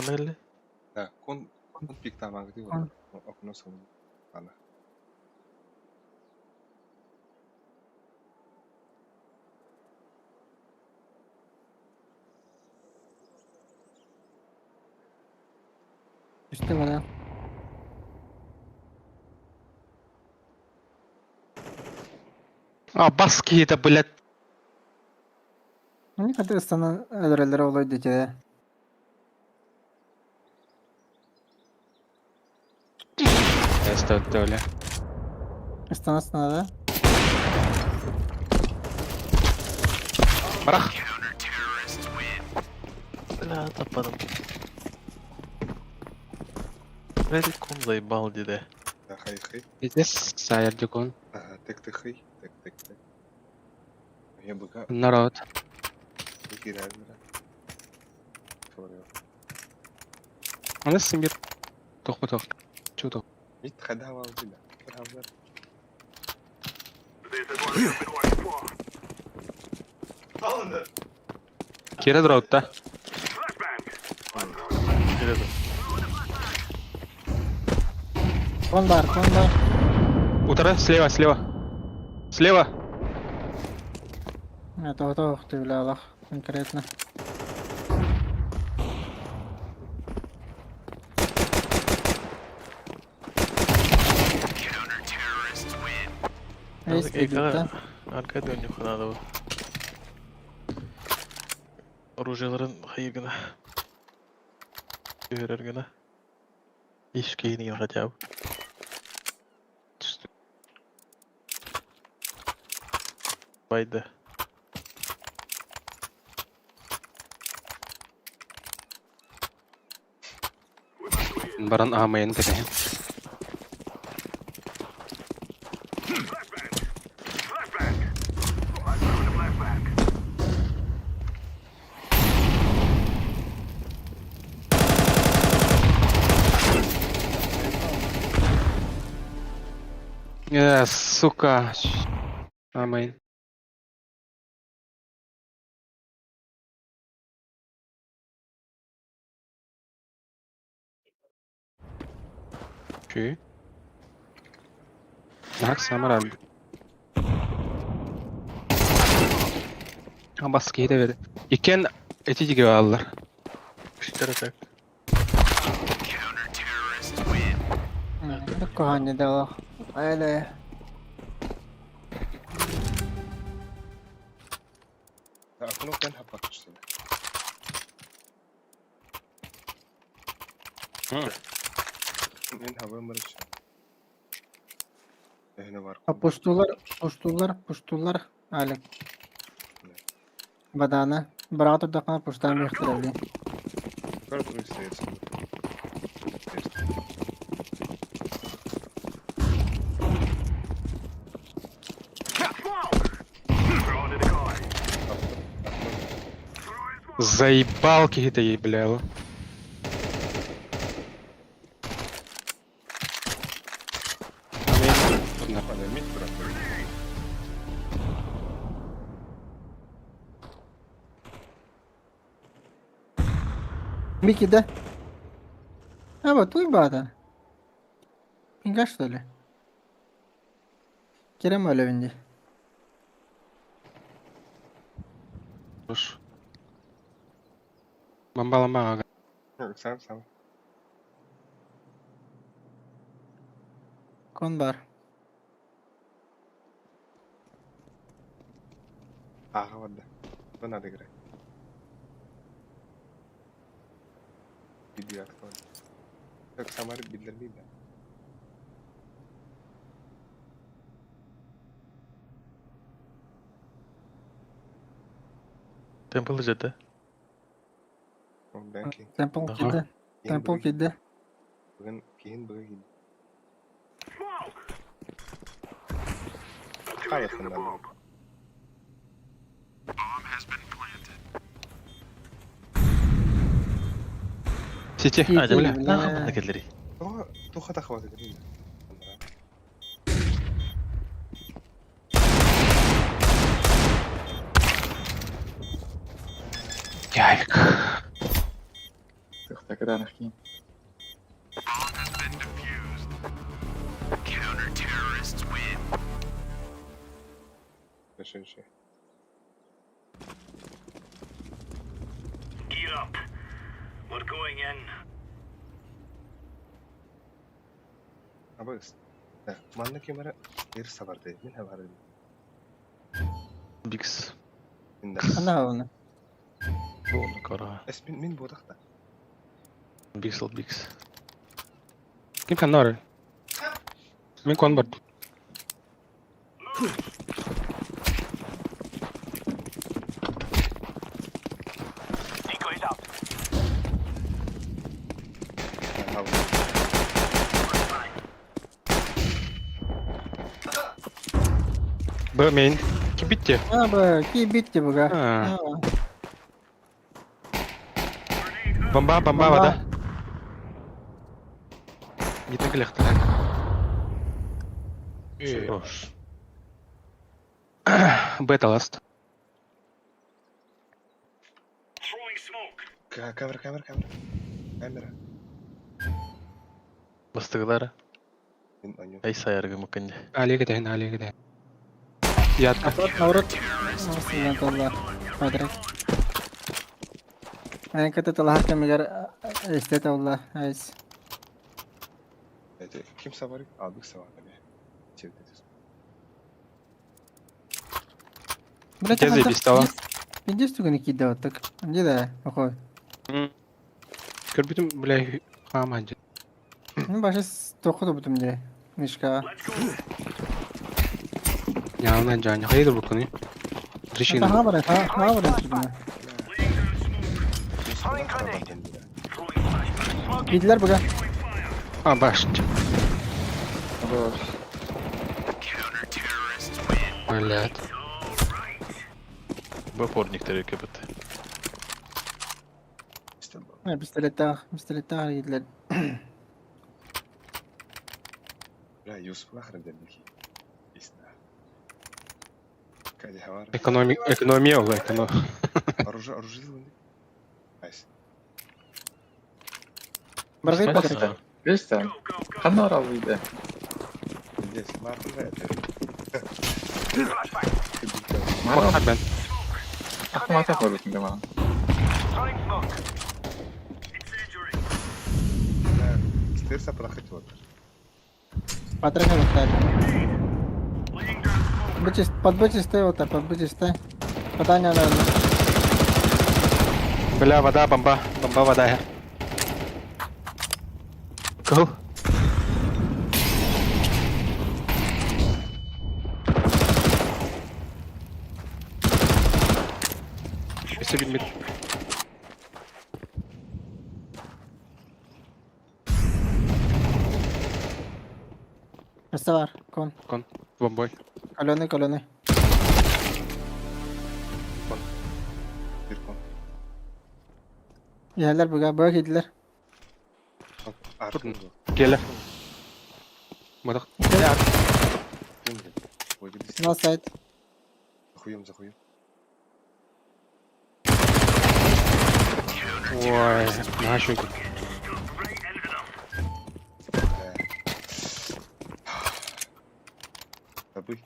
Ханна кэллэ? Да, кон кон пиктамаҥ дии Кон. окно сыл ана. Үстэ бара. А, бас киһитэ, блядь. Мне хаты ыстанан өлөрөллөрө олой дете. Эстэ öyle. Ыстана ыстана да. Барах. Бля, таппадым. Блядь, кон заебал диде. Да, хай хай. Пиздец, сайер дикон. Ага, тык тык хай. Тык тык тык. Я быка Народ. киирэр. Аны симбир. Тохпу тох. Чу тох. Мит хадава била. Хадава. Кире дроутта. Кире Кон бар, кон бар. Утара, слева, слева. Слева. Это вот ты бля, конкретно. Есть Экрана да? арка dönüyor надо bu. Оружиеларын хайыгына. Түһэрэргинэ. Иш киһини хотя бы. Байды. Баран аамайын кэтэһин. Э, сука. Аамайын. Чү. Нах самарал. Бас киһитэ бер. Иккен эти диге аллар. Күштер так. Коханья дала. Айла. Да, окно кэн хаппат что ли. Мен хабы мырыч. Эхне бар. Пуштулар, пуштулар, пуштулар. Алек. Бадана. Брат дакана пуштан мехтирали. Көр туристер. Заебал киһитэ ей, бля. Амин. Микки, да? А вот твой бата. Пинга, что ли? Керем өлөбүн дии. Хорош. Бомбалама ага. Сам сам. Кон бар. Ага барда. То надо играть. Видео открой. Так Самар биллермей да. Темпл жете. Темпл киирдэ. Темпл киирдэ. Бүгүн киин быга киин. Хайахтан Сити. А, Бля. бля. Кэллэри. Туха тахват это. Явик. Төхтө кытаанах киин. Хорошо. Gear up. We're going in. Абыс. Манна кемера бир сабарды. Мен хабар. Бикс. Ана оны. Буону кара. Эс мин мин бодахта. Биксел бикс. Ким ханнар? Мин кон бар. Decoys out. Б мейн. Ким битти? А, б, ки битти буга. А. Бомба, бомба, вода. Гитна кэлэхтэр. Хорош. Бета ласт. Throwing smoke. Камера, камера, камера. Камера. Бастыгылара. Мин аню. Ай сайаргы муканне. Алига дэн, алига дэн. Ятка. Наоборот, наоборот. Осылан Квадрат. Мен кыты тылахар кэмигэр эстет олла. Айс. Это ким сабары? Албык сабары. Блять, Где заебись стало? Пиндес түгүнү кийде оттук. Эмне да, охой. Көрбүтүм, бля, хааман жа. Мен башы тоқыды бутум де. Мишка. Нялынан жаanya. Хайыр букуну. Решин. Ха бар, ха, ха бар түгүнү. Throwing grenade. Throwing flashbang. Smoke. Кийдилер буга. А, баш. Хорош. Блядь. Б опорниктер көбөт. Пистолеттаах, пистолеттаах кийдилер. Бля, Юсуп ахрын дэмики. Истина. Кади хавар. Экономи... Экономия ол, эконом. Оружие, оружие зылы. Айс. Баргай патрик. Кристиан. Ханна орал ыйда? Здесь, Мартин, это. Мара Бен. автомат көрбүтүн гаман. Throwing smoke. Incendiary. Стерса прохотел. Патрик баттар. Laying down smoke. Бычис, подбычистай ота, подбычистай. Патаня на. Бля, вода, бомба. Бомба, вода. Кыл. Өссө билбит. Өссө бар, кон. Кон. Бомбой. Каленый, каленый. Бир кон. Иһэллэр буга, быга кийдилер. Артын. Келе. Мадак. На сайт. Захуем, захуем. Ой, наһаа үчүгэй. Табый.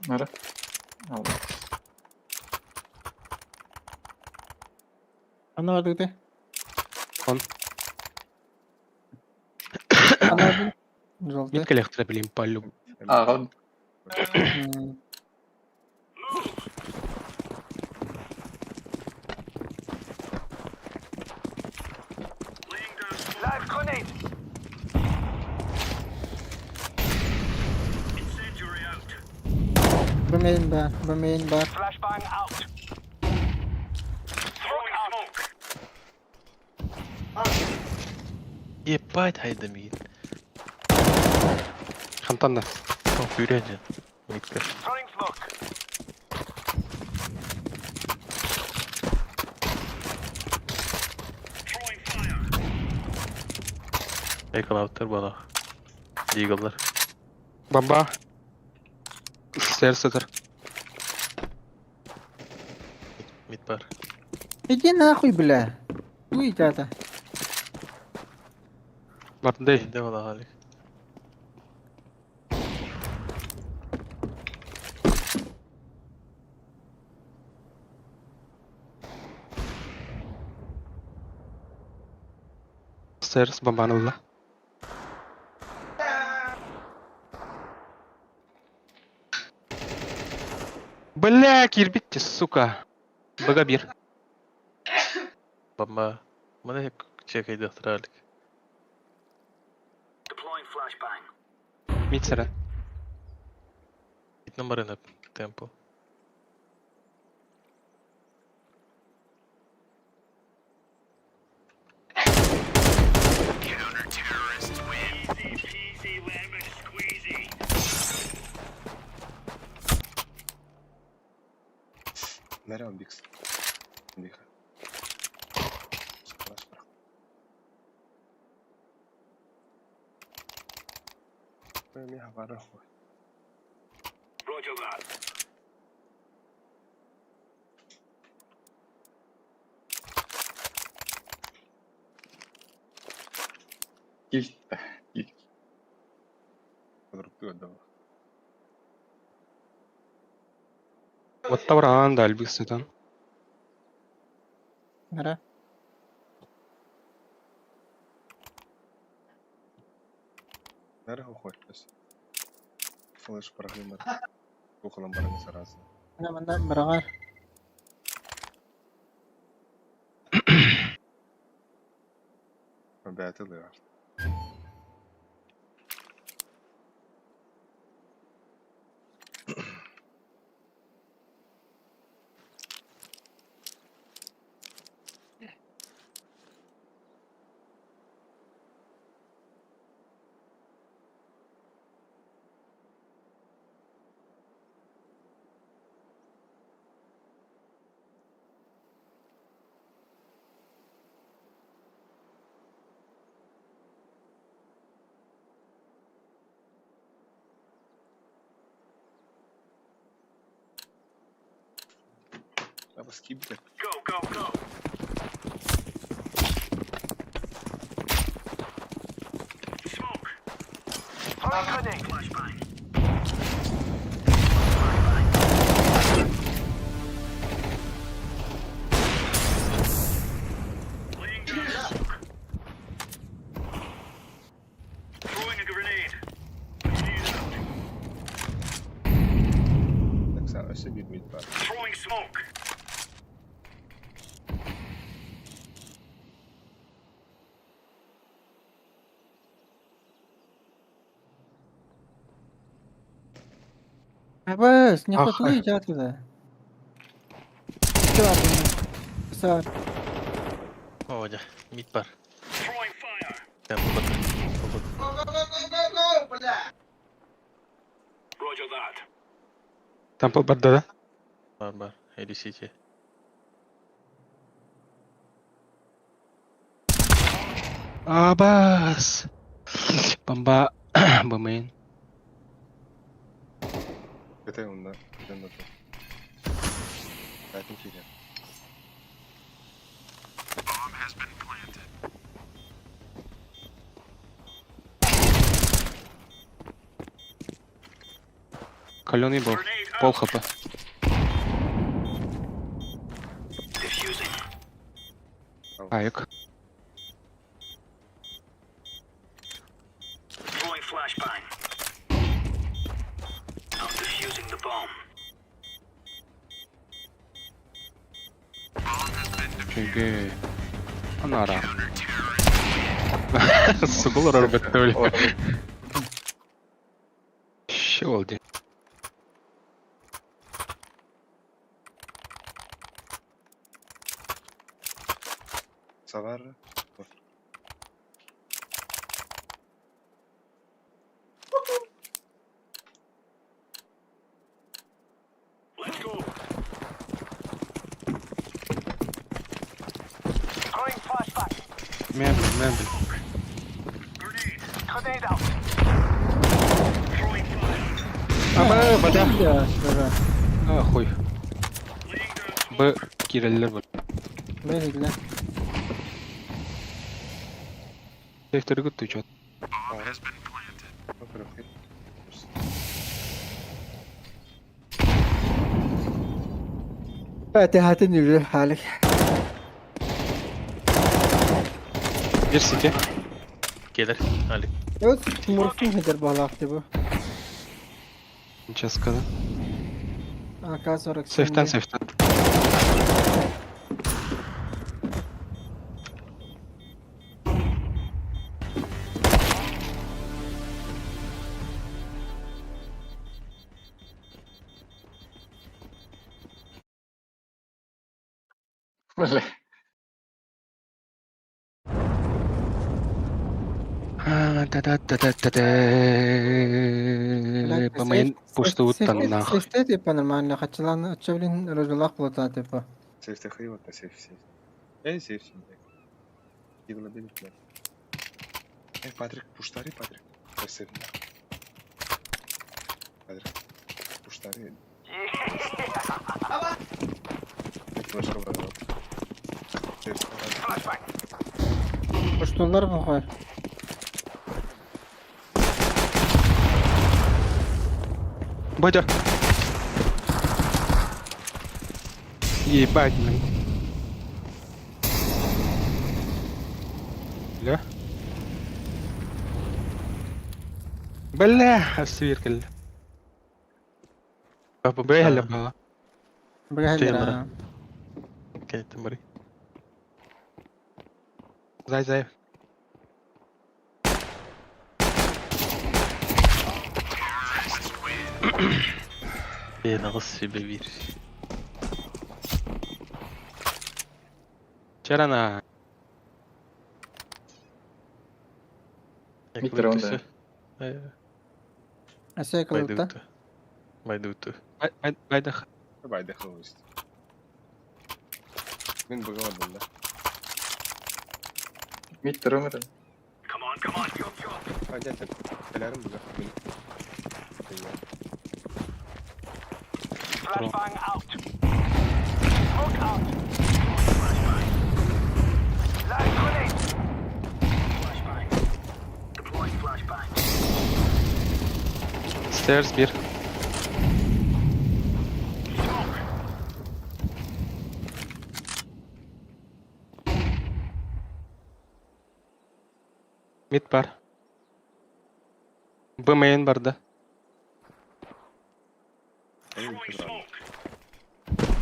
Нара. Алла. Аны бардыгыты. Он. Аны Желтый. Мин кэлэхтэрэ билим паллю. Ааҕабын. Live grenade. Бу main бар, бу main бар. Flashbang out. Throwing smoke. Ебать, хайда миин. Хантан да. Күүрэн дьэн. Миккер. Throwing smoke. Эколаптар балах. Дигаллар. Бомба. Сэр сытар. Мид бар. Иди нахуй, бля. Уй, тята. Бардый. Инде балах алик. Сэрс бомбаны ылла. Бля, кирбитте, сука. Бага бир. Бомба. Маны чекайдахтыр алик. Мид сэрэ. Итна марына темпо. Нэрэ бикс. Биха. Сплаш брак. Ми хабара хой. Кил. Кил. Подругты отдавал. Вот тавран да альбик сытан. Нара. Нэрэ хой. Флеш программа. Кухолом бараны сразу. Мына мында барагар. Бәті лыгар. Абас кибите. Throwing grenade. Так са, өсө бир мид бар. Абас, не Ах, хотуй, тята. Чё, Сар. Оодя. Мид бар. Темпо бар. Темпл барда да? Бар бар. ADCT. Абас. Бомба. Бомейн. Кэтэй онно бүтэн да туох. Бээтин киириэм. Каленый был. Пол хп. Аек. Үчүгэй. Анара. Сугул орор бөттө Щел дии. Савар. Throwing flashbang. Мебель, мебель. Grenade out. Аба, вода. Да, да. А, хуй. Б киреллер бар. Бэһиллэ. Сейфтерге түчөт. فاتحة يجري حالك. Бир сити. Келер. Али. Evet, морфин хедер балақты bu. Ческада. AK-47. Сейфтен, сейфтен. Бля. Та-та-та-та-та. Бамайын пуштуутан нах. Сейфте типа нормально, хачылан очевлин рожалах плота типа. Сейф хыйват на сейф сейф. Эй, сейф сейф. Кидала били. Эй, Патрик, пуштари, Патрик. Сейф. Патрик, пуштари. Флешка брал. Сейф. Flashbang. Пуштулар mı koy? Бодя. Ебать, блин. Бля. Бля, сверкали. Папа, бля, бла. Бэһиллэ. Кенеттен бari. Зай, зай. Бен ағыс себе бир. Чарана. Мид раунда. Әсәй кылытта. Байдуту. Байдах. Байдах хылыст. Мин быгавадым да. Мид румер. Come on, come on, go, go. А, дядя, Телярым быга. Мин. Flashbang out. Smoke out. Flashbang. Live grenade. Flashbang. Deploying flashbang. Stairs bir. Smoke. Mid бар. Б main бар да. Throwing smoke.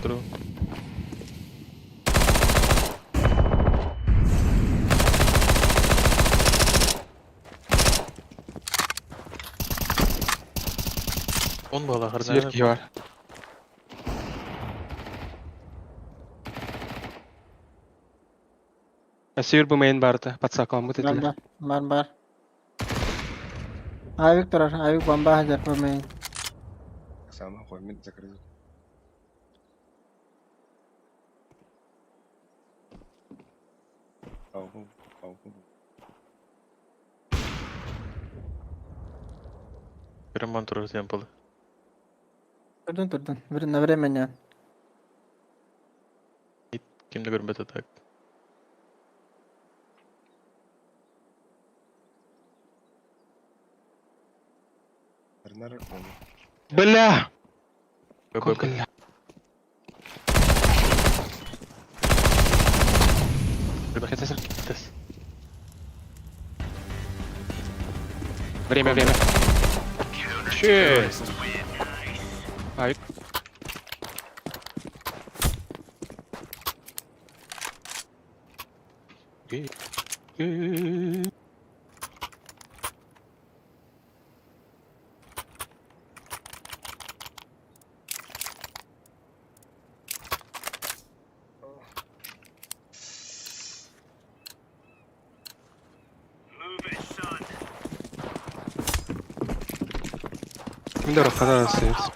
Тру. Он бала Сверки бар. Север б main бар да. Подсакалам бут Бар этилер. бар. Бар бар. Авик турар, авик бомба хадер bu main. Сама хой, мин закрыл. Ау, ау. Роман турар темпалы. Турдун турдун. На времени. Ким да көрбөт так. Бля! Б, Б, Б. Время, время. Честь! Ай. Помидоров хата остается.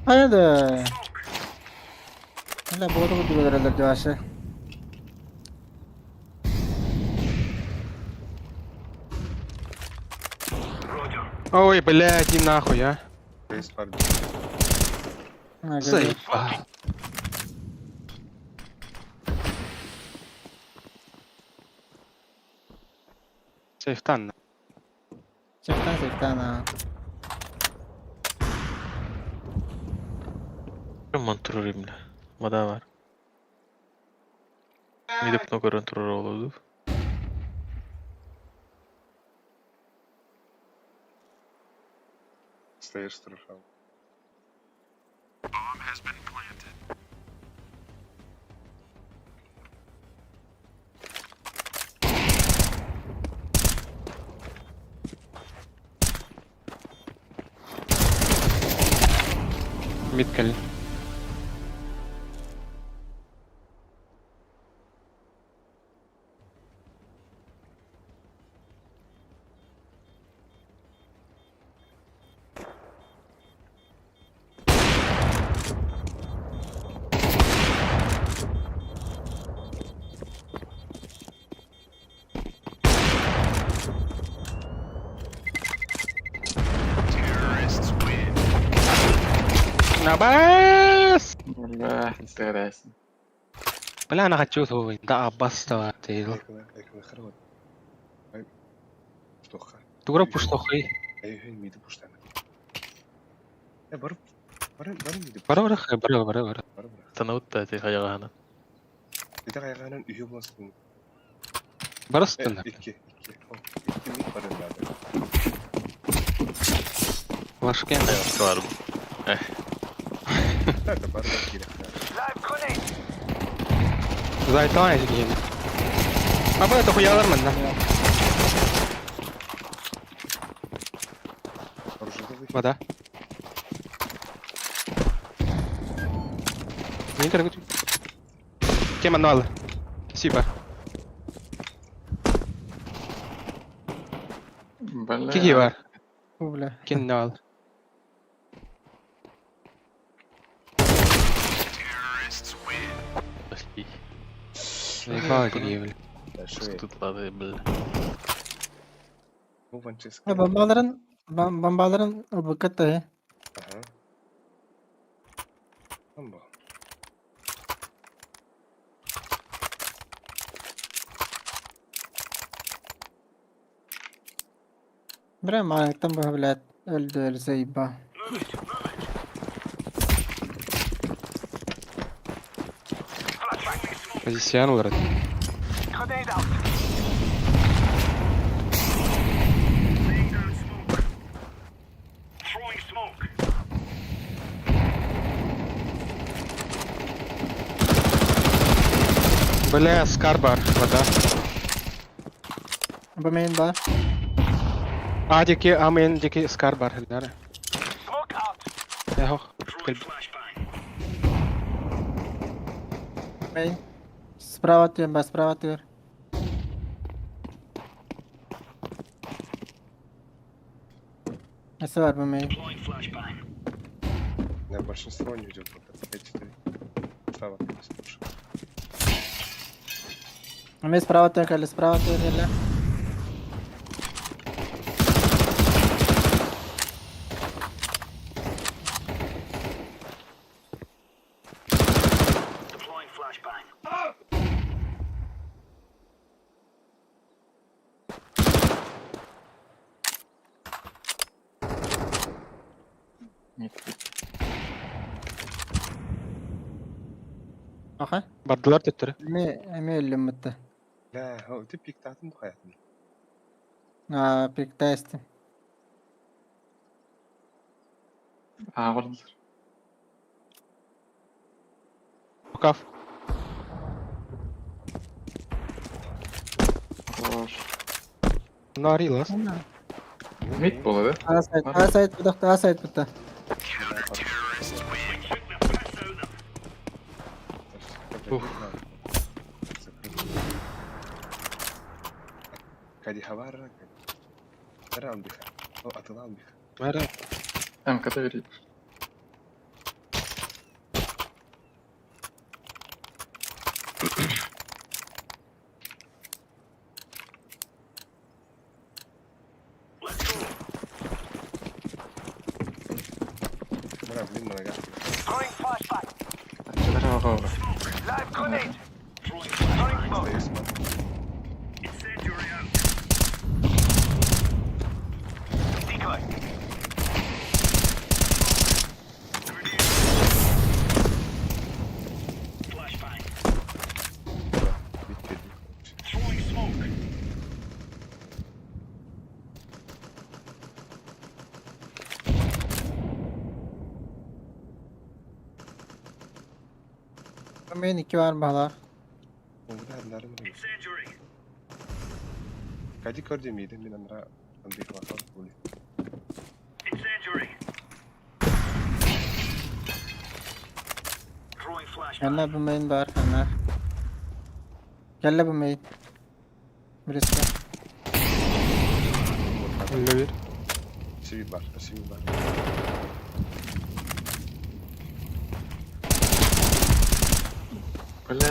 Хайа да. Бля, буолу курдук өлөрөллөр дьэ Ой, блядь, иди нахуй, а. Заебал. Сейфтан. Сейфтан, сейфтан, а. Монтур бля. Вода бар. Мидеп көрөн турар болду. Стоишь, страшал. Мид кэлин. Набас! Бля, интересно. Бля, она хочу твой. Да, баста, ты. Тугра пуштохай. Бара бара бара бара бара. Танаутта ти хаягана. Барастын. Лашкен. Бар. Зайтан эти А бу это хуялар мен, да? Вода. Не интернет. Тема ноль. Спасибо. Бля. Кики бар. Бля. Киннал. Пошли. Заебал кики, бля. Тут лады, бля. Бомбаларын, бомбаларын ылбыккат. Бля, маныктан бу, блядь, өлдө заеба. Позицион олорот. Бля, скарбар, вода. Бамейн бар. А, дики, амен, дики, скарбар, да. Эхо. Мейн. Справа түр, ба, справа түр. Несі бар бамейн? На большинство не идет. Вот эти три. Справа, слушай. Ами справа түр, калі, справа түр, или? Мид. Аха. Бардылар төттөрү. Эми эми өллүм бытта. Бля, ты пиктатын хаятын. Аа, пиктайстым. Аа, бардылар. Рукав. Хорош. Нарилас. Мид буолла да? А сайт, а сайт бытта, а сайт бытта. Ух. Кади хавар, кади. О, атылан биха. Мэра. МКТ бери. Мара, блин, манага. Throwing flashbang. Ачылар аға. Live grenade. Throwing smoke. Decoy. Мен iki var balar. Кади көрдем мейді, мен андра андый хавар були. Кәллә бу мейн бар, кәллә. Кәллә бу мейн. Бирisi. Öyle bir. Сиви бар, сиви бар. Бля.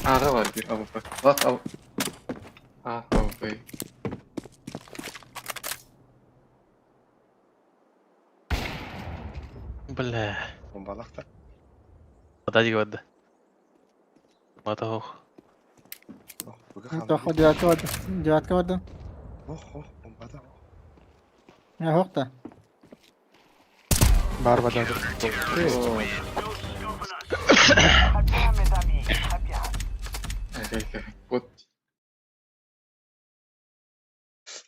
Аға бар bir AWP. Лас ал. А, AWP. Бля. Бомбалақта. Дадик барды. Мата хох. Тохо девятка барды. Девятка барды. Ох, ох, бомбада. Я хокта. Бар бадады. Très bien, mes amis. Très bien. Окей, Вот.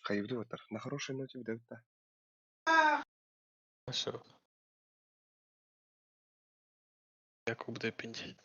Хайвли отар. На хорошей ноте бдевта. Все. Якуб депинь.